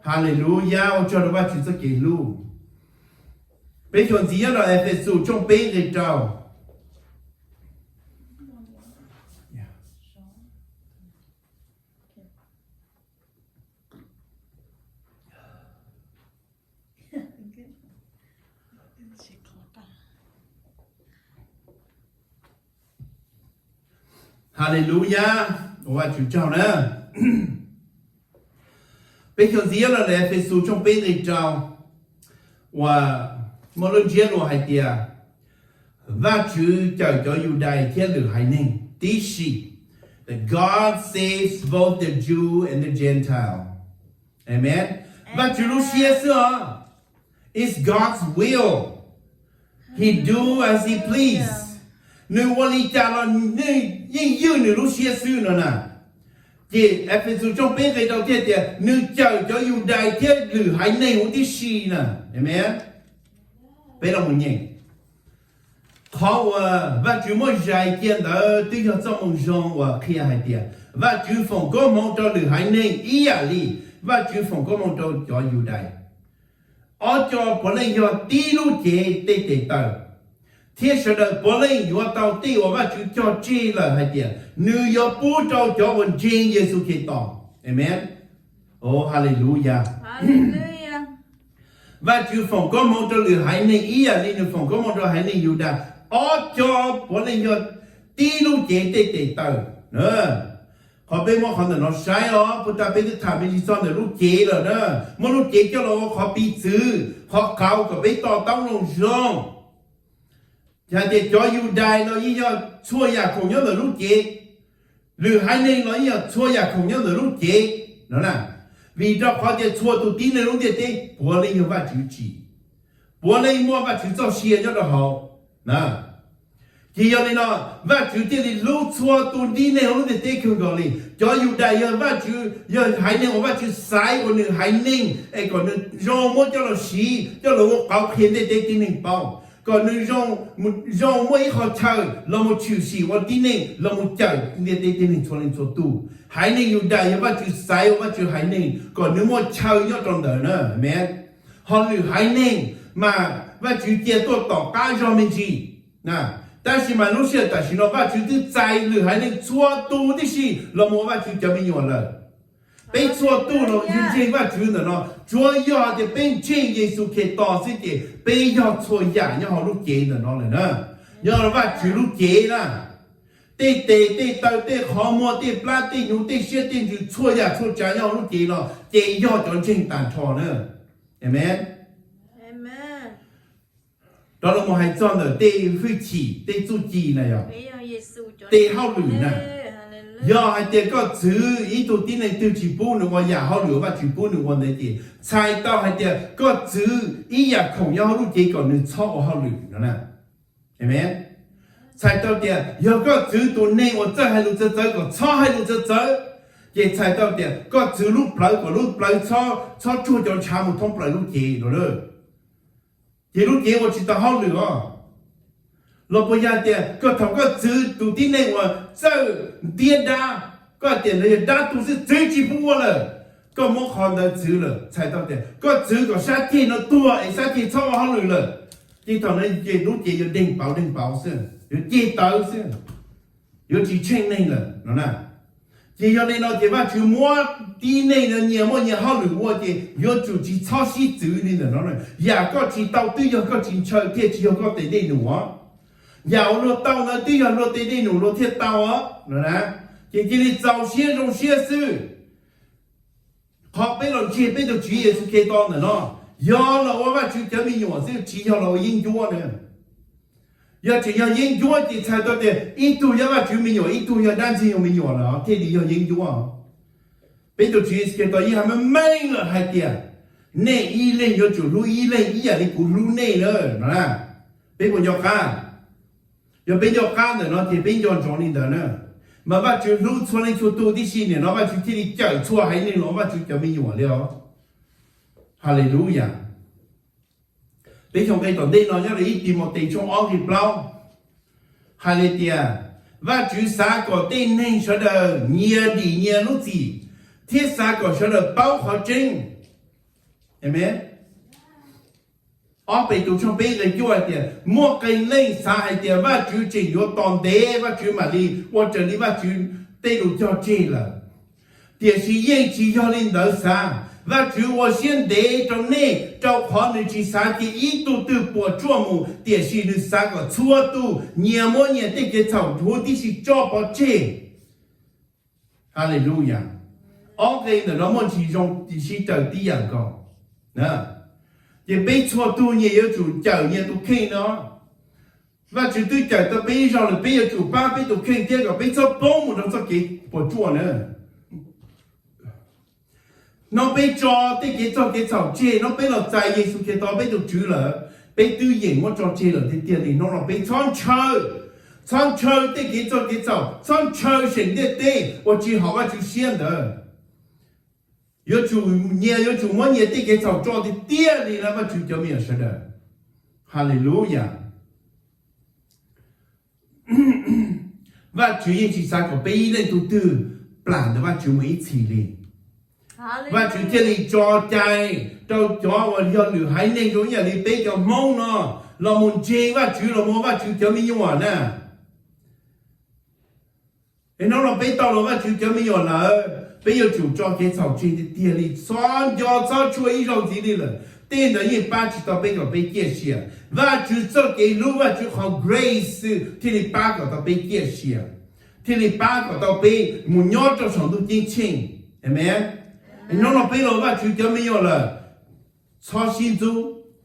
Haleluya, ua tsaug rau Vajtswv txoj kev hlub. Peb xyuas ntxiv nyob rau Efexus tshooj peb nqe rau. Haleluya, ua Vajtswv tsaug na. Peb xyuas ntxiv los ntawm Efexus tshooj peb nqe rau, uas muaj lub ntsiab lus hais tias, Vajtswv cawm cov Yudais thiab lwm haiv neeg tib si. That God saves both the Jew and the Gentile. Amen. Vajtswv lub siab xwb os. It's God's will. He do as he please. Nws ua li cas los nws yeej ywj nws lub siab xwb no na. Ces Efexus tshooj peb nqe rau thiaj tias nws cawm cov Yudais thiab lwm haiv neeg huv tib si na. Amen. Peb los mus nyeem. Qhov uas Vajtswv muab zais cia ntawd twb yog txoj moo zoo uas qhia hais tias Vajtswv foom koob hmoov rau lwm haiv neeg ib yam li Vajtswv foom koob hmoov rau cov Yudais. Ob co puav leej yog tib lub cev tej tes taw, thiab sawv daws puav leej yuav tau tej uas Vajtswv cog tseg lawm hais tias nws yuav pub rau cov uas ntseeg Yexus Khetos. Amen. O, haleluya. Vajtswv foom koob hmoov rau lwm haiv neeg ib yam li nws foom koob hmoov rau haiv neeg Yudas. Ob co puav leej yog tib lub cev tej tes taw. Qhov peb muab qhov ntawm no saib os, puag ta peb twb tham me ntsis txog ntawm lub cev lawm na. Muab lub cev coj los ua qhov piv txwv, qhov qauv kom peb to taub zoo zoo. Hais tias cov Yudais los yeej yog txhua yam khoom nyob ntawm lub cev, lwm haiv neeg los yeej yog txhua yam khoom nyob ntawm lub cev no na. Vim rau qhov tias txhua tus tib neeg lub ntiaj teb puav leej yog Vajtswv tsim, puav leej muaj Vajtswv txoj sia nyob rau hauv. Ces yog li no, Vajtswv thiaj li hlub txhua tus tib neeg hauv lub ntiaj teb kawg nkaus li. Cov Yudais yog Vajtswv, yog haiv neeg uas Vajtswv xaiv ua nws haiv neeg es kom nws zoo muab coj los siv, coj los ua qauv qhia ntiaj teb tib neeg paub, kom nws zoo muaj ib qho chaw los mus tshwm sim ua tib neeg los mus cawm ntiaj teb tib neeg txhua leej txhua tus. Haiv neeg Yudas yog Vajtswv xaiv ua Vajtswv haiv neeg kom nws muaj chaw nyob rau ntawd na, amen. Ho lwm haiv neeg mas Vajtswv cia tuaj tom qab zog me ntsis. Tab sis mas lub sij hawm tam sim no Vajtswv twb txais lwm haiv neeg txhua tus tib si los mus ua Vajtswv cov me nyuam lawm. Peb txhua tus los ntseeg Vajtswv ntawm no, tsuav yog tias peb ntseeg Yexus Khetos xwb ces peb yog txhua yam nyob hauv lub cev ntawm no lawm na. Nyob Vajtswv lub cev na, tej tes tej taw, tej qhov muag, tej plab tej hnyuv, tej siab tej ntsws, txhua yam txhua tsav nyob hauv lub cev no ces yog cov ntseeg tag nrho na. Amees. Rov los mus hais txog ntawm tej hwj chim, tej txuj ci na, yog tej hauj lwm na. Yog hais tias koj txwv ib tug tib neeg twg tsis pub nws ua yam hauj lwm uas Vajtswv pub nws ua ntawd ces txhais tau hais tias koj txwv ib yam khoom nyob hauv lub cev kom nws txhob ua hauj lwm no na. Amees. Txhais tau tias yog koj txwv tus neeg uas txawj hais lus txawv txawv kom txhob hais lus txawv txawv, ces txhais tau tias koj txwv lub plawv kom lub plawv txhob txhob tsuag cov ntshav mus thoob plaws lub cev no lawm. Ces lub cev ua tsis tau hauj lwm os. Los puas yog tias koj thaum koj txwv tus tib neeg uas txawj ntiab dab, koj tias nws yog dab tu xwb txwv tsis pub ua lawm, koj muab qhov ntawd txwv lawm, txhais tau tias koj txwv kom sab ceg no tuag es sab ceg txhob ua hauj lwm lawm, ces thaum no ces lub cev yuav deeg pauv deeg pauv xwb, yuav ceg tawv xwb, yuav tsis tsheej neeg lawm no na. Ces yog li no ces Vajtswv muab tib neeg no nyias muaj nyias hauj lwm ua ces yuav tsum tsis txhob sib txwv li ntawm no. Yam koj tsis tau twb yog koj tsis ntshaw thiaj tsis yog koj tes dej num os. Yam uas luag tau ntawd twb yog luag tes dej num luag thiaj tau os no na. Ces cia li txaus siab zoo siab xwb. Qhov peb los ntseeg peb tus Tswv Yexus Khetos ntawm no, yog los ua Vajtswv cov me nyuam xwb, tsis yog los ua yeeb ncuab na. Yog tseem yog yeeb ncuab ces txhais tau tias ib tug yog Vajtswv me nyuam, ib tug yog dab ntxwg nyoog me nyuam lawm thiaj li yog yeeb ncuab. Peb tus Tswv Yexus Khetos yeej hais meej meej lawm hais tias nej ib leeg yuav tsum hlub ib leeg ib yam li kuv hlub nej na no. Peb puas nco qab? Yog peb nco qab ntawm no ces peb nco ntsoov li ntawd na. Mas Vajtswv hlub txhua leej txhua tus tib si, nim no Vajtswv thiaj li cawm txhua haiv neeg los ua Vajtswv cov me nyuam li os. Haleluyas. Peb xyoo nqe tom ntej no nyob rau ib Timautes tshooj ob nqe plaub hais li tias, Vajtswv xav kom tej neeg sawv daws nyias dim nyias lub txim, thiab xav kom sawv daws paub qhov tseeb. Amees. Ob Petus tshooj peb nqe cuaj hais tias, muaj qee leej xav hais tias Vajtswv tseem yuav tos ntev Vajtswv mam li ua raws li Vajtswv tej lus cog tseg lawm. Tiam sis yeej tsis yog li ntawd xav. Vajtswv ua siab ntev rau nej, rau qhov nws tsis xav cia ib tug twg puas tsuaj mus, tiam sis nws xav kom txhua tus nyias muab nyias tej kev txhaum huv tib si tso pov tseg. Haleluyas. Ob nqe ntawm no muaj ntsis zoo sib raws tib yam nkaus. Ces peb txhua tus nyias yuav tsum cawm nyias tus kheej no. Vajtswv twb cawm tau peb ib zaug lawm, peb yuav tsum pab peb tus kheej thiab kom peb txhob poob mus rau txoj kev puas tsuaj na. Hnub peb tso tej kev txog kev txhaum tseg, hnub peb los txais Yexus Khetos peb tus Tswv lawm, peb twb yeem muab tso tseg lawm tiag tiag li. Hnub no peb txhob ntshaw, txhob ntshaw tej kev txog kev txhaum, txhob ntshaw seem ntiaj teb uas tsis haum Vajtswv siab ntawd. Yuav tsum, nyias yuav tsum muab nyias tej kev txhaum tso tiag tiag li na Vajtswv cov me nyuam sawv daws. Haleluyas. Vajtswv yeej tsis xav kom peb ib leej tug twg plam ntawm Vajtswv mus ib txhis li. Vajtswv thiaj li tso cai rau cov uas yog lwm haiv neeg zoo ib yam li peb cov Hmoob no los mus ntseeg Vajtswv, los mus ua Vajtswv cov me nyuam na. Es hnub no peb tau los Vajtswv cov me nyuam lawm, peb yuav tsum tso kev txhaum tseg tiag tiag li, txhob nco txhob tshuaj ib zaug ntxiv li lawm. Tej ntawd yeej pab tsis tau peb kom peb ciaj sia. Vajtswv txoj kev hlub, Vajtswv qhov grace xwb thiaj li pab kom tau peb ciaj sia, thiaj li pab kom tau peb mus nyob rau saum ntuj ceeb tsheej. Amees. Hnub no peb los Vajtswv cov me nyuam lawm, txhob sib ntxub,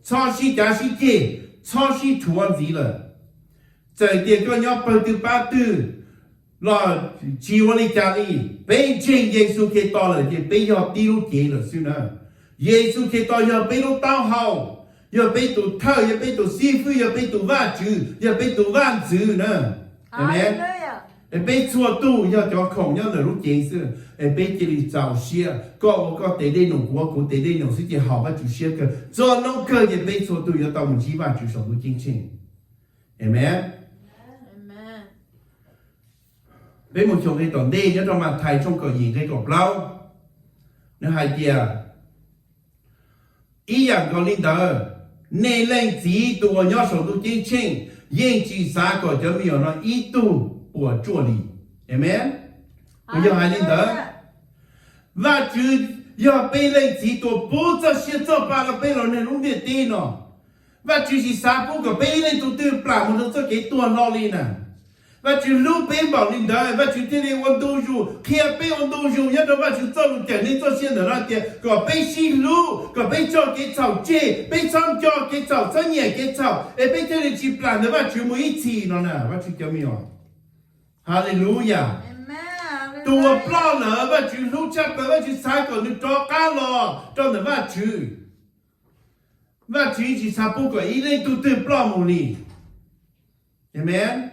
txhob sib cav sib ceg, txhob sib rhuav ntxiv lawm. Txawm tias koj nyob pawg twg pab twg los tsis ua li cas li, peb ntseeg Yexus Khetos lawm ces peb yog tib lub cev lawm xwb na. Yexus Khetos yog peb lub taub hau, yog peb tus thawj, yog peb tus xib fwb, yog peb tus Vajtswv, yog peb tus Vaj ntxwv na. Amees. Es peb txhua tus yog cov khoom nyob ntawm lub cev xwb, es peb cia li txaus siab, koj ua koj tes dej num, kuv ua kuv tes dej num xwb ces haum Vajtswv siab kawg. Txog hnub kawg ces peb txhua tus yuav tau mus ntsib Vajtswv saum ntuj ceeb tsheej. Amees. Peb mus xyuas nqe tom ntej nyob rau Mathais tshooj kaum yim nqe kaum plaub, nws hais tias, ib yam nkaus li ntawd, nej Leej Txiv tus uas nyob saum ntuj ceeb tsheej yeej tsis xav kom cov me nyuam no ib tug puas tsuaj li. Amees. Puas yog hais li ntawd? Vajtswv yog peb leej txiv tus pub txoj sia txoj pa rau peb los nyob lub ntiaj teb no. Vajtswv tsis xav pub kom peb ib leej tug twg plam mus rau txoj kev tuag hlo li na. Vajtswv hlub peb npaum li ntawd, Vajtswv thiaj li ua ntu zus, qhia peb ua ntu zus nyob rau Vajtswv txoj lus cawm neeg txoj sia ntawm no tias kom peb sib hlub, kom peb tso kev txhaum tseg, peb txhob nco kev txhaum, txhob nyiam kev txhaum, es peb thiaj li tsis plam ntawm Vajtswv mus ib txhis no na, Vajtswv cov me nyuam. Haleluya. Tus uas ploj lawm Vajtswv hlub tshaj plaws, Vajtswv xav kom nws rov qab los rau ntawm Vajtswv. Vajtswv tsis xav pub kom ib leej tug twg ploj mus li. Amen.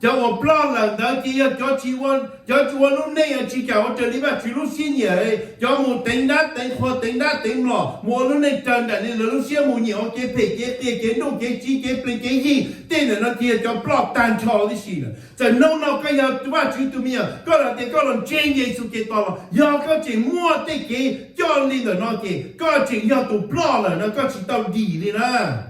Cov uas ploj lawm ntawd ces yog cov tsis ua, cov tsis ua lub neej tsis kam ua raws li Vajtswv lub siab nyiam, cov mus teev dab teev qhua, teev dab teev mlom, mus ua lub neej raws nraim li lawv lub siab mus, nyiam ua kev phem kev qias, kev nruj kev tsiv, kev plees kev yig, tej ntawm no ces yog cov ploj tag nrho tib si lawm. Txawm hnub no koj yog Vajtswv tus me nyuam, koj los tias koj los ntseeg Yexus Khetos los, yog koj tseem muaj tej kev coj li ntawm no ces koj tseem yog tus ploj lawm no, koj tsis tau dim li na.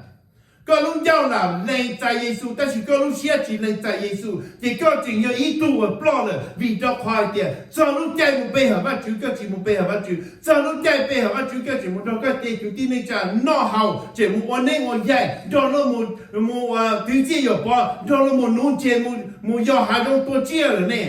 Koj lub ncauj lam lees txais Yexus tab sis koj lub siab tsis lees txais Yexus ces koj tseem yog ib tug uas ploj lawm, vim rau qhov hais tias txog lub caij mus pe hawm Vajtswv koj tsis mus pe hawm Vajtswv, txog lub caij pe hawm Vajtswv koj tseem mus nrog koj tej kwv tij neej tsa noj haus, tseem mus ua neeb ua yaig, nrog luag mus, mus ua kwv tij yawm pov, nrog luag mus nuv ntses, mus yos hav zoov tua tsiaj lawm ne.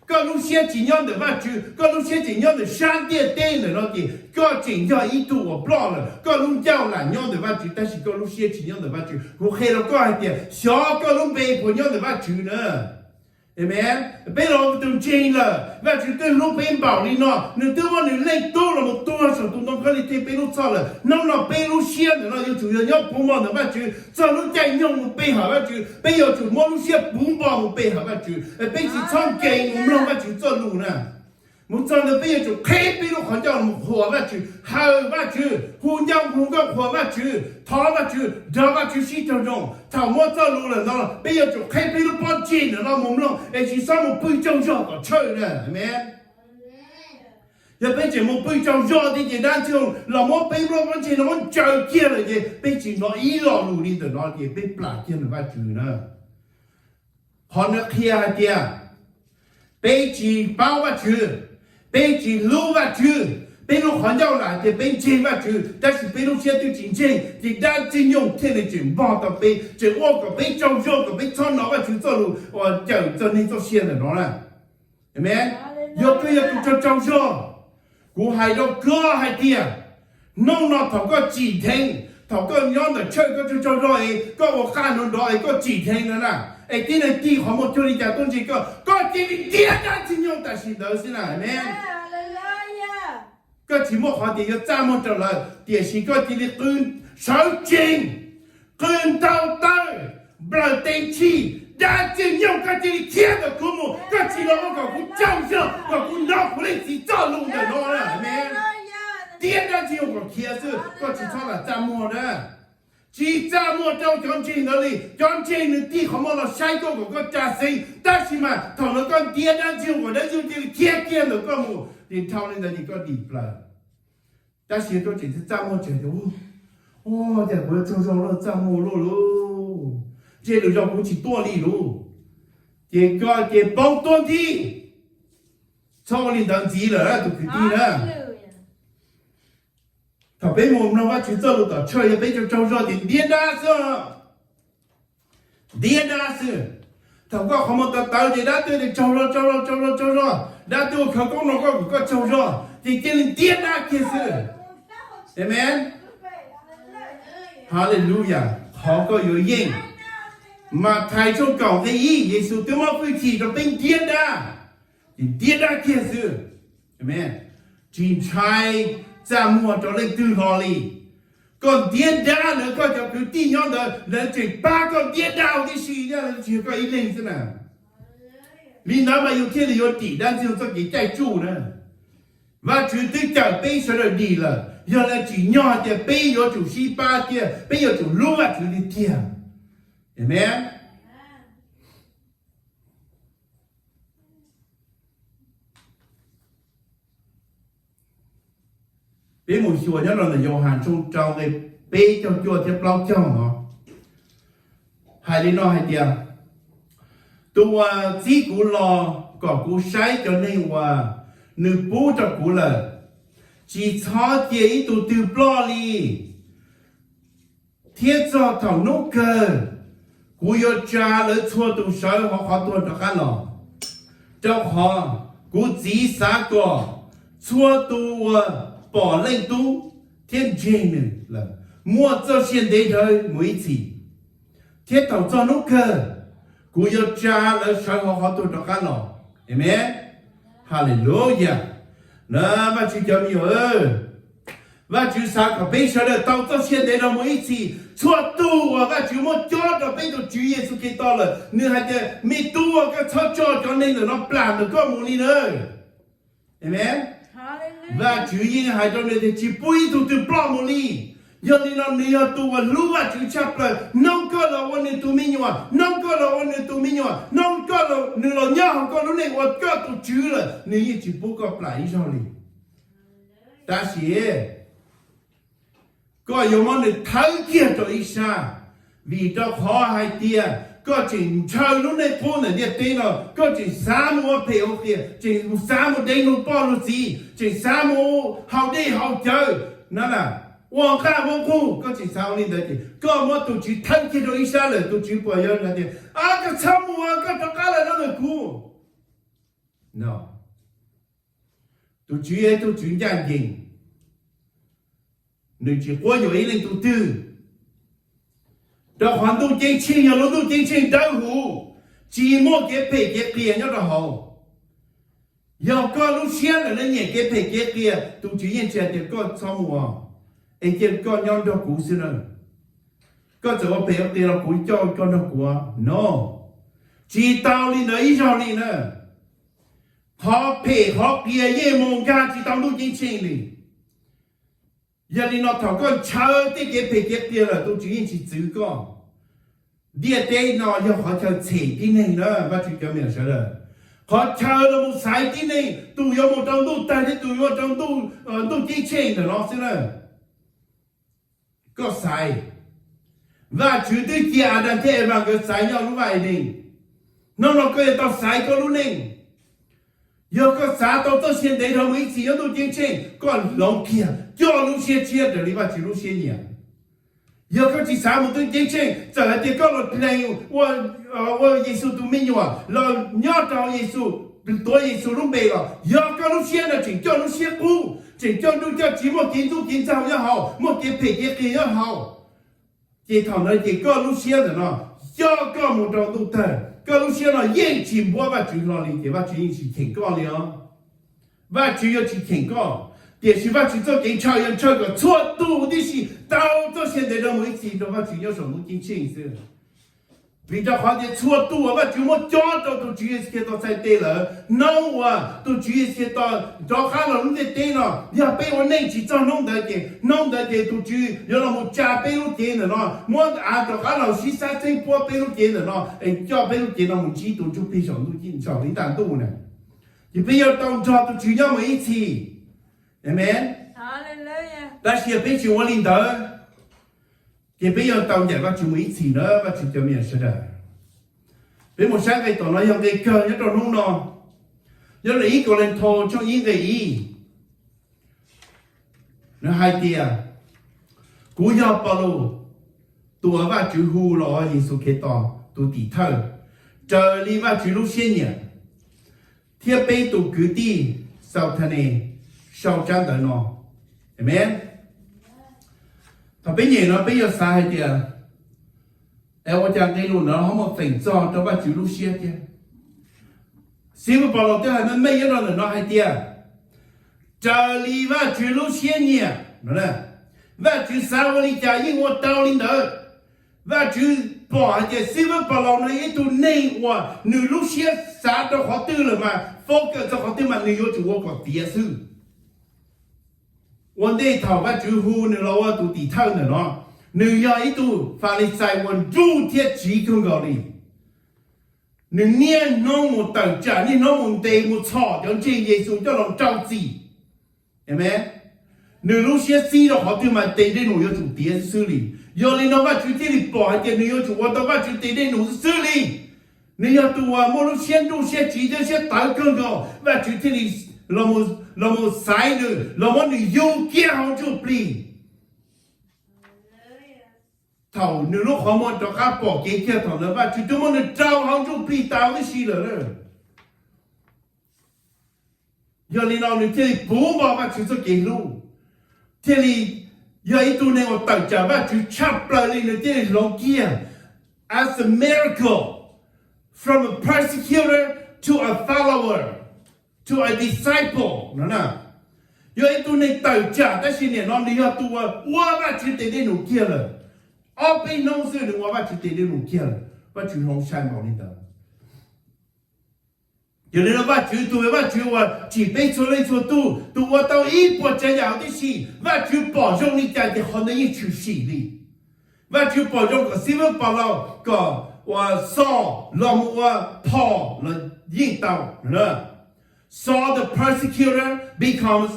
Koj lub siab tsis nyob ntawm Vajtswv, koj lub siab tseem nyob ntawm sab ntiaj teb ntawm no ces koj tseem yog ib tug uas ploj lawm. Koj lub ncauj lam nyob ntawm Vajtswv tab sis koj lub siab tsis nyob ntawm Vajtswv. Kuv qhia rau koj hais tias xyov koj lub npe puas nyob ntawm Vajtswv na. Amen. Peb los ua tus ntseeg lawm, Vajtswv twb hlub peb npaum li no, nws twb muab nws leej Tub los mus tuag saum tus ntoo khaub lig thiab peb lub txhoj lawm. Hnub no peb lub siab ntawm no yuav tsum yog nyob puv npo ntawm Vajtswv, txog lub caij nyoog mus pe hawm Vajtswv, peb yuav tsum muab lub siab puv npo mus pe hawm Vajtswv. Peb tsis txhob nkees mus mloog Vajtswv txoj lus na. Mus txog ntawd peb yuav tsum qheb peb lub qhov ncauj mus qhuas Vajtswv, hawm Vajtswv, hu ncauj hu nkauj qhuas Vajtswv, thov Vajtswv, nrog Vajtswv sib raug zoo. Thaum muab txoj lus lawm no peb yuav tsum qheb peb lub pob ntseg ntawm no mus mloog es tsis txhob mus pw tsaug zog tom church na. Amen. Yog peb tseem mus pw tsaug zog tiag ces dab ntxwg los muab peb lub pob ntseg no muab ntsaws kiag lawm ces peb tsis hnov ib lo lus li ntawm no ces peb plam kiag ntawm Vajtswv na. Qhov no qhia hais tias peb tsis paub Vajtswv, peb tsis hlub Vajtswv, peb lub qhov ncauj lam tias peb ntseeg Vajtswv tab sis peb lub siab twb tsis ntseeg ces dab ntxwg nyoog thiaj li tseem npog tau peb, tseem ua kom peb tsaug zog kom peb txhob hnov Vajtswv txoj lus uas cawm txog neeg txoj sia ntawm no na. Amen. Yog koj yog tus tsaug tsaug zog, kuv hais rau koj hais tias hnub no thaum koj tsim dheev, thaum koj nyob ntawm church koj tsaug tsaug zog es koj ua qaj nrov nrov es koj tsim dheev no na, es tib neeg tig qhov muag cuag li cas tuaj ntseeg koj, koj cia li ntiab dab ntxwg nyoog tam sim ntawd xwb na. Amen. Koj tsis muaj qhov tias yuav txaj muag rau lawv tiam sis koj cia li qw sawv tsees, qw ntaus taw, nplawm tes ntsig, dab ntxwg nyoog koj cia li khiav ntawm kuv mus, koj tsis los ua kom kuv tsaug zog kom kuv hnov kuv leej txiv txoj lus ntawm no na. Amen. Ntiab dab ntxwg nyoog kom khiav xwb, koj tsis txhob lam txaj muag na. Tsis txaj muag rau cov ntseeg ntawd li, cov ntseeg nws tig qhov muag los saib koj kom koj ras xeev, tab sis mas thaum no koj ntiab dab ntxwg nyoog kom dab ntxwg nyoog cia li khiav kiag ntawm koj mus, ces dhau li ntawd ces koj dim plaws. Tab sis koj tseem txaj muag tseem tias, ua cas kuv yuav tsaug zog luaj, txaj muag luaj lauj, ntshe lwm zaus kuv tsis tuaj li lauj, ces koj ces poob tuaj nti. Txhob ua li ntawd ntxiv lawm tus kwv tij na. Thaum peb mus mloog Vajtswv txoj lus tom church yog peb tsaug tsaug zog ces ntiab dab xwb, ntiab dab xwb. Thaum koj qhov muag tawv tawv ces dab twg tias tsaug zog tsaug zog tsaug zog tsaug zog, dab twg ua khawv koob rau koj kom koj tsaug zog ces cia li ntiab dab kiag xwb. Amen. Hallelujah. Qhov koj yuav yeej. Mathais tshooj kaum nqe ib, Yexus twb muab hwj chim rau peb ntiab dab, ces ntiab dab kiag xwb. Amen. Tsis ntshai txaj muag rau leej twg hlo li. Koj ntiab dab lawv, koj cov kwv tij nyob ntawd lawv tseem pab koj ntiab dab huv tib si, yog lawv tsis yog koj ib leeg xwb na. Li ntawd mas yus thiaj li yuav dim dab ntxwg nyoog txoj kev caij tsuj na. Vajtswv twb cawm peb sawv daws dim lawm, yog lawv tsim nyog hais tias peb yuav tsum sib pab thiab peb yuav tsum hlub Vajtswv tiag tiag. Amen. Peb mus xyuas nyob rau ntawm Yauhas tshooj rau nqe peb caug cuaj thiab plaub caug no, hais li no hais tias, tus uas txib kuv los kom kuv saib cov neeg uas nws pub rau kuv lawm. Tsis txhob cia ib tug twg ploj li, thiab txog thaum hnub kawg kuv yuav tsa lawv txhua tus sawv hauv qhov tuag rov qab los, rau qhov kuv Txiv xav kom txhua tus uas pom Leej Tub thiab ntseeg nws lawm muaj txoj sia ntev dhawv mus ib txhis, thiab thaum txog hnub kawg kuv yuav tsa lawv sawv hauv qhov tuag rov qab los. Amees. Haleluyas. Na, Vajtswv cov me nyuam, Vajtswv xav kom peb sawv daws tau txoj sia ntev dhawv mus ib txhis. Txhua tus uas Vajtswv muab cob rau peb tus Tswv Yexus Khetos lawm, nws hais tias, me tub, koj txhob tso cov neeg ntawm no plam ntawm koj mus li na. Amees. Vajtswv yeej hais rau nws tias tsis pub ib tug twg ploj mus li. Yog li no nws yog tus uas hlub Vajtswv tshaj plaws, hnub koj los ua nws tus me nyuam, hnub koj los ua nws tus me nyuam, hnub koj los, nws los nyob hauv koj lub neej ua koj tus Tswv lawm, nws yeej tsis pub koj plam ib zaug li. Tab sis koj yuav muab nws thawb kiag rau ib sab, vim rau qhov hais tias koj tseem ntshaw lub neej qub ntawm ntiaj teb no, koj tseem xav mus ua phem ua qias, tseem xav mus deev luag poj luag txiv, tseem xav mus haus dej haus cawv, na, ua nqaj muaj nqug, koj tseem xav ua li ntawd ces koj muab tus Tswv thawb kiag rau ib sab lawm, tus Tswv puas yuav hais tias, a, koj txhob mus, koj rov qab los nrog kuv? Tus Tswv yog ib tug Tswv ncaj ncees, nws tsis quab yuam ib leej tug twg, rau qhov ntuj ceeb tsheej yog lub ntuj ceeb tsheej dawb huv, tsis muaj kev phem kev qias nyob rau hauv. Yog koj lub siab lawm nyiam kev phem kev qias, tus Tswv yeej tsis hais tias koj txhob mus, es cia koj nyob nrog kuv xwb na. Koj txawm ua phem ua qias los kuv coj koj nrog kuv. No, tsis tau li ntawd ib zaug li na. Qhov phem qhov qias yeej mus nkag tsis tau ntuj ceeb tsheej li. Yog li no thaum koj ntshaw tej kev phem kev qias lawm, tus Tswv yeej tsis txwv koj. Ntiaj teb no yog qhov chaw tshem tib neeg na, Vajtswv cov me nyuam sawv daws. Qhov chaw los mus xaiv tib neeg, tus yuav mus rau ntuj tawg thiab tus yuav rau ntuj ceeb tsheej ntawm no xwb na. Koj xaiv. Vajtswv twb cia Adas thiab Evas nkawd xaiv nyob lub vaj Edees. Hnub no koj yuav tau xaiv koj lub neej. Yog koj xav tau txoj sia ntev dhawv mus ib txhis nyob ntuj ceeb tsheej, koj hloov kiag coj lub siab tshiab raws li Vajtswv lub siab nyiam. Yog koj tsis xav mus ntuj ceeb tsheej, txawm hais tias koj los dlees ua Yexus tus me nyuam los nyob rau Yexus, tuav Yexus lub npe los, yog koj lub siab no tseem coj lub siab qub, tseem coj nruj coj tsiv, muaj kev ntxub kev ntxaug nyob hauv, muaj kev phem kev qias nyob hauv, ces thaum ntawd ces koj lub siab ntawm no coj koj mus rau ntuj tawg, koj lub siab no yeej tsis npuab Vajtswv hlo li ces Vajtswv yeej tsis cheem koj li os. Vajtswv yuav tsis cheem koj, tiam sis Vajtswv txoj kev ntshaw yog ntshaw kom txhua tus tib si tau txoj sia ntev dhawv mus ib txhis rau Vajtswv nyob saum ntuj ceeb tsheej xwb. Vim rau qhov tias txhua tus uas Vajtswv muab cob rau tus Tswv Yexus Khetos txhais tes lawm, hnub uas tus Tswv Yexus Khetos rov qab los lub ntiaj teb no, yog peb ua neej tsis txog hnub ntawd ces hnub ntawd ces tus Tswv yuav los mus tsa peb lub cev ntawm no, muab av rov qab los sib xab txeeb puab peb lub cev ntawm no es coj peb lub cev no mus ntsib tus Ntsuj Plig saum ntuj, saum ib nta ntuj na. Ces peb yuav tau nrog tus Tswv nyob mus ib txhis. Amees. Tab sis yog peb tsis ua li ntawd, ces peb yuav tau ncaim Vajtswv mus ib txhis na, Vajtswv cov me nyuam sawv daws. Peb mus saib nqe tom no yog nqe kawg nyob rau hnub no, nyob rau ib Kauleethaus tshooj ib nqe ib. Nws hais tias, kuv yog Paulus, tus uas Vajtswv hu los ua Yexus Khetos tus tim thawj, raws li Vajtswv lub siab nyiam, thiab peb tus kwv tij Xauthanes sau tsab ntawv no. Amees. Thaum peb nyeem no peb yuav xav hais tias, es ua cas nqe lus no ho muaj feem txog rau Vajtswv lub siab thiab? Xib hwb Paulus twb hais meej meej nyob rau ntawm no hais tias, raws li Vajtswv lub siab nyiam no, Vajtswv xav ua li cas yeej ua tau li ntawd. Vajtswv pom hais tias xib hwb Paulus no yog ib tug neeg uas nws lub siab xav rau qhov twg lawm mas focus txog qhov twg mas nws yuav tsum ua kom tiav xwb. Ua ntej thaum Vajtswv hu nws los ua tus tim thawj ntawm no, nws yog ib tug Falixais uas nruj thiab tsiv kawg nkaus li. Nws niaj hnub mus tawm tsam, niaj hnub mus ntes mus txhom cov ntseeg Yexus coj los rau txim. Amees. Nws lub siab txib rau qhov twg mas tes dej num yuav tsum tiav xwb xwb li. Yog li no Vajtswv thiaj li pom hais tias nws yuav tsum ua tau Vajtswv tes dej num xwb xwb li. Nws yog tus uas muaj lub siab nruj siab tsiv thiab siab tawv kawg nkaus, Vajtswv thiaj li los mus xaiv nws, los muab nws yug kiag hauv ntsuj plig. Thaum nws lub qhov muag rov qab pom kev kiag thaum ntawd, Vajtswv twb muab nws rau hauv ntsuj plig tas tib si lawm. Yog li no nws thiaj li puv npo Vajtswv txoj kev hlub, thiaj li yog ib tug neeg uas tawm tsam Vajtswv tshaj plaws li, nws thiaj li hloov kiag as a miracle, from a persecutor to a follower to a disciple no. Yog ib tug neeg tawm tsam tab sis nim no nws yog tus uas ua Vajtswv tes dej num kiag lawm. Ob peb hnub xwb nws ua Vajtswv tes dej num kiag lawm, Vajtswv hloov sai npaum li ntawd. Yog li no Vajtswv tus Vajtswv uas tsim peb txhua leej txhua tug, tus ua tau ib puas tsav yam huv tib si, Vajtswv pom zoo li cas ces qhov ntawd yeej tshwm sim li. Vajtswv pom zoo kom xib fwb Paulus, kom uas Saul los mus ua Paul los yeej tau. Saul the persecutor becomes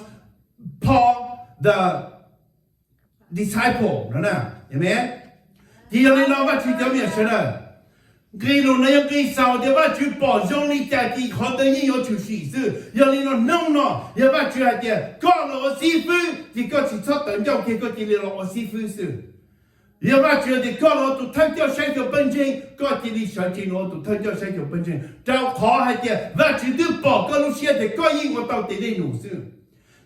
Paul the disciple no. Amen. Ces yog li no Vajtswv cov me nyuam sawv daws, nqe lus no yog nqe xaus tias Vajtswv pom zoo li cas ces qhov ntawd yeej yuav tshwm sim xwb. Yog li no hnub no yog Vajtswv hais tias koj los ua xib fwb ces koj tsis txhob tawv ncauj kiag, koj cia li los ua xib fwb xwb. Yog Vajtswv hais tias koj los ua tus thawj coj saib xyuas pawg ntseeg, koj cia li sawv tsees los ua tus thawj coj saib xyuas pawg ntseeg, rau qhov hais tias Vajtswv twb pom koj lub siab tias koj yeej ua tau tes dej num xwb.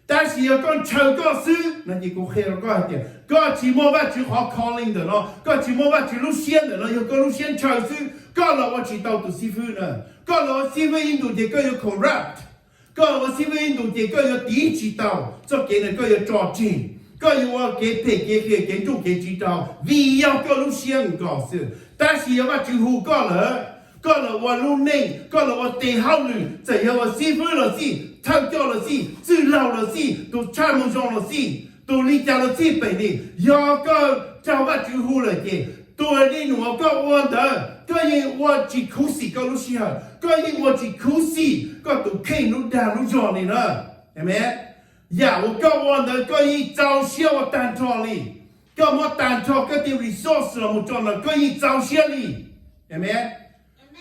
Tab sis yog koj ntshaw koj xwb no ces kuv qhia rau koj hais tias koj tsis muaj Vajtswv qhov calling ntawm no, koj tsis muaj Vajtswv lub siab ntawm no, yog koj lub siab ntshaw xwb. Koj los ua tsis tau tus xib fwb na. Koj los ua xib fwb ib ntus ces koj yuav corrupt. Koj los ua xib fwb ib ntus ces koj yuav tiv tsis tau txoj kev ntawd, koj yuav tso tseg, koj yuav ua kev phem kev qias kev ntsuj kev tsiv rau, vim yog koj lub siab nkaus xwb. Tab sis yog Vajtswv hu koj lawm, koj los ua lub neej, koj los ua tes hauj lwm, txawm yog ua xib fwb los xij, thawj coj los xij, txwj laug los xij, tus tshaj moo zoo los xij, tus li cas los xij pem li, yog koj raug Vajtswv hu lawm ces tus dej num uas koj ua ntawd koj yeej ua tsis khuv xim koj lub sij hawm, koj yeej ua tsis khuv xim koj tus kheej lub dag lub zog li na. Amen. Yam uas koj ua ntawd koj yeej txaus siab ua tag nrho li. Koj muab tag nrho koj tej resource los mus rau ntawd koj yeej txaus siab li. Amen.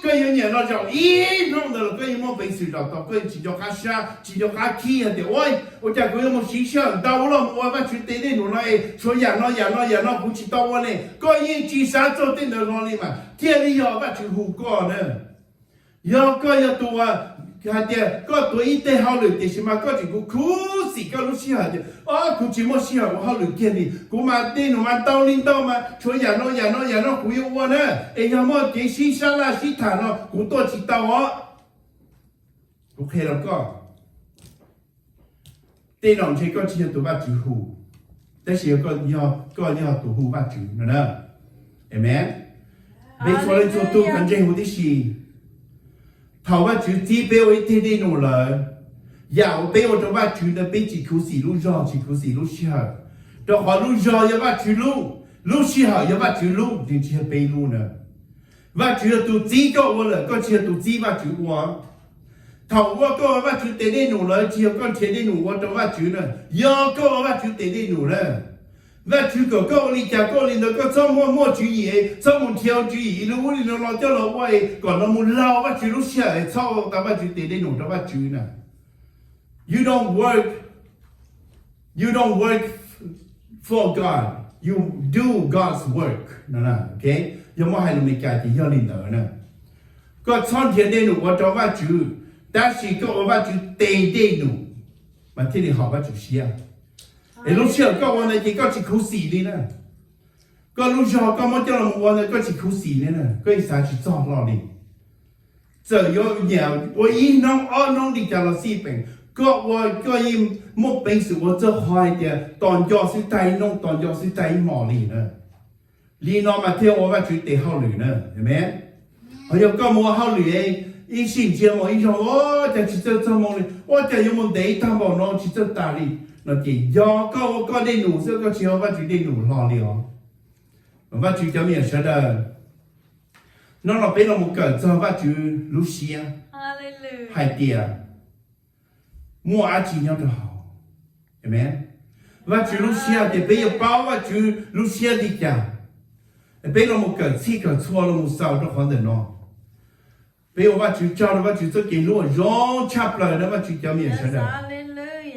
Koj yuav nyiam los zaum ib hnub ntawd los koj yeej muaj peev xwm zaum tau, koj yeej tsis nco qab sab, tsis nco qab khib hais tias ua, ua cas kuv yuav mus siv sij hawm ntau los mus ua Vajtswv tes dej num no es tshuav yam no yam no yam no kuv tsis tau ua ne. Koj yeej tsis xav txog tej ntawd hlo li mas thiaj li yog Vajtswv hu koj na. Yog koj yog tus uas hais tias koj tuav ib teg hauj lwm tiam sis mas koj tseem khuv khuv xim koj lub sij hawm tias, o, kuv tsis muaj sij hawm ua hauj lwm kiag li, kuv mas tej num mas ntau li ntau mas tshuav yam no yam no yam no kuv yuav ua na, es yog muaj kev sib sab laj sib tham no kuv tuaj tsis tau os. Kuv qhia rau koj, tej zaum ntshe koj tsis yog tus Vajtswv hu, tab sis yog koj yog tus hu Vajtswv no na. Amen. Peb txhua leej txhua tus kov ntseeg huv tib si. Thaum Vajtswv txib peb ua ib teg dej num lawm, yam uas peb ua rau Vajtswv ntawd peb tsis khuv xim lub zog tsis khuv xim lub sij hawm, rau qhov lub zog yog Vajtswv lub, lub sij hawm yog Vajtswv lub, nws tsis yog peb lub na. Vajtswv yog tus txib koj ua lawm, koj tsis yog tus txib Vajtswv ua. Thaum ua koj ua Vajtswv tes dej num lawm tsis yog koj nrhiav dej num ua rau Vajtswv na, yog koj ua Vajtswv tes dej num na. Vajtswv kom koj ua li cas koj ua li ntawd, koj txhob muaj muaj tswv yim, txhob mus nrhiav tswv yim li ub li no los coj los ua es kom no mus laug Vajtswv lub sij hawm, txhob ua tau Vajtswv tes dej num rau Vajtswv na. You don't work, you don't work for God, you do God's work. Yog muab hais lus Meskas ces yog li ntawd na. Koj txhob nrhiav dej num ua rau Vajtswv, tab sis koj ua Vajtswv tes dej num mas thiaj li haum Vajtswv siab. Es lub sij hawm koj ua ntawd ces koj tsis khuv xim li na. Koj lub zog koj muab coj los ua ntawd koj tsis khuv xim li na, koj yeej xav tsis txog hlo li. Txawm yuav nyiam ua ib hnub ob hnub li cas los xij peem, koj ua koj yeej muaj peev xwm ua txog qhov hais tias tos nco xwb tag ib hnub tos nco xwb tag ib hmos li na. Li no mas thiaj ua Vajtswv tes hauj lwm na. Amen. Ho yog koj mus ua hauj lwm, ib sij ntsia mus ib zaug, ua cas tsis txawj txog moo li, ua cas yuav mus ntev tag npaum no tsis txawj tas li, no ces yog koj ua koj dej num xwb, koj tsis ua Vajtswv dej num hlo li os. Vajtswv cov me nyuam sawv daws, hnub no peb los mus kawm txog Vajtswv lub siab hais tias muaj dab tsi nyob rau hauv. Amen. Vajtswv lub siab tias peb yuav paub Vajtswv lub siab li cas. Peb los mus kawm txhij kawm txhua los mus xaus rau qhov ntawm no. Peb ua Vajtswv tsaug rau Vajtswv txoj kev hlub uas zoo tshaj plaws na Vajtswv cov me nyuam sawv daws.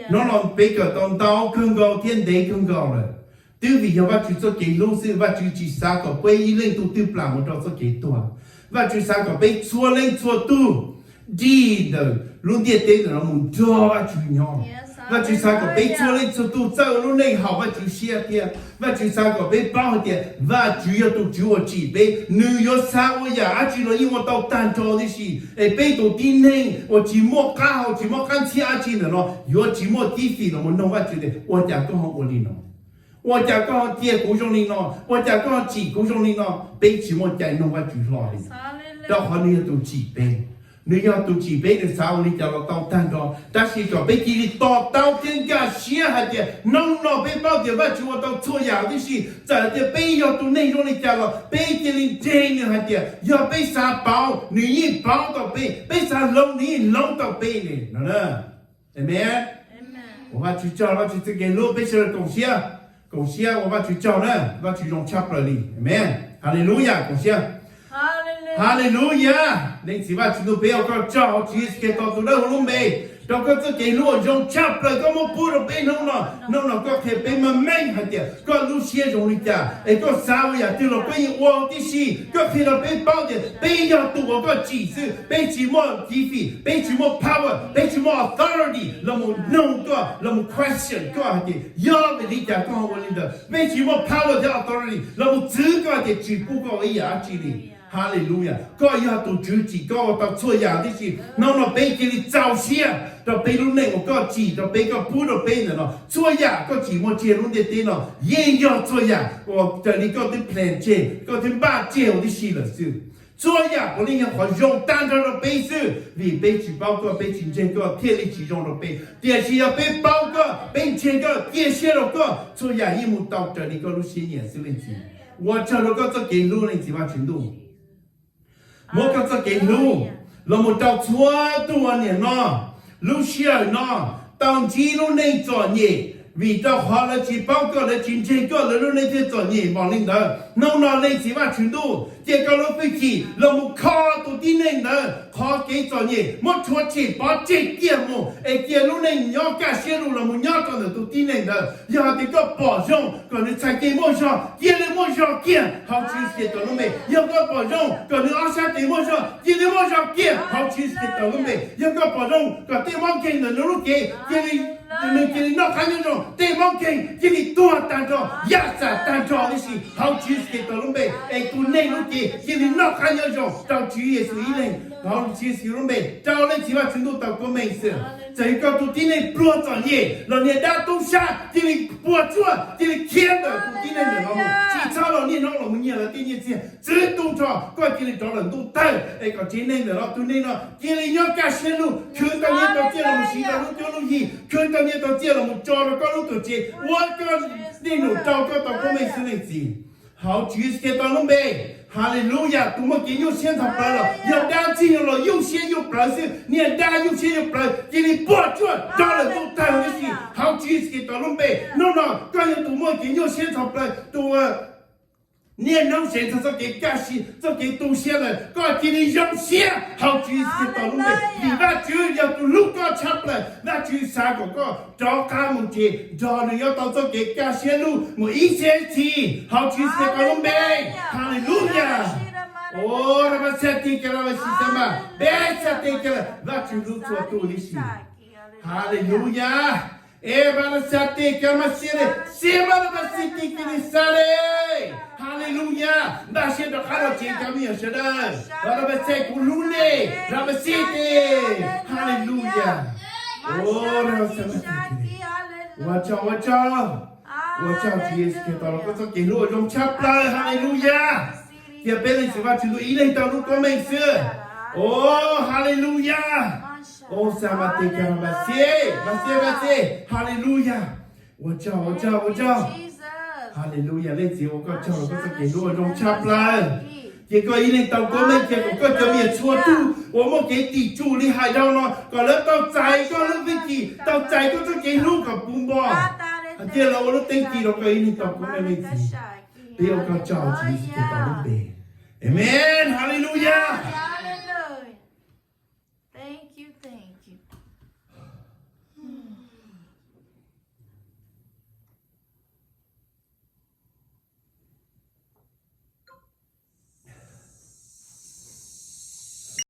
Hnub no peb kawm tau ntau kawg nkaus thiab ntev kawg nkaus lawm. Twb vim yog Vajtswv txoj kev hlub xwb, Vajtswv tsis xav kom peb ib leej tug twb plam mus rau txoj kev tuag. Vajtswv xav kom peb txhua leej txhua tug dig ntawm lub ntiaj teb ntawm no mus nrog Vajtswv nyob. Vajtswv xav kom peb txhua leej txhua tug txawj ua lub neej haum Vajtswv siab thiab Vajtswv xav kom peb paub hais tias Vajtswv yog tus Tswv uas tsim peb, nws yuav xav ua yam dab tsi los yeej ua tau tag nrho tib si. Es peb tus tib neeg uas tsis muaj qab hau tsis muaj qab ntxhiab dab tsi ntawm no yuav tsis muaj cib fim los mus nug Vajtswv tias ua cas koj ho ua li no, ua cas koj ho cia kuv zoo li no, ua cas koj ho tsim kuv zoo li no. Peb tsis muaj cai nug Vajtswv hlo li, rau qhov nws yog tus tsim peb. Nws yog tus tsim peb, nws xav ua li cas los tau tag nrho, tab sis kom peb cia li to taub thiab nkag siab hais tias hnub no peb paub tias Vajtswv ua tau txhua yam tib si. Txawm tias peb yog tus neeg zoo li cas los peb cia li ntseeg nws hais tias yog peb xav paub, nws yeej paub tau peb, peb xav hloov, nws yeej hloov tau peb li no. Amen. Ua Vajtswv tsaug, Vajtswv txoj kev hlub, peb sawv daws koom siab, koom siab ua Vajtswv tsaug na, Vajtswv zoo tshaj plaws li. Amen. Haleluya, koom siab. Haleluya. Leej Txiv Vajtswv Ntuj, peb ua koj tsaug hauv Tswv Yexus Khetos tus dawb huv lub npe, rau koj txoj kev hlub uas zoo tshaj plaws koj muab pub rau peb hnub no. Hnub no koj qhia peb meej meej hais tias koj lub siab zoo li cas, es koj xav ua yam twg los koj yeej ua tib si. Koj qhia rau peb paub tias peb yog tus uas koj tsim xwb, peb tsis muaj cib fim, peb tsis muaj power, peb tsis muaj authority los mus nug koj, los mus question koj hais tias yog vim li cas koj ho ua li ntawd. Peb tsis muaj power thiab authority los mus txwv koj hais tias tsis pub koj ua ib yam dab tsi li. Haleluya, koj yog tus Tswv tsim koj ua tau txhua yam tib si. Hnub no peb cia li txaus siab rau peb lub neej uas koj tsim rau peb, koj pub rau peb ntawm no. Txhua yam koj tsim muaj tseg lub ntiaj teb no yeej yog txhua yam uas raws li koj twb plan tseg, koj twb npaj tseg ua tib si lawm xwb. Txhua yam puav leej yog qhov zoo tag nrho rau peb xwb, vim peb tsis paub koj, peb tsis ntseeg koj thiaj li tsis zoo rau peb. Tiam sis yog peb paub koj, peb ntseeg koj, cia siab rau koj, txhua yam yeej mus tau raws li koj lub siab nyiam xwb Leej Txiv. Ua tsaug rau koj txoj kev hlub Leej Txiv Vajtswv Ntuj. Muab koj txoj kev hlub los mus rau txhua tus uas niaj hnub no, lub sij hawm no, tau ntsib lub neej txom nyem, vim rau qhov lawv tsis paub koj, lawv tsis ntseeg koj, lawv lub neej thiaj txom nyem npaum li ntawd. Hnub no Leej Txiv Vajtswv Ntuj, cia koj lub hwj chim los mus kho tus tib neeg ntawd qhov kev txom nyem, muab rhuav tshem pov tseg kiag mus, es cia lub neej nyob kaj siab lug los mus nyob rau ntawm tus tib neeg ntawd. Yog hais tias koj pom zoo kom nws txhais tes muaj zog, cia li muaj zog kiag hauv Tswv Yexus Khetos lub npe. Yog koj pom zoo kom nws ob sab tes muaj zog, cia li muaj zog kiag hauv Tswv Yexus Khetos lub npe. Yog koj pom zoo kom tej mob nkeeg ntawm nws lub cev cia li, nws cia li noj qab nyob zoo, tej mob nkeeg cia li tuag tag nrho, yaj xam tag nrho tib si hauv Tswv Yexus Khetos lub npe. Es tus neeg lub cev cia li noj qab nyob zoo rau Tswv Yexus ib leeg, hauv Tswv Yexus lub npe. Rau Leej Txiv Vajtswv Ntuj tau koob meej xwb. Txawm koj tus tib neeg pluag txom nyem los niag dab tub sab cia li puas tsuaj, cia li khiav ntawm tus tib neeg ntawm no mus, tsis txhob los niaj hnub los mus nyiag lawv tej nyiaj txiag, txwv tu nrho, koj cia li rov lawm ntuj tawg, es kom tsev neeg ntawm no, tus neeg no cia li nyob kaj siab lug, khwv tau nyiaj tau txiaj los mus siv rau lub cuab lub yig, khwv tau nyiaj tau txiaj los mus tso rau koj lub tuam tsev, ua koj niaj hnub rau koj tau koob meej xwb Leej Txiv. Hauv Tswv Yexus Khetos lub npe. Haleluya, tus muaj kev nyuaj siab ntxhov plawv los yog dab tsi los yuj siab yuj plawv xwb, niag dab yuj siab yuj plawv cia li puas tsuaj rov lawm ntuj tawg huv tib si hauv Tswv Yexus Khetos lub npe. Hnub no koj yog tus muaj kev nyuaj siab ntxhov plawv, tus niaj hnub seev txog txoj kev kaj siab, txoj kev tu siab lawm, koj cia li zoo siab hauv Tswv Yexus Khetos lub npe, vim Vajtswv yog tus hlub koj tshaj plaws. Vajtswv xav kom koj rov qab mus tsev nrog nws nyob tau txoj kev kaj siab lug mus ib txhiab txhis hauv Tswv Yexus Khetos lub npe. Haleluya. Ua rau pab xav ti ka la va si xa ma, peb xav ti ka la, Vajtswv hlub txhua tus tib si. Haleluya. E ba la xav ti ka ma xia le, xia ma la ma xia ti ka li xa le. Haleluya. Npaj siab rov qab los tsev cov me nyuam sawv daws, rau pab xav kuv hlub nej, rau pab xav ti. Haleluya. Ua rau xav ma ti ka li. Ua tsaug, ua tsaug. Ua tsaug Tswv Yexus Khetos los koj txoj kev hlub uas zoo tshaj plaws. Haleluya. Cia peb Leej Txiv Vajtswv Ntuj ib leeg tau lub koob meej xwb. O, haleluya. O, xa ma ti ka ma xia, ma xia, ma xia. Haleluya. Ua tsaug, ua tsaug, ua tsaug. Haleluya, Leej Txiv ua koj tsaug los koj txoj kev hlub uas zoo tshaj plaws. Cia koj ib leeg tau koob meej, cia kom koj cov me nyuam txhua tus uas muaj kev tim tsum li hais dhau no kom lawv tau txais koj lub hwj chim, tau txais koj txoj kev hlub kom puv npo. Hais tias lawv ua lub teeb ci rau koj ib leeg tau koob meej Leej Txiv. Peb ua koj tsaug Tswv Yexus Khetos lub npe. Amen, haleluya.